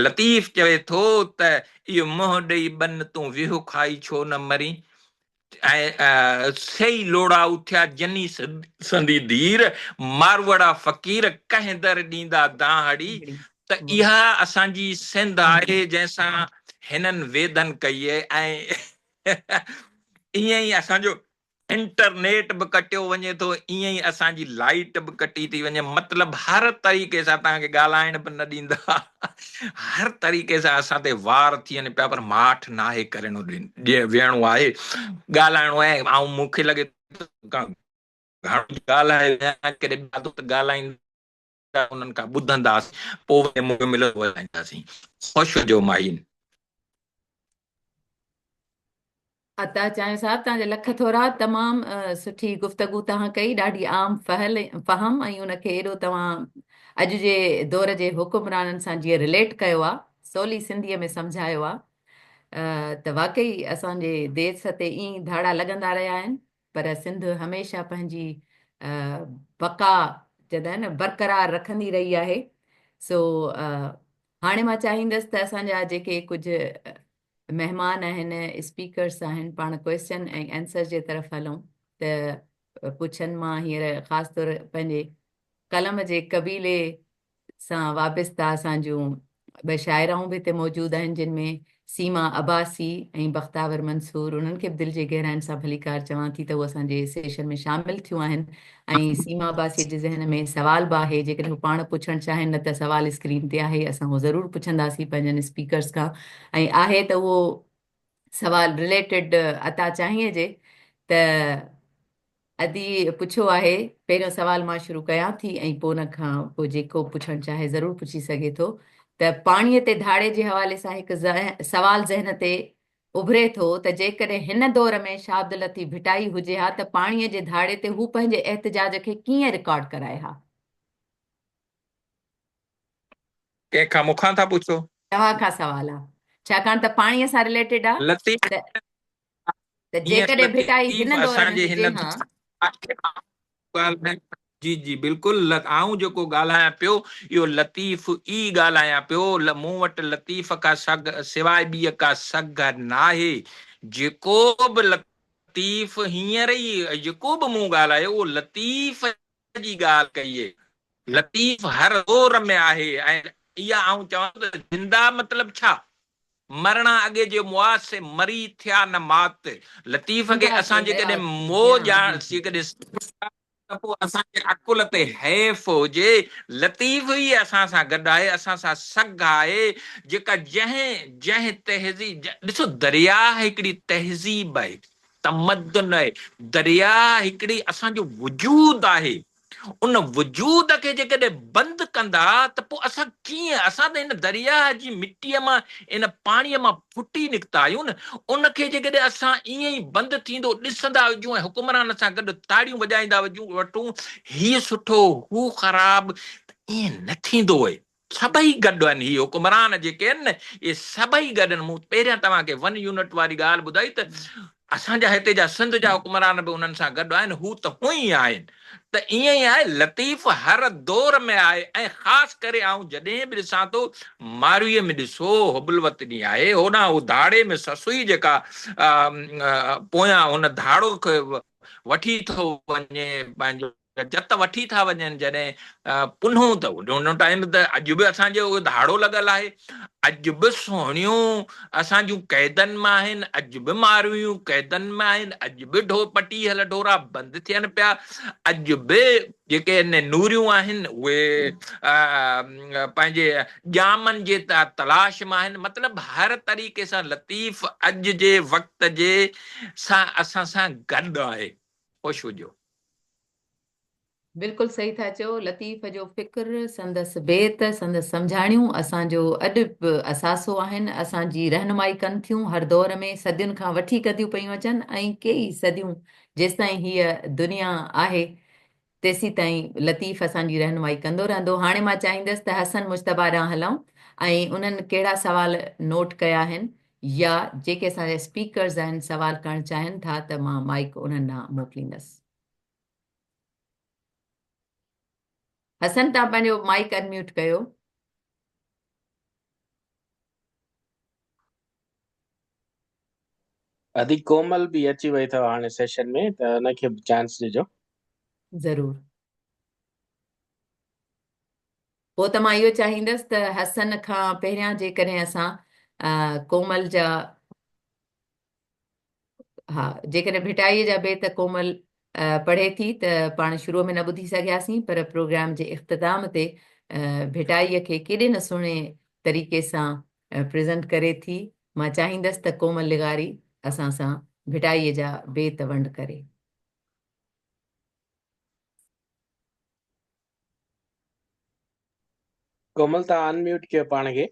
لطيف چوي ٿو ته اهو منهن ڏئي ٻن تون ويهه کائي ڇو نه مرين؟ ۽ سيئي لوڙها اٿيا جني سندي ڌير، ماروئڙا فقير ڪنهن در ڏيندا دانهڙي، ته اها اسان جي سنڌ آهي جنهن سان هنن ويڌن ڪئي ۽ ائين ئي اسان جو انٽرنيٽ به ڪٽيو وڃي ٿو ائين ئي اسان جي لائيٽ به ڪٽي ٿي وڃي مطلب هر طريقي سان توهان کي ڳالهائڻ به نه ڏيندا هر طريقي سان اسان تي وار ٿين پيا پر ماٺ ناهي ڪرڻو ويهڻو آهي ڳالهائڻو آهي آئون مون کي لڳي ٿو گهڻو ڳالهائي ويا ڪڏهن ٻيا دوست ڳالهائيندا انهن کان ٻڌنداسين پوء وري موقعو ملندو ڳالهائينداسين خوش هجو ماهين. عطا چانهيو صاحب توهان جا لک ٿورا تمام سٺي گفتگو توهان ڪئي ڏاڍي عام فهل فهم ۽ ان کي ايڏو توهان اڄ جي دور جي حڪمرانن سان جيئن رليٽ ڪيو آ سولي سنڌيء ۾ سمجهايو آ ته واقعي اسان جي ديس تي ائين ڌاڙا لڳندا رهيا آهن پر سنڌ هميشه پنهنجي بقا چوندا آهن نه برقرار رکندي رهي آهي سو هاڻي مان چاهيندس ته اسان جا جيڪي ڪجهه مهمان آهن اسپيڪرس آهن پاڻ ڪويسچن ۽ آنسر جي طرف هلون ته پڇن مان هينئر خاص طور پنهنجي قلم جي قبيلي سان وابسته اسان جون ٻه شاعرائون به هتي موجود آهن جن ۾ سيما عباسي ۽ بختاور منصور انهن کي به دل جي گهراين سان ڀليڪار چوان ٿي ته هو اسان جي سيشن ۾ شامل ٿيون آهن ۽ سيما عباسيء جي ذهن ۾ سوال به آهي، جيڪڏهن هو پاڻ پڇڻ چاهين نه ته سوال اسڪرين تي آهي، اسان اهو ضرور پڇنداسين پنهنجن اسپيڪرز کان ۽ آهي ته اهو سوال رليٽيڊ عطا چاهين جي ته ادي پڇيو آهي، پهريون سوال مان شروع ڪيان ٿي ۽ پوء ان کان پوء جيڪو پڇڻ چاهي ضرور پڇي سگهي ٿو ته پاڻي تي ڌاڙي جي حوالي سان هڪ سوال ذهن تي اڀري ٿو ته جيڪڏهن هن دور ۾ شاهه عبداللطيف ڀٽائي هجي ها ته پاڻيء جي ڌاڙي تي هو پنهنجي احتجاج کي ڪيئن رڪارڊ ڪرائي ها؟ ڪنهن کان مون کان ٿا پڇو؟ توهان کان سوال آ ڇاڪاڻ ته پاڻيء سان رليٽيڊ آ لطيف ته ته جيڪڏهن ڀٽائي لطيف هن دور اسان ۾ جي هجي هن ها. ڳالهه جي جي بلڪل آئون جيڪو ڳالهايان پيو اهو لطيف ئي ڳالهايان پيو مون وٽ لطيف کان سگهه سواء ٻيء ڪا سگهه ناهي جيڪو به لطيف هينئر ئي جيڪو به مون ڳالهايو اهو لطيف جي ڳالهه ڪئي. لطيف هر دور ۾ آهي ۽ اها آئون چوان ٿو ته زنده مطلب ڇا؟ مرڻا اڳي جي مئا سي مري ٿيا نه مات. لطيف کي اسان جيڪڏهن مئو ڄاڻ جيڪڏهن سمجهون ٿا ته پوء اسان جي عقل تي حيف هجي. لطيف ئي اسان سان گڏ آهي، اسان سان سگهه آهي جيڪا جنهن جنهن تهذيب ڏسو درياهه هڪڙي تهذيب آهي، تمدن آهي، درياهه هڪڙي اسان جو وجود آهي. ان وجود کي جيڪڏهن بند ڪندا ته پوء اسان ڪيئن، اسان ته هن درياهه جي مٽيء مان، ان پاڻيء مان ڦٽي نڪتا آهيون نه، ان کي جيڪڏهن اسان ائين ئي بند ٿيندو ڏسندا هجون ۽ حڪمرانن سان گڏ تاڙيون وڄائيندا وٺون، هيء سٺو، هو خراب، ته ائين نه ٿيندو اهي. سڀئي گڏ آهن، هي حڪمران جيڪي آهن نه، اهي سڀئي گڏ آهن. مون پهريان توهان کي ون يونٽ واري ڳالهه ٻڌائي ته اسان جا هتي جا سنڌ جا حڪمران به انهن سان گڏ آهن، هو ته هونئن ئي آهن. ته ائين ئي آهي، لطيف هر دور ۾ آهي ۽ خاص ڪري آئون جڏهن به ڏسان ٿو مارويء ۾ ڏسو حب الوطني آهي، هوڏانهن هو ڌاڙي ۾ سسئي جيڪا پويان هن ڌاڙو کي وٺي ٿو وڃي پنهنجو جت وٺي ٿا وڃن جڏهن پنهون ته ان ٽائيم ته اڄ به اسان جو ڌاڙو لڳل آهي اڄ به سهڻيون اسان جون قيدن مان آهن اڄ به مارويون قيدن مان آهن اڄ به ڍو پٽي هل ڍورا بند ٿين پيا اڄ به جيڪي نوريون آهن اهي پنهنجي ڄامن جي تلاش مان آهن مطلب هر طريقي سان لطيف اڄ جي وقت جي سان اسان سان گڏ آهي خوش هجو. بلڪل صحيح ٿا چئو لطيف جو فڪر سندس بيت سندس سمجهاڻيون اسان جو اڄ به اثاثو آهن اسان جي رهنمائي ڪن ٿيون هر دور ۾ صدين کان وٺي ڪنديون پيون اچن ۽ ڪيئي صديون جيستائين هيء دنيا آهي تيسيتائين لطيف اسان جي رهنمائي ڪندو رهندو هاڻي مان چاهيندس ته حسن مجتبيٰ ڏانهن هلون ۽ انهن ڪهڙا سوال نوٽ ڪيا آهن يا جيڪي اسان جا اسپيڪرز آهن سوال ڪرڻ چاهين ٿا ته مان مائيڪ انهن ڏانهن موڪليندس. حسن توهان پنهنجو مائيڪ انميوٽ ڪيو. ادي ڪومل به اچي وئي اٿو هاڻي سيشن ۾ ته ان کي به چانس ڏجو. ضرور. پوء ته مان اهو چاهيندس ته حسن کان پهريان جيڪڏهن اسان ڪومل جا ها جيڪڏهن ڀٽائيء جا بيت ڪومل پڙهي ٿي ته پاڻ شروع ۾ نه ٻڌي سگهياسين پر پروگرام جي اختتام تي ڀٽائيء کي ڪيڏي نه سهڻي طريقي سان پريزنٽ ڪري ٿي. مان چاهيندس ته ڪومل لغاري اسان سان ڀٽائيء جا بيت ونڊ ڪري. ڪومل توهان ان ميوٽ ڪيو پاڻ کي.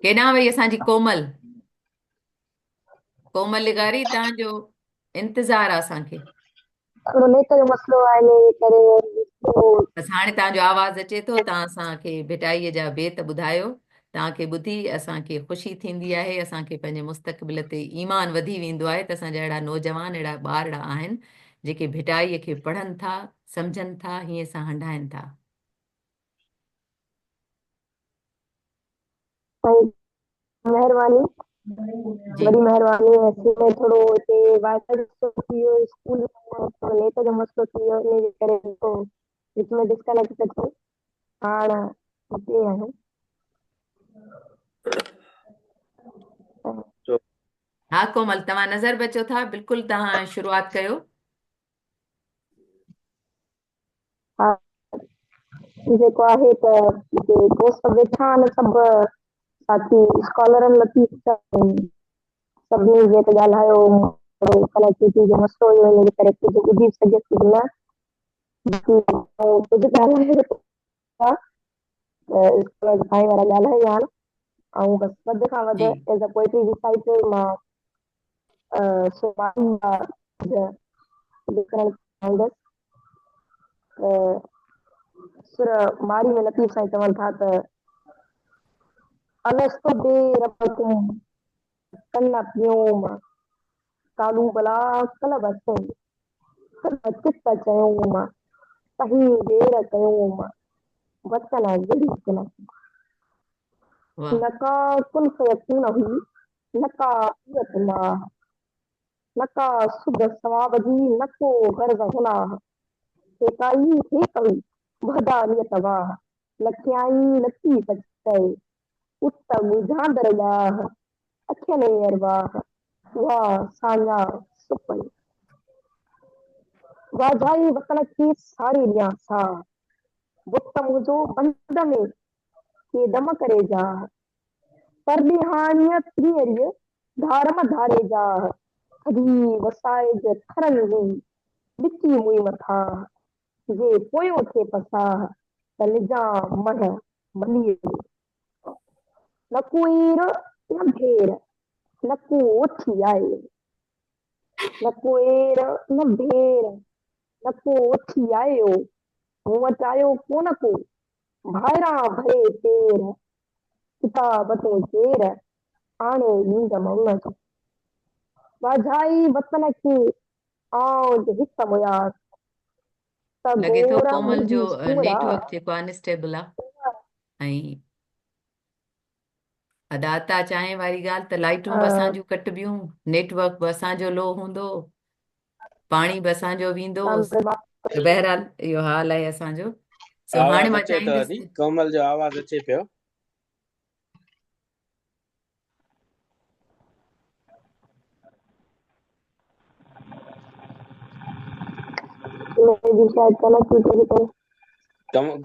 ڪيڏانهن وئي اسان جي ڪومل؟ ڪومل لغاري توهان جو انتظار آ اسان کي. ٿورو نيٽ جو مسئلو آهي ان جي ڪري. بس هاڻي توهان جو آواز اچي ٿو توهان اسان کي ڀٽائيء جا بيت ٻڌايو توهان کي ٻڌي اسان کي خوشي ٿيندي آهي اسان کي پنهنجي مستقبل تي ايمان وڌي ويندو آهي ته اسان جا اهڙا نوجوان اهڙا ٻارڙا آهن جيڪي ڀٽائيء کي پڙهن ٿا سمجهن ٿا هيئن سان هنڍائن ٿا. سائين مهرباني جي وڏي مهرباني اصل ۾ ٿورو هتي وائي فائي جو مسئلو ٿي ويو اسڪول ۾ ٿورو نيٽ جو مسئلو ٿي ويو ان جي ڪري ٿورو وچ ۾ ڊسڪنيڪٽ پيو ٿئي هاڻ هتي آهيون. ها ڪومل توهان نظر به اچو ٿا بلڪل توهان شروعات ڪيو. ها جيڪو آهي ته جيڪي دوست ويٺا آهن سڀ ساٿي اسڪالرن لطيف سڀني جيڪو ڳالهايو ٿورو ڪنيڪٽيوٽي جو مسئلو هيو ان جي ڪري ڪجهه ٻڌي سگهيس ڪجهه نه باقي ڪجهه ڳالهايو ته اسڪالر سائين وارا ڳالهائي ويا آهن ۽ بس وڌ کان وڌ ايز ا پوئٽري ريسائيٽر مان سوال ڪرڻ چاهيندس ته سر ماري ۾ لطيف سائين چون ٿا ته الست بي ربڪم ڪن پيوم، قالو بلا قلب سين، تڏ چت چيوم، تهين وير ڪيوم، وطن وڙهي ڪنهن. نه ڪا ڪن فيڪون هئي، نه ڪا عيت ماهه، نه ڪا سڌ ثواب جي، نه ڪو غرض گناهه، هيڪائي هيڪ هئي، وحدانيت واهه. لکيائين لطيف چئي، ات ڳجهاندر ڳاهه، اکين ۽ ارواح، اها ساڃاهه سپئي. واجهائي وطن کي ساڙي ڏيان ساهه، بت منهنجو بند ۾ ڪي دم ڪري جاهه. پرڏيهاڻيء پرينء ريء ڌار م ڌاري جاهه، ٿڌي وسائج ٿرن جي، ٻچي موئي مٿاهه. جي پويون ٿئي پساهه، ته لجان مڙهه ملير ۾. نه ڪو اير نه ڀير، نه ڪو اوٺي آيو. نه ڪو اير نه ڀير، نه ڪو اوٺي آيو. مون وٽ آيو ڪونه ڪو، ڀائران ڀري پير. ڪتاب تون ڪير، آڻي ڏيندم ان جو. واجهائي وطن کي آئون جي هڪ مياس، ته لڳي ٿو گور ڪومل جو منهنجي سورا. نيٽ ورڪ جيڪو آ انسٽيبل آ ۽ ادا عطا چانهه واري ڳالهه ته لائٽون به اسان جون ڪٽبيون نيٽ ورڪ به اسان جو لو هوندو پاڻي به اسان جو ويندو ته بهرحال اهو حال آهي اسان جو سو هاڻي آواز مان اچي ٿو چاهيندس ادي ڪومل جو آواز اچي پيو.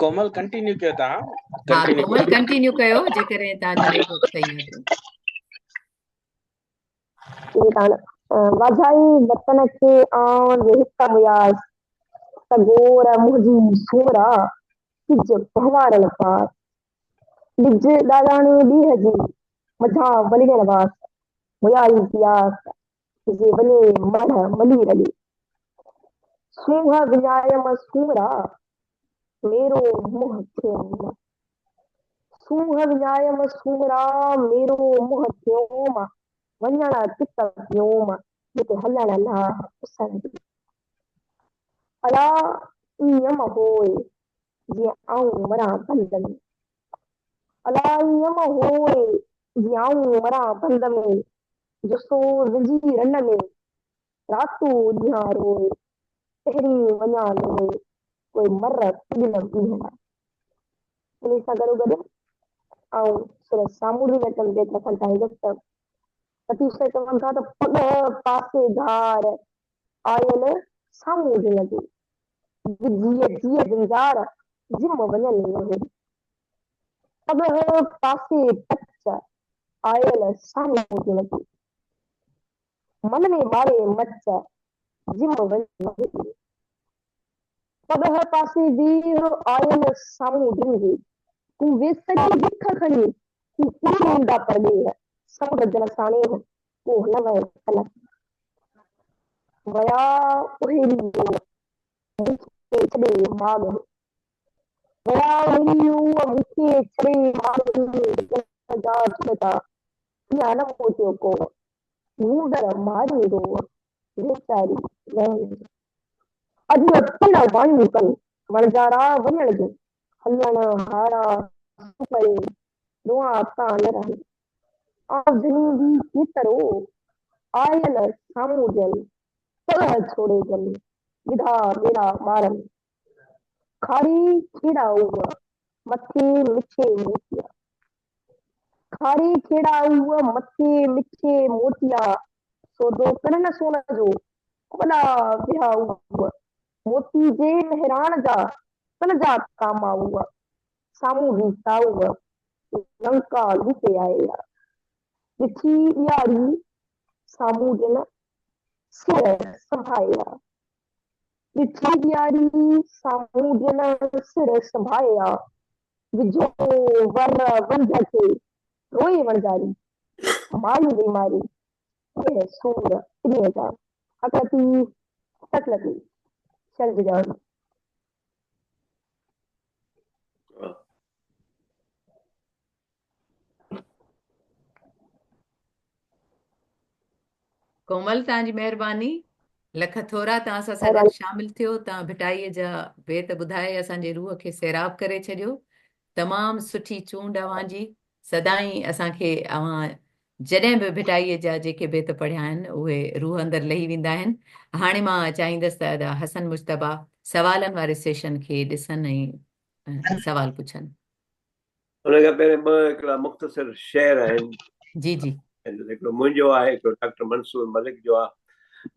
ڪومل ڪنٽينيو ڪيو تان ها ڪومل ڪنٽينيو ڪيو جيڪڏهن تان جو نيٽورڪ صحيح آهي واجهائي وطن کي آئون جي هڪ مياس ته گور منهنجي سورا سج پنهوارل پار ڏج ڏاڏاڻي ڏينهن جي، منجهان ولڙيل واس، مياري پياس، جي وڃي مڙهه ملير ڏي. سونهن وڃايم سومرا، ميرو منهن ٿيوم. سونهن وڃايم سومرا، ميرو منهن ٿيوم، وڃڻ چت پيوم، جتي هلڻ لاهه پسڻ ڏي. الا ايئن م هوء، جيئن آئون مران بند ۾. الا ائين م هوء، جيئن آئون مران بند ۾، جسو وجهي رن ۾، راتو ڏينهان روء، پهرين وڃان لوء، ڪوئي مر پڄنم ڏينهن لاء. انهي سان گڏوگڏ آئون سر سامونڊي لٽن تي رکڻ چاهيندس ته لطيف سائين چون ٿا ته پڳهه پاسي ڌار آيل سامهون ڏنل جي وجهيء جيء جنجار جم وڃن وهي. پڳهه پاسي پچ آيل سامهون ڏنل جي من ۾ ٻاري مچ جم وڃن وهي. پڳهه پاسي ويهه آيل سامهون ڏنل جي ڪو ويسري وک کڻي ڪو ڪوڙ ايندا پرڏيهه سمنڊ جل ساڻيهه ڪو نه وئين ڪلڪ. ويا اهيري اوء، مون کي ڇڏي ماڳ هي. ويا اهيري اوء، مون کي ڇڏي ماڳ هي. جن جا ڇڏتا، ٿيا نه موٽيو ڪو. گوندر ماري روء، ويچاري ويل جي. اڄ پل وايون ڪن، وڻجارا وڃڻ جون. هلڻ هارا سپرين، روئان تان نه رهن. آڌني به ڪيترو، آيل سامهون جن، پڳهه ڇوڙي جن، وڌا ٻيڙا ٻارن. کاري کيڙا اوء، مٿي مٺي موتيا. کاري کيڙا اوء، مٿي مٺي موتيا. سودو ڪر نه سون جو، وڏا ويا اوء. موتي جي مهراڻ جا، تن جا ڪاما اوء. سامهون هي سائوء، لنڪا لوٽي آئي آ. ڏٺي ڏياري سامهون ڄڻ سر سنڀائي آ. ڏٺي ڏياري سامهون ڄڻ سر سنڀائي آ. وجهو ور ونجهه کي روئي وڻجاري، ماريندي ماري ڏيهه سور پرينء جا. حق لطيف سچ لطيف شل جڳائي. ڪومل توهان جي مهرباني. لک ٿورا توهان اسان سان گڏ شامل ٿيو. توهان ڀٽائيء جا بيت ٻڌائي اسان جي روح کي سيراب ڪري ڇڏيو. تمام سٺي چونڊ اوهان جي. سدائين اسان کي اوهان جڏهن به ڀٽائيء جا جيڪي بيت پڙهيا آهن اهي روح اندر لهي ويندا آهن. هاڻي مان چاهيندس ته ادا حسن مجتبيٰ سوالن واري سيشن کي ڏسن ۽ سوال پڇن. ان کان پهرين ٻه هڪڙا مختصر شعر آهن. جي جي. هڪڙو منهنجو آهي هڪڙو ڊاڪٽر منصور ملڪ جو آهي.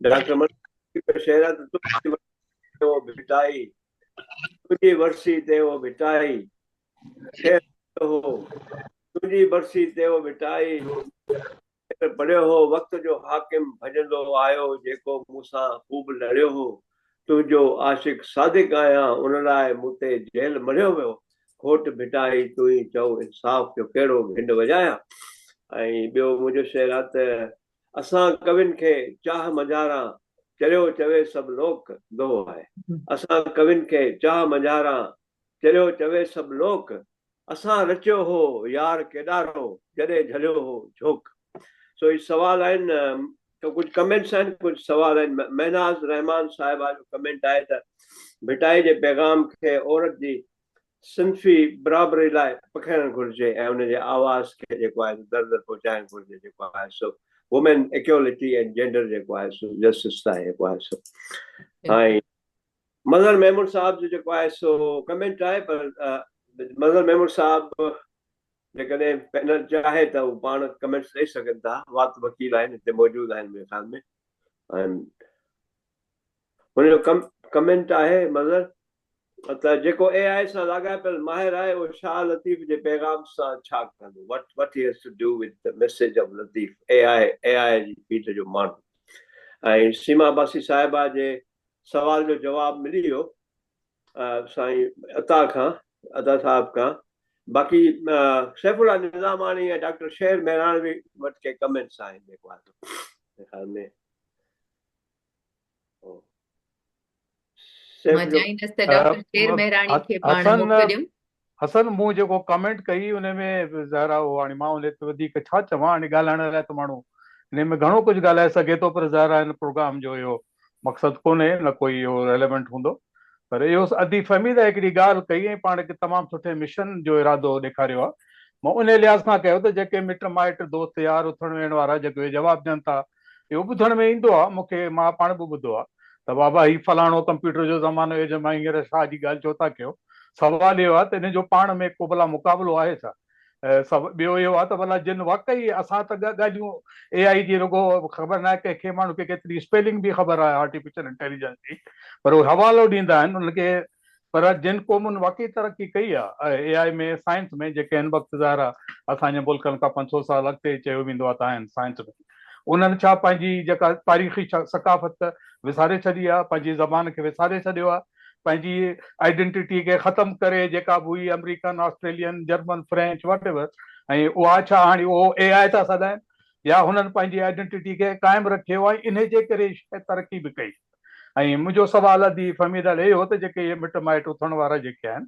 ڊاڪٽر منصور جو شعر آهي ته تنهنجي ورسي تي او ڀٽائي، تنهنجي ورسي تي او ڀٽائي، شعر پڙهيو هو، تنهنجي ورسي تي او ڀٽائي، شعر پڙهيو هو، وقت جو حاڪم ڀڄندو آيو، جيڪو مون سان خوب لڙيو هو، تنهنجو عاشق صادق آهيان، ان لاء مون تي جيل مڙهيو ويو، کوٽ ڀٽائي تون ئي چئو انصاف جو ڪهڙو گهنڊ وڄايان. ۽ ٻيو منهنجو شعر آ ته اسان ڪوين کي چاهه منجهاران، چريو چوي سڀ لوڪ، دوهو آهي، اسان ڪوين کي چاهه منجهاران، چريو چوي سڀ لوڪ، اسان رچيو هو يار ڪيڏارو، جڏهن جهليو هو جهوڪ. سو هي سوال آهن ته ڪجهه ڪمينٽس آهن ڪجهه سوال آهن. مهناز رحمان صاحبه جو ڪمينٽ آهي ته ڀٽائي جي پيغام کي عورت جي صنفي برابري لاء پکيڙڻ گهرجي ۽ ان جي آواز کي جيڪو آهي سو در در پهچائڻ گهرجي جيڪو آهي سو وومين ايڪيولٽي ۽ جينڊر جيڪو آهي سو جسٽس آهي جيڪو آهي سو ۽ مظهر محمود صاحب جو جيڪو آهي سو ڪمينٽ آهي پر مظهر محمود صاحب جيڪڏهن پينل چاهي ته هو پاڻ ڪمينٽس ڏئي سگهن ٿا وات وڪيل آهن هتي موجود آهن منهنجي خيال ۾ هن جو ڪمينٽ آهي مظهر ته جيڪو اي آء سان لاڳاپيل ماهر آهي اهو شاهه لطيف جي پيغام سان ڇا ڪندو what what he has to do with the message of Latif A I A I جي فيلڊ جو ماڻهو ۽ سيما عباسي صاحبه جي سوال جو جواب ملي ويو سائين عطا کان عطا صاحب کان باقي سيف الله نظاماڻي ۽ ڊاڪٽر شير مهراڻوي وٽ ڪي ڪمينٽس آهن جيڪو آهي خيال ۾ مان چاهيندس ته ڊاڪٽر شير مهراڻي کي پاڻ موقعو ڏيون. حسن مون جيڪو ڪمينٽ ڪئي ان ۾ ظاهر آهي اهو هاڻي مان ان تي وڌيڪ ڇا چوان هاڻي ڳالهائڻ لاء ته ماڻهو ان ۾ گهڻو ڪجهه ڳالهائي سگهي ٿو پر ظاهر آهي هن پروگرام جو اهو مقصد ڪونهي نه ڪوئي اهو ريليونٽ هوندو پر اهو ادي فهميده هڪڙي ڳالهه ڪئي ۽ پاڻ هڪ تمام سٺي مشن جو ارادو ڏيکاريو آهي مان ان لحاظ کان ڪيو ته جيڪي مٽ مائٽ دوست يار اٿڻ ويهڻ وارا جيڪي اهي جواب ڏين ٿا اهو ٻڌڻ ۾ ايندو آ مون کي مان پاڻ به ٻڌو آ ته بابا هي فلاڻو ڪمپيوٽر جو زمانو ايج مان هينئر شاهه جي ڳالهه ڇو ٿا ڪيو سوال اهو آ ته انهن جو پاڻ ۾ ڪو ڀلا مقابلو آهي ڇا ٻيو اهو آ ته ڀلا جن واقعي اسان ته ڳالهيون اي آئي جي رڳو خبر ناهي ڪنهن کي ماڻهو کي ڪيتري اسپيلنگ به خبر آهي آرٽيفيشل انٽيليجنس جي پر اهي حوالو ڏيندا آهن انهن کي پر جن قومن واقعي ترقي ڪئي آ اي آء ۾ سائنس ۾ جيڪي هن وقت ظاهر آ اسان جي ملڪن کان 500 سال اڳتي چيو ويندو آ ته آهن سائنس ۾ انهن ڇا پنهنجي جيڪا تاريخي ثقافت وساري ڇڏي آ پنهنجي زبان کي وساري ڇڏيو آ پنهنجي آئيڊنٽيٽي کي ختم ڪري جيڪا به هئي American Australian German French whatever ۽ اها ڇا هاڻي اهو اي آء ٿا سڏائن يا هنن پنهنجي آئيڊنٽيٽي کي قائم رکيو آ ۽ انهي جي ڪري شايد ترقي به ڪئي. ۽ منهنجو سوال ادي فهميده ڏي اهو ته جيڪي اهي مٽ مائٽ اٿڻ وارا جيڪي آهن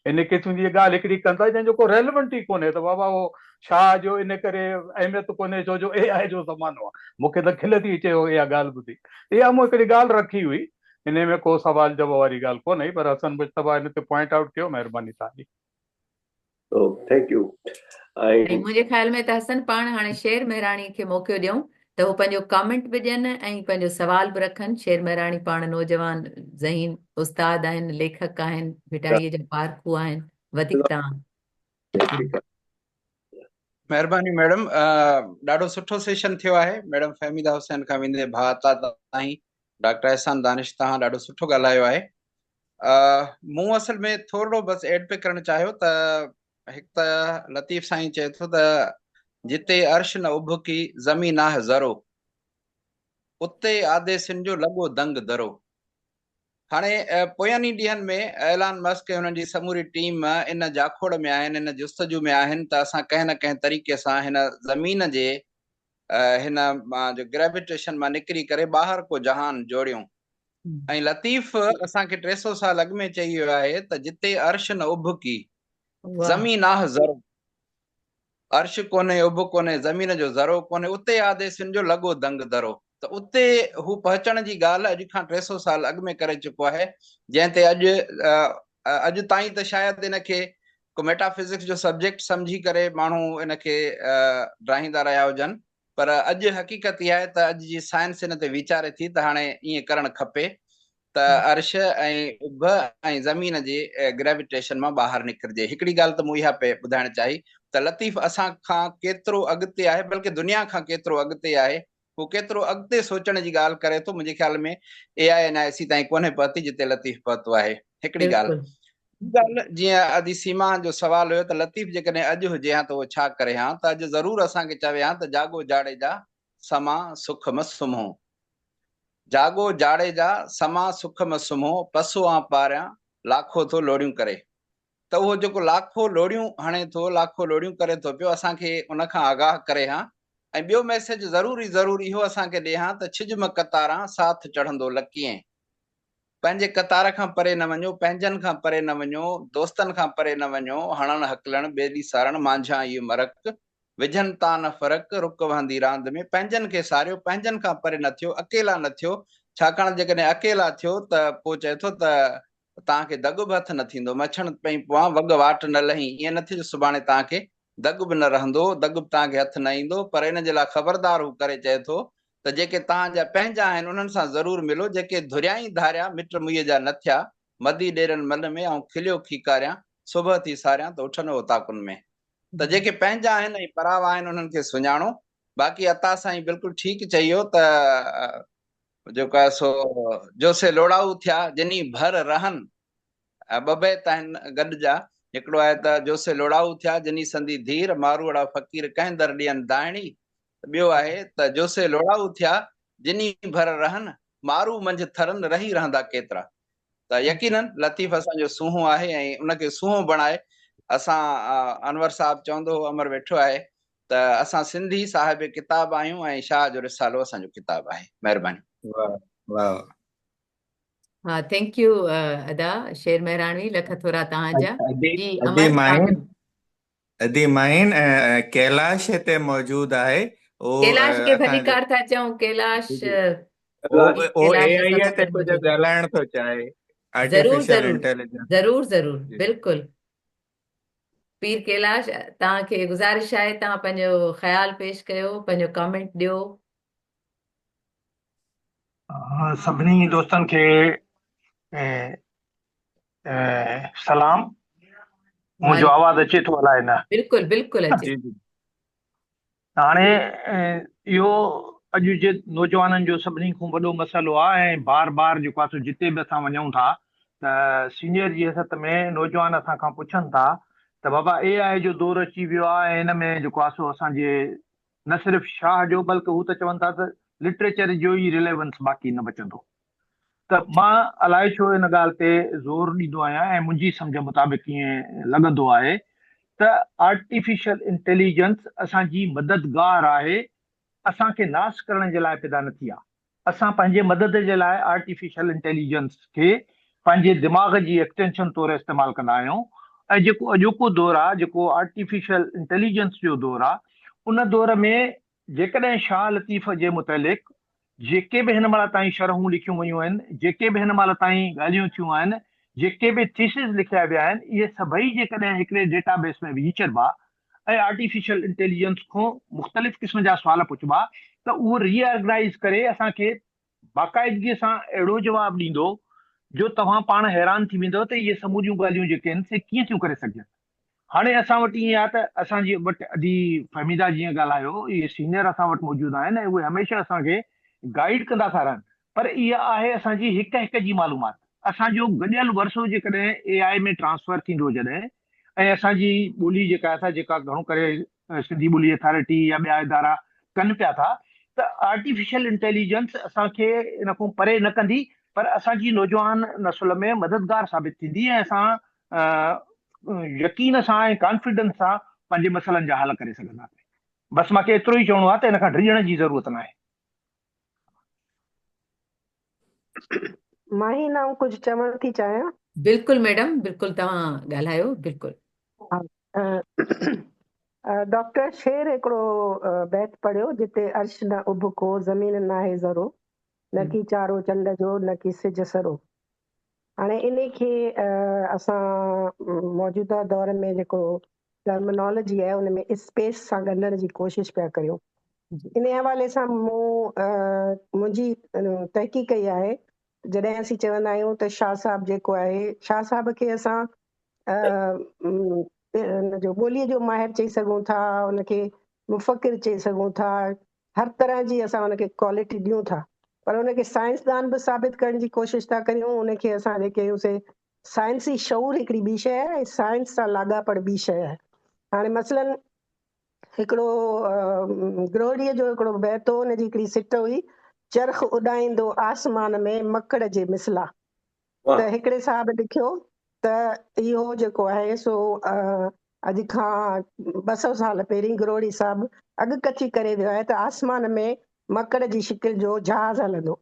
ان قسم جي ڳالهه هڪڙي ڪن ٿا جنهن جو ڪو ريليونٽ ئي ڪونهي ته بابا اهو شاهه جو ان ڪري اهميت ڪونهي ڇو جو اي آء جو زمانو آهي مون کي ته کل ٿي اچي اها ڳالهه ٻڌي اها مون هڪڙي ڳالهه رکي هئي انهي ۾ ڪو سوال جواب واري ڳالهه ڪونهي پر حسن مجتبيٰ ان تي پوائنٽ آئوٽ ڪيو مهرباني توهان جي. Thank you ۽ منهنجي خيال ۾ ته حسن پاڻ هاڻي شير مهراڻي کي موقعو ڏيون ته هو پنهنجو ڪامينٽ به ڏين ۽ پنهنجو سوال به رکن شير مهراڻي پاڻ نوجوان ذهين استاد آهن ليکڪ آهن ڀٽائي جا پارکو آهن وڌيڪ توهان مهرباني ميڊم ڏاڍو سٺو سيشن ٿيو آهي ميڊم فهميده حسين کان ويندي ڀاء عطا تائين ڊاڪٽر احسان دانش تهان ڏاڍو سٺو ڳالهايو آهي مون اصل ۾ ٿورڙو بس ايڊ پئي ڪرڻ چاهيو ته هڪ ته لطيف سائين چئي ٿو ته جتي عرش نه اڀڪي زمين آهه ذرو اتي آديسين جو لڳو دنگ درو. هاڻي پوين ئي ڏينهن ۾ ايلان مسڪ ۽ انهن جي سموري ٽيم ان جاکوڙ ۾ آهن ان جستجو ۾ آهن ته اسان ڪنهن نه ڪنهن طريقي سان هن زمين جي هن جو گريويٽيشن مان نڪري ڪري ٻاهر ڪو جهان جوڙيون ۽ لطيف اسان کي 300 سال اڳ ۾ چئي ويو آهي ته جتي عرش نه اڀ ڪي زمين آه ذرو عرش ڪونهي اڀ ڪونهي زمين جو ذرو ڪونهي اتي آديسين جو لڳو دنگ درو. ته اتي هو پهچڻ جي ڳالهه اڄ کان 300 سال اڳ ۾ ڪري چڪو آهي، جنهن تي اڄ اڄ تائين ته شايد ان کي ڪو ميٽافزڪس جو سبجيڪٽ سمجهي ڪري ماڻهو ان کي ڊاهيندا رهيا هجن، پر اڄ حقيقت اها آهي ته اڄ جي سائنس ان تي ويچاري ٿي ته هاڻي ائين ڪرڻ کپي ته عرش ۽ اڀ ۽ زمين جي گريويٽيشن مان ٻاهر نڪرجي. هڪڙي ڳالهه ته مون اها پئي ٻڌائڻ چاهي ته لطيف اسان کان ڪيترو اڳتي آهي بلڪه دنيا کان ڪيترو اڳتي آهي، هو ڪيترو اڳتي سوچڻ جي ڳالهه ڪري ٿو، منهنجي خيال ۾ اي آء اڃا ايسي تائين ڪونهي پهتي جتي لطيف پهتو آهي. هڪڙي ڳالهه. ٻي ڳالهه جيئن ادي سيما جو سوال هيو ته لطيف جيڪڏهن اڄ هجي هان ته اهو ڇا ڪري هان ته اڄ ضرور اسان کي چوي هان ته جاڳو جاڙيجا سما سک م سمهو. جاڳو جاڙيجا سما سک م سمهو پسو آن پاريان لاکو ٿو لوڙيون ڪري. ته اهو جيڪو لاکو لوڙيون هڻي ٿو، لاکو لوڙيون ڪري ٿو پيو، اسان کي ان کان آگاهه ڪري هان ۽ ٻيو ميسيج ضرور ئي ضرور اهو اسان کي ڏي هان ته ڇڄ م قطاران ساٿ چڙهندو لڪيين. پنهنجي قطار کان پري نه وڃو، پنهنجن کان پري نه وڃو، دوستن کان پري نه وڃو، هڻڻ هڪلڻ، ٻيلي سارڻ، مانجهان اهي مرڪ، وجهن تان نه فرق، رڪ وهندي راند ۾، پنهنجن کي ساريو، پنهنجن کان پري نه ٿيو، اڪيلا نه ٿيو، ڇاڪاڻ جيڪڏهن اڪيلا ٿيو ته پوء چئي ٿو ته توهان کي دڳ به هٿ نه ٿيندو، مڇڻ پئي پوان، وڳ واٽ نه لهين، ائين نه ٿئي جو سڀاڻي توهان کي دڳ به نه رهندو، دڳ به توهان کي هٿ نه ايندو، پر ان جي لاء خبردار هو ڪري چئي ٿو ته جيڪي توهان جا پنهنجا آهن، انهن سان ضرور ملو، جيڪي ڌريائين ڌاريا، مٽ موئي جا نه ٿيا، مدي ڏيرن مل ۾، آئون کليو کيڪاريان، صبح ٿي ساريان ته اٺن اوطاقن ۾. ته جيڪي پنهنجا آهن ۽ پراوا آهن، انهن کي سڃاڻو. باقي عطا سائين بلڪل ٺيڪ چيو ته جيڪو آهي سو جو سي لوڙائو ٿيا، جني ڀر رهن. ٻه بيت آهن گڏ جا، هڪڙو آهي ته جو سي لوڙائو ٿيا، جني سندي ڌير، ماروئڙا فقير ڪنهن در ڏين دانهڙي. ٻيو آهي ته جو سي لوڙائو ٿيا، جني ڀر رهن، مارو منجهه ٿرن، رهي رهندا ڪيترا. ته يقيناً لطيف اسان جو سونهون آهي ۽ ان کي سونهون بڻائي اسان انور صاحب چوندو هو امر ويٺو آهي ته اسان سنڌي صاحب ڪتاب آهيون ۽ شاهه جو رسالو اسان جو ڪتاب آهي. مهرباني. واه واه. ها thank you ادا شير مهراڻوي لک ٿورا توهان جا. ادي جي ادي امر ماهين توهان ادي ماهين ڪيلاش هتي موجود آهي او ڪيلاش کي اسان جو ڀليڪار ٿا چئون ڪيلاش جي جي او جي او اي ڪيلاش آئي اسان سان تي گڏ ڪجهه موجود ڳالهائڻ ٿو چاهي ضرور آرٽيفيشل ضرور انٽيليجنس ضرور ضرور جي بلڪل پير ڪيلاش توهان کي گذارش آهي توهان پنهنجو خيال پيش ڪيو پنهنجو ڪامينٽ ڏيو. سڀني دوستن کي سلام منهنجو آواز اچي ٿو الائي نه بلڪل بلڪل اچي جي جي هاڻي اهو اڄ جي نوجوانن جو سڀني کان وڏو مسئلو آهي ۽ بار بار جيڪو آهي سو جتي به اسان وڃون ٿا ته سينيئر جي حيثيت ۾ نوجوان اسان کان پڇن ٿا ته بابا اي آء جو دور اچي ويو آهي ۽ ان ۾ جيڪو آهي سو اسان جي نه صرف شاهه جو بلڪه هو ته چون ٿا ته لٽريچر جو ئي رليونس باقي نه بچندو ته مان الائي ڇو ان ڳالهه تي زور ڏيندو آهيان ۽ منهنجي سمجهه مطابق ائين لڳندو آهي ته آرٽيفيشل انٽيليجنس اسان جي مددگار آهي، اسان کي ناس ڪرڻ جي لاء پيدا نه ٿي آهي. اسان پنهنجي مدد جي لاء آرٽيفيشل انٽيليجنس کي پنهنجي دماغ جي ايڪسٽينشن طور استعمال ڪندا آهيون ۽ جيڪو اڄوڪو دور آهي، جيڪو آرٽيفيشل انٽيليجنس جو دور آهي، ان دور ۾ جيڪڏهن شاهه لطيف جي متعلق جيڪي به هن مهل تائين شرحون لکيون ويون آهن، جيڪي به هن مهل تائين ڳالهيون ٿيون آهن، جيڪي به ٿيسز لکيا ويا آهن، اهي سڀئي جيڪڏهن هڪڙي ڊيٽا بيس ۾ وجهي ڇڏبا ۽ آرٽيفيشل انٽيليجنس کان مختلف قسم جا سوال پڇبا ته اهو ري آرگنائيز ڪري اسان کي باقاعدگيء سان اهڙو جواب ڏيندو جو توهان پاڻ حيران ٿي ويندؤ ته اهي سموريون ڳالهيون جيڪي آهن سي ڪيئن ٿيون ڪري سگهجن. هاڻي اسان وٽ ائين آهي ته اسان جي وٽ ادي فهميده جيئن ڳالهايو اهي سينئر اسان وٽ موجود آهن ۽ اهي هميشه اسان کي گائيڊ ڪندا ٿا رهن پر اها آهي اسان جي هڪ هڪ جي معلومات اسان جو گڏيل ورثو جيڪڏهن اي آء ۾ ٽرانسفر ٿيندو جڏهن ۽ اسان جي ٻولي جيڪا آهي سا جيڪا گهڻو ڪري سنڌي ٻولي اٿارٽي يا ٻيا ادارا ڪن پيا ٿا ته آرٽيفيشل انٽيليجنس اسان کي ان کان پري نه ڪندي پر اسان جي نوجوان نسل ۾ مددگار ثابت ٿيندي ۽ اسان يقين سان ۽ ڪانفيڊنس سان پنهنجي مسئلن جا حل ڪري سگهنداسين. بس مان کي ايترو ئي چوڻو آهي ته ان کان ڊڄڻ جي ضرورت ناهي. ماهين آئون ڪجهه چوڻ ٿي چاهيان. بلڪل ميڊم بلڪل توهان ڳالهايو بلڪل. ڊاڪٽر شير هڪڙو بيت پڙهيو جتي عرش نه اڀ ڪو، زمين ناهي ذرو، نه ڪي چارو چنڊ جو، نه ڪي سج سرو. هاڻي انهي کي اسان موجوده دور ۾ جيڪو ٽرمنالاجي آهي ان ۾ اسپيس سان ڳنڍڻ جي ڪوشش پيا ڪريون. انهي حوالي سان مون منهنجي تحقيق ڪئي آهي جڏهن اسين چوندا آهيون ته شاهه صاحب جيڪو آهي شاهه صاحب کي اسان ان جو ٻوليء جو ماهر چئي سگهون ٿا، ان کي مفڪر چئي سگهون ٿا، هر طرح جي اسان ان کي ڪوالٽي ڏيون ٿا پر ان کي سائنسدان به ثابت ڪرڻ جي ڪوشش ٿا ڪريون، ان کي اسان جيڪي آهيون سي سائنسي شعور هڪڙي ٻي شيء آهي ۽ سائنس سان لاڳاپڙ ٻي شيء آهي. هاڻي مثلاً هڪڙو گروهڙيء جو هڪڙو بيت هو، ان جي هڪڙي سٽ هئي، چرخ اڏائيندو آسمان ۾ مڪڙ جي مثلا. ته هڪڙي صاحب لکيو ته اهو جيڪو آهي سو اڄ کان 200 سال پهرين گروڙي صاحب اڳڪٿي ڪري ويو آهي ته آسمان ۾ مڪڙ جي شڪل جو جهاز هلندو.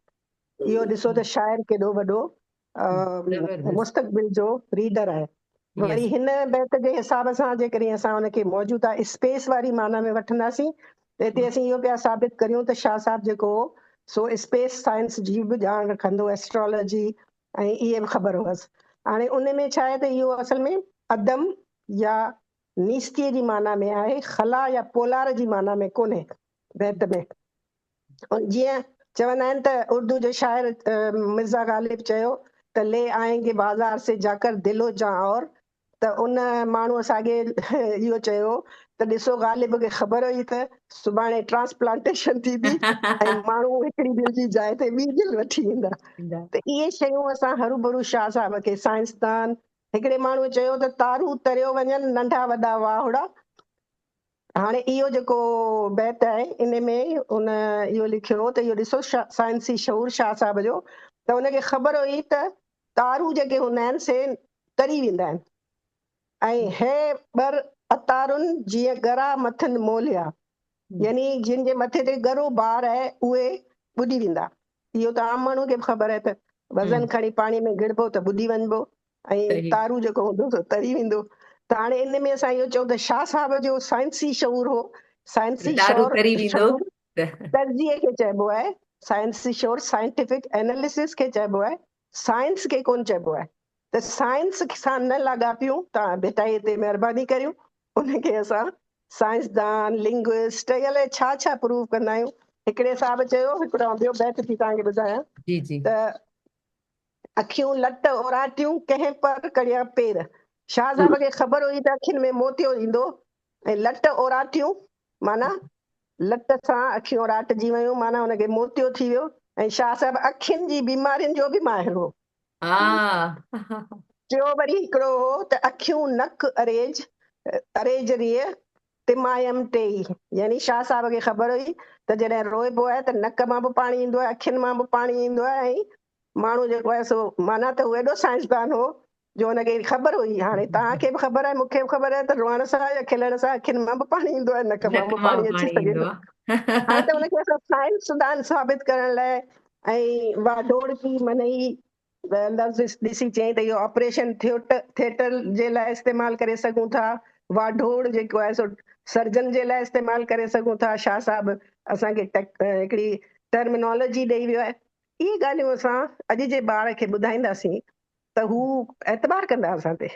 اهو ڏسو ته شاعر ڪيڏو وڏو مستقبل جو ريڊر آهي. وري هن بيت جي حساب سان جيڪڏهن اسان ان کي موجوده اسپيس واري معنيٰ ۾ وٺنداسين ته هتي اسين اهو پيا ثابت ڪريون ته شاهه صاحب جيڪو هو سو اسپيس سائنس جي به ڄاڻ رکندو ايسٽرالاجي ۽ اهي به خبر هئس. هاڻي ان ۾ ڇا آهي ته اهو اصل ۾ عدم يا نيستيء جي معنيٰ ۾ آهي، خلا يا پولار جي معنيٰ ۾ ڪونهي بيت ۾. جيئن چوندا آهن ته اردو جو شاعر مرزا غالب چيو ته لي آئين گي بازار سي جاڪر دل و جان اور ته ان ماڻهوء ساڳي اهو چيو ته ڏسو غالب کي خبر هئي ته سڀاڻي ٽرانسپلانٽيشن ٿيندي ۽ ماڻهو هڪڙي دل جي جاء تي ٻي دل وٺي ايندا ته اهي شيون اسان هروڀرو شاهه صاحب کي سائنسدان هڪڙي ماڻهوء چيو ته تارون تريو وڃن ننڍا وڏا واهڙا هاڻي اهو جيڪو بيت آهي ان ۾ ان اهو لکيو هو ته اهو ڏسو سائنسي شعور شاهه صاحب جو ته ان کي خبر هئي ته تارو جيڪي هوندا آهن سي تري ويندا آهن ۽ هي ٻر اتارن جيئن ڳرا مٿن موليا يعني جن جي مٿي تي ڳرو بار آهي اهي ٻڏي ويندا. اهو ته عام ماڻهو کي به خبر آهي ته وزن کڻي پاڻي ۾ گهڙبو ته ٻڏي وڃبو ۽ تارو جيڪو هوندو سو تري ويندو ته هاڻي ان ۾ اسان اهو چئون ته شاهه صاحب جو سائنسي شعور هو سائنسي شعور تري ويندو تجزيي کي چئبو آهي سائنسي شعور سائنٽيفڪ ايناليسس کي چئبو آهي سائنس کي ڪون چئبو آهي ته سائنس سان نه لاڳاپيون تان ڀٽائي تي مهرباني ڪريون ان کي اسان سائنسدان لنگوسٽ الائي ڇا ڇا پروف ڪندا آهيون هڪڙي صاحب چيو هڪڙو ٻيو بيت ٿي توهان کي ٻڌايان جي جي ته اکيون لٽ اوراٽيون، ڪنهن پر ڪڙيا پير. شاهه صاحب کي خبر هئي ته اکين ۾ موتيو ايندو ۽ لٽ اوراٽيون معنيٰ لٽ سان اکيون اوراٽجي ويون معنيٰ هن کي موتيو ٿي ويو ۽ شاهه صاحب اکين جي بيمارين جو به ماهر هو. ٽيو وري هڪڙو هو ته اکيون نڪ اريج، اريج ريء تمايم ٽيئي يعني شاهه صاحب کي خبر هئي ته جڏهن روئبو آهي ته نڪ مان به پاڻي ايندو آهي، اکين مان به پاڻي ايندو آهي ۽ ماڻهو جيڪو آهي سو معنيٰ ته هو ايڏو سائنسدان هو جو هن کي خبر هئي. هاڻي توهان کي به خبر آهي، مون کي به خبر آهي ته روئڻ سان يا کلڻ سان اکين مان به پاڻي ايندو آهي، نڪ مان به پاڻي اچي سگهي ٿو. هاڻي ته ان کي اسان سائنسدان ثابت ڪرڻ لاء ۽ واڍوڙڪي منئي لفظ ڏسي چيائين ته اهو آپريشن ٿيٽر جي لاء استعمال ڪري سگهون ٿا، واڍوڙ جيڪو آهي سو سرجن جي لاء استعمال ڪري سگهون ٿا. شاهه صاحب اسان کي هڪڙي ٽرمنالاجي ڏئي ويو آهي. اهي ڳالهيون اسان اڄ جي ٻار کي ٻڌائينداسين ته هو اعتبار ڪندا اسان تي.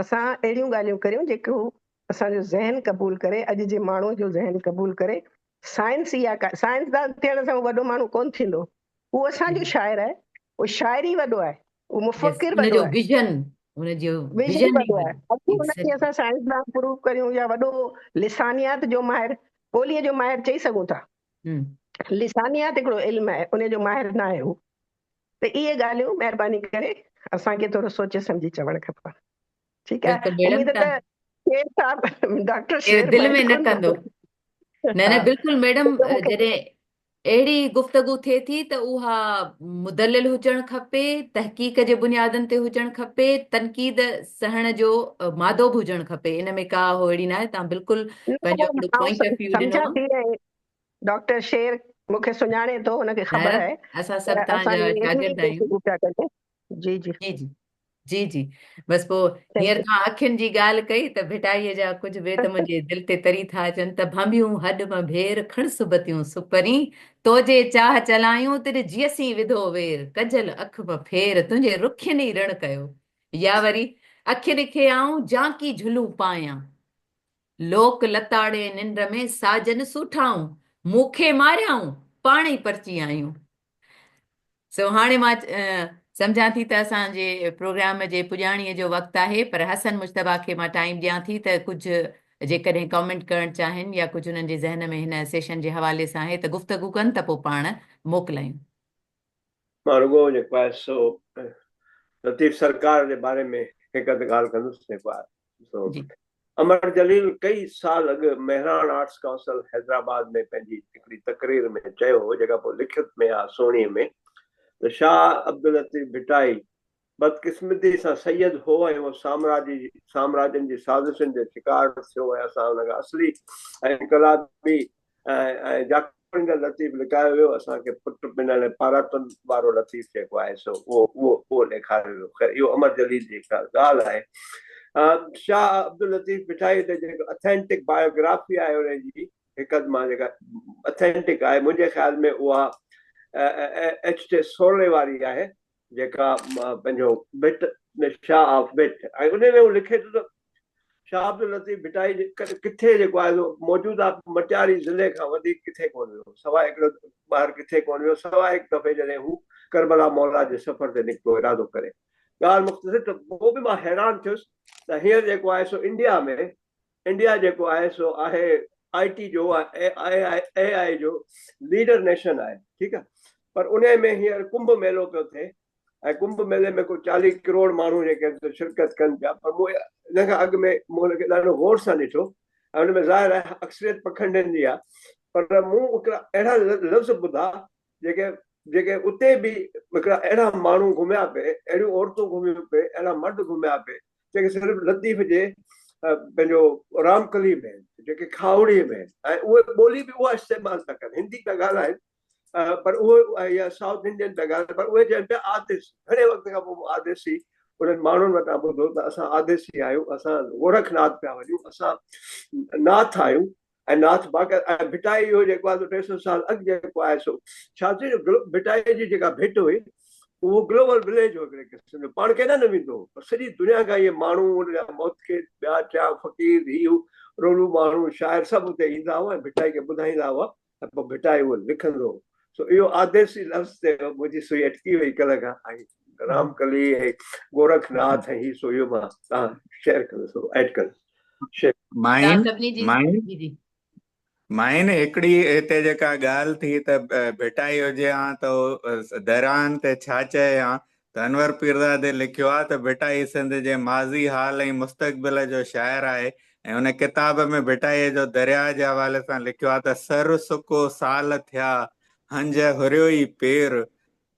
اسان اهڙيون ڳالهيون ڪريون جيڪو اسان جو ذهن قبول ڪري، اڄ جي ماڻهوء جو ذهن قبول ڪري. سائنس اها سائنسدان ٿيڻ سان هو وڏو ماڻهو ڪونه ٿيندو. هو اسان جو شاعر آهي، هو شاعر ئي وڏو آهي، هو مفڪر وڏو آهي. ويزن، ان جو ويزن وڏو آهي. اڄ ان کي اسان سائنسدان پروف ڪريون يا وڏو لسانيات جو ماهر، ٻوليء جو ماهر چئي سگهون ٿا. لسانيات هڪڙو علم آهي، ان جو ماهر نه آهي هو. ته اهي ڳالهيون مهرباني ڪري اسان کي ٿورو سوچي سمجهي چوڻ کپن. ٺيڪ آهي، اميد ته شير صاحب ڊاڪٽر شير دل ۾ نه ڪندو. نه نه بلڪل ميڊم، جڏهن اهڙي گفتگو ٿئي ٿي ته اها مدلل هجڻ کپي، تحقيق جي بنيادن تي هجڻ کپي، تنقيد سهڻ جو مادو به هجڻ کپي، ان ۾ ڪا اهڙي ناهي، توهان بلڪل پنهنجو هڪڙو پوائنٽ آف ويو ڏنو آهي. ڊاڪٽر شير مون کي سڃاڻي ٿو، هن کي خبر آهي اسان سڀ توهان جا شاگرد آهيون. جي جي جي جي. جي جي بس پوء هينئر توهان اکين جي ڳالهه ڪئي ته ڀٽائيء جا ڪجهه بيت منهنجي دل تي تري ٿا اچن ته ڀنڀيون هڏ م ڀير کڻ سبتيون سپرين تو جي چاهه چلايون تن جيئسين وڌو وير ڪجل اک م ڦير تنهنجي رکين ئي رڻ ڪيو يا وري اکين کي آئون جانڪي جهلون پايان لوڪ لتاڙي ننڊ ۾ ساجن سوٺائون مون کي ماريائون پاڻ ئي پرچي آيون. سو هاڻي مان سمجهان ٿي ته اسان جي پروگرام جي پڄاڻيء جو وقت آهي پر حسن مجتبيٰ کي مان ٽائيم ڏيان ٿي ته ڪجهه جيڪڏهن ڪامينٽ ڪرڻ چاهين يا ڪجهه انهن جي ذهن ۾ هن سيشن جي حوالي سان آهي ته گفتگو ڪن ته پوء پاڻ موڪلايون. مان رڳو جيڪو آهي سو لطيف سرڪار جي باري ۾ هڪ اڌ ڳالهه ڪندس جيڪو آهي سو امر جليل ڪئي سال اڳ مهراڻ آرٽس ڪائونسل حيدرآباد ۾ پنهنجي هڪڙي تقرير ۾ چيو هو، جيڪا پوء لکت ۾ آ سهڻيء ۾، ته شاهه عبداللطيف ڀٽائي بدقسمتي سان سيد هو ۽ اهو سامراجي سامراجين جي سازشن جو شڪار ٿيو ۽ اسان ان کان اصلي ۽ انقلابي ۽ جاکوڙيندڙ لطيف لڪايو ويو، اسان کي پٽ پنڻ ۽ پاراتن وارو لطيف جيڪو آهي سو اهو اهو اهو ڏيکاريو ويو. خير اهو امر جليل جي هڪ ڳالهه آهي. شاهه عبداللطيف ڀٽائيء تي جيڪو اٿينٽڪ بايوگرافي آهي ان جي هڪ اڌ مان جيڪا اٿينٽڪ آهي منهنجي خيال ۾ اها ايڇ ٽي سورلي واري آهي جيڪا پنهنجو ڀٽ شاهه آف ڀٽ ۽ ان ۾ هو لکي ٿو ته شاهه عبداللطيف ڀٽائي ڪٿي جيڪو آهي سو موجوده مٽياري ضلعي کان وڌيڪ ڪٿي ڪونه ويو، سواء هڪڙو ٻاهر ڪٿي ڪونه ويو، سواء هڪ دفعي جڏهن هو ڪربلا مولا جي سفر تي نڪتو ارادو ڪري. ڳالهه مختصر ته پوء به مان حيران ٿيس ته هينئر جيڪو آهي سو انڊيا ۾ انڊيا جيڪو آهي سو آهي آء ٽي جو اي آء جو ليڊر نيشن آهي ٺيڪ آهي پر انهي ۾ هينئر ڪنڀ ميلو پيو ٿئي ۽ ڪنڀ ميلي ۾ ڪو 40 ڪروڙ ماڻهو جيڪي آهن سو شرڪت ڪن پيا پر مون ان کان اڳ ۾ مون ان کي ڏاڍو غور سان ڏٺو ۽ ان ۾ ظاهر آهي اڪثريت پکنڊين جي آهي پر مون هڪڙا اهڙا لفظ ٻڌا جيڪي جيڪي اتي به هڪڙا اهڙا ماڻهو گهميا پئي اهڙيون عورتون گهميون پئي اهڙا مرد گهميا پئي جيڪي صرف لطيف جي پنهنجو رامڪلي ۾ آهن جيڪي کاهوڙي ۾ آهن ۽ اهي ٻولي به اها استعمال ٿا ڪن هندي پيا ڳالهائن پر اهو يا سائوٿ انڊين پيا ڳالهائن پر اهي چون پيا آديسي گهڻي وقت کان پوء مون آديسي انهن ماڻهن وٽان ٻڌو ته اسان آديسي آهيون اسان گورک ناٿ پيا وڃون اسان ناٿ آهيون ۽ ناٿ باقي ۽ ڀٽائي اهو جيڪو آهي 300 سال اڳ جيڪو آهي سو ڇا ٿيو جو ڀٽائي جي جيڪا ڀٽ هئي اهو گلوبل وليج هو هڪڙي قسم جو پاڻ ڪيڏانهن نه ويندو هو پر سڄي دنيا کان اهي ماڻهو ان جا معتقد ٻيا ٽيا فقير هي هو رولو ماڻهو شاعر سڀ اتي ايندا هئا ۽ ڀٽائي کي ٻڌائيندا هئا ته پوء ڀٽائي اهو لکندو هو. سو اهو آديسي لفظ تي منهنجي سوئي اٽڪي وئي ڪلهه کان ۽ رام ڪلي ۽ گورک ناٿ ۽ هي سو اهو مان تان شيئر ڪندس ايڊ ڪندس شيئر. توهان مائين سڀني جي مائين جي جي. مائين هڪڙي هتي جيڪا ڳالهه ٿي ته ڀٽائي هجي هان ته درياهن تي ڇا چئي هان ته انور پيرزادي لکيو آهي ته ڀٽائي سنڌ جي ماضي، حال ۽ مستقبل جو شاعر آهي ۽ ان ڪتاب ۾ ڀٽائيء جو درياهه جي حوالي سان لکيو آهي ته سر سڪو سال ٿيا، هنج هريو ئي پير،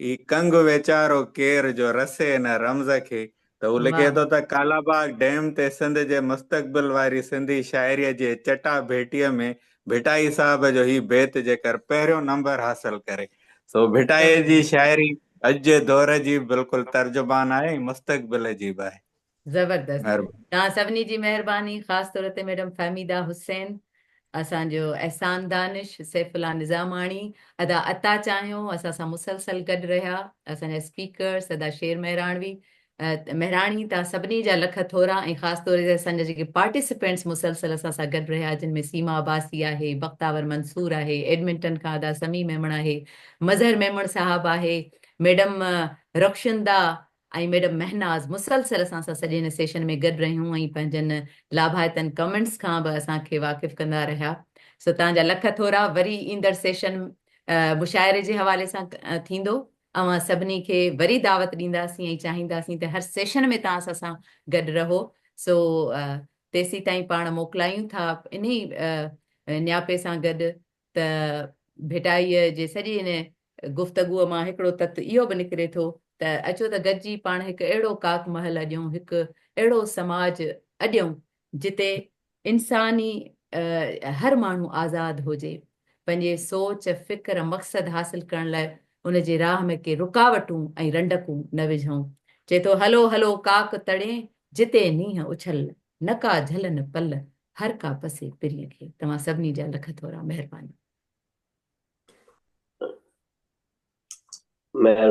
هي ڪنگ ويچارو ڪير جو رسي ان رمز کي ته هو لکي ٿو ته ڪالاباغ ڊيم تي سنڌ جي مستقبل واري سنڌي شاعريء جي چٽا ڀيٽيء ۾ ڀٽائي صاحب جو هي بيت جيڪر پهريون نمبر حاصل ڪري. سو ڀٽائيء جي شاعري اڄ جي دور جي به بلڪل ترجمان آهي ۽ مستقبل جي به آهي. زبردست. مهرباني. توهان سڀني جي مهرباني خاص طور تي ميڊم فهميده حسين، اسان جو احسان دانش، سيف الله نظاماڻي، ادا عطا چانهيو اسان سان مسلسل گڏ رهيا، اسان جا اسپيڪرس ادا شير مهراڻوي، مهراڻي توهان سڀني جا لک ٿورا ۽ خاص طور تي اسان جا جيڪي پارٽيسپينٽس مسلسل اسان سان گڏ رهيا جن ۾ سيما عباسي آهي، بختاور منصور آهي، ايڊمنٽن کان ادا سميع ميمڻ آهي، مظهر ميمڻ صاحب آهي، ميڊم رخشنده ۽ ميڊم مهناز مسلسل اسان سان سڄي هن سيشن ۾ گڏ رهيون ۽ پنهنجن لاڀائتن ڪمينٽس کان به اسان کي واقف ڪندا رهيا سو توهان جا لک ٿورا وري ايندڙ سيشن مشاعري جي حوالي سان ٿيندو. اوهان سڀني کي وري دعوت ڏينداسين ۽ چاهينداسين ته هر سيشن ۾ توهان اسان سان گڏ رهو سو تيسيتائين پاڻ موڪلايون ٿا انهي نياپي سان گڏ ته ڀٽائيء جي سڄي ان گفتگوء مان هڪڙو تت اهو به نڪري ٿو ته اچو ته گڏجي پاڻ هڪ اهڙو ڪاڪ محل اڏيون هڪ اهڙو سماج اڏيون جتي انساني هر ماڻهو آزاد هجي، پنهنجي سوچ، فڪر، مقصد حاصل ڪرڻ لاء ان جي راهه ۾ ڪي رڪاوٽون ۽ رنڊڪون نه وجهون. چئي ٿو هلو هلو ڪاڪ تڙين، جتي نينهن اڇل، نه ڪا جهل نه پل، هر ڪا پسي پرينء کي. توهان سڀني جا لک ٿورا. مهرباني. مهرباني.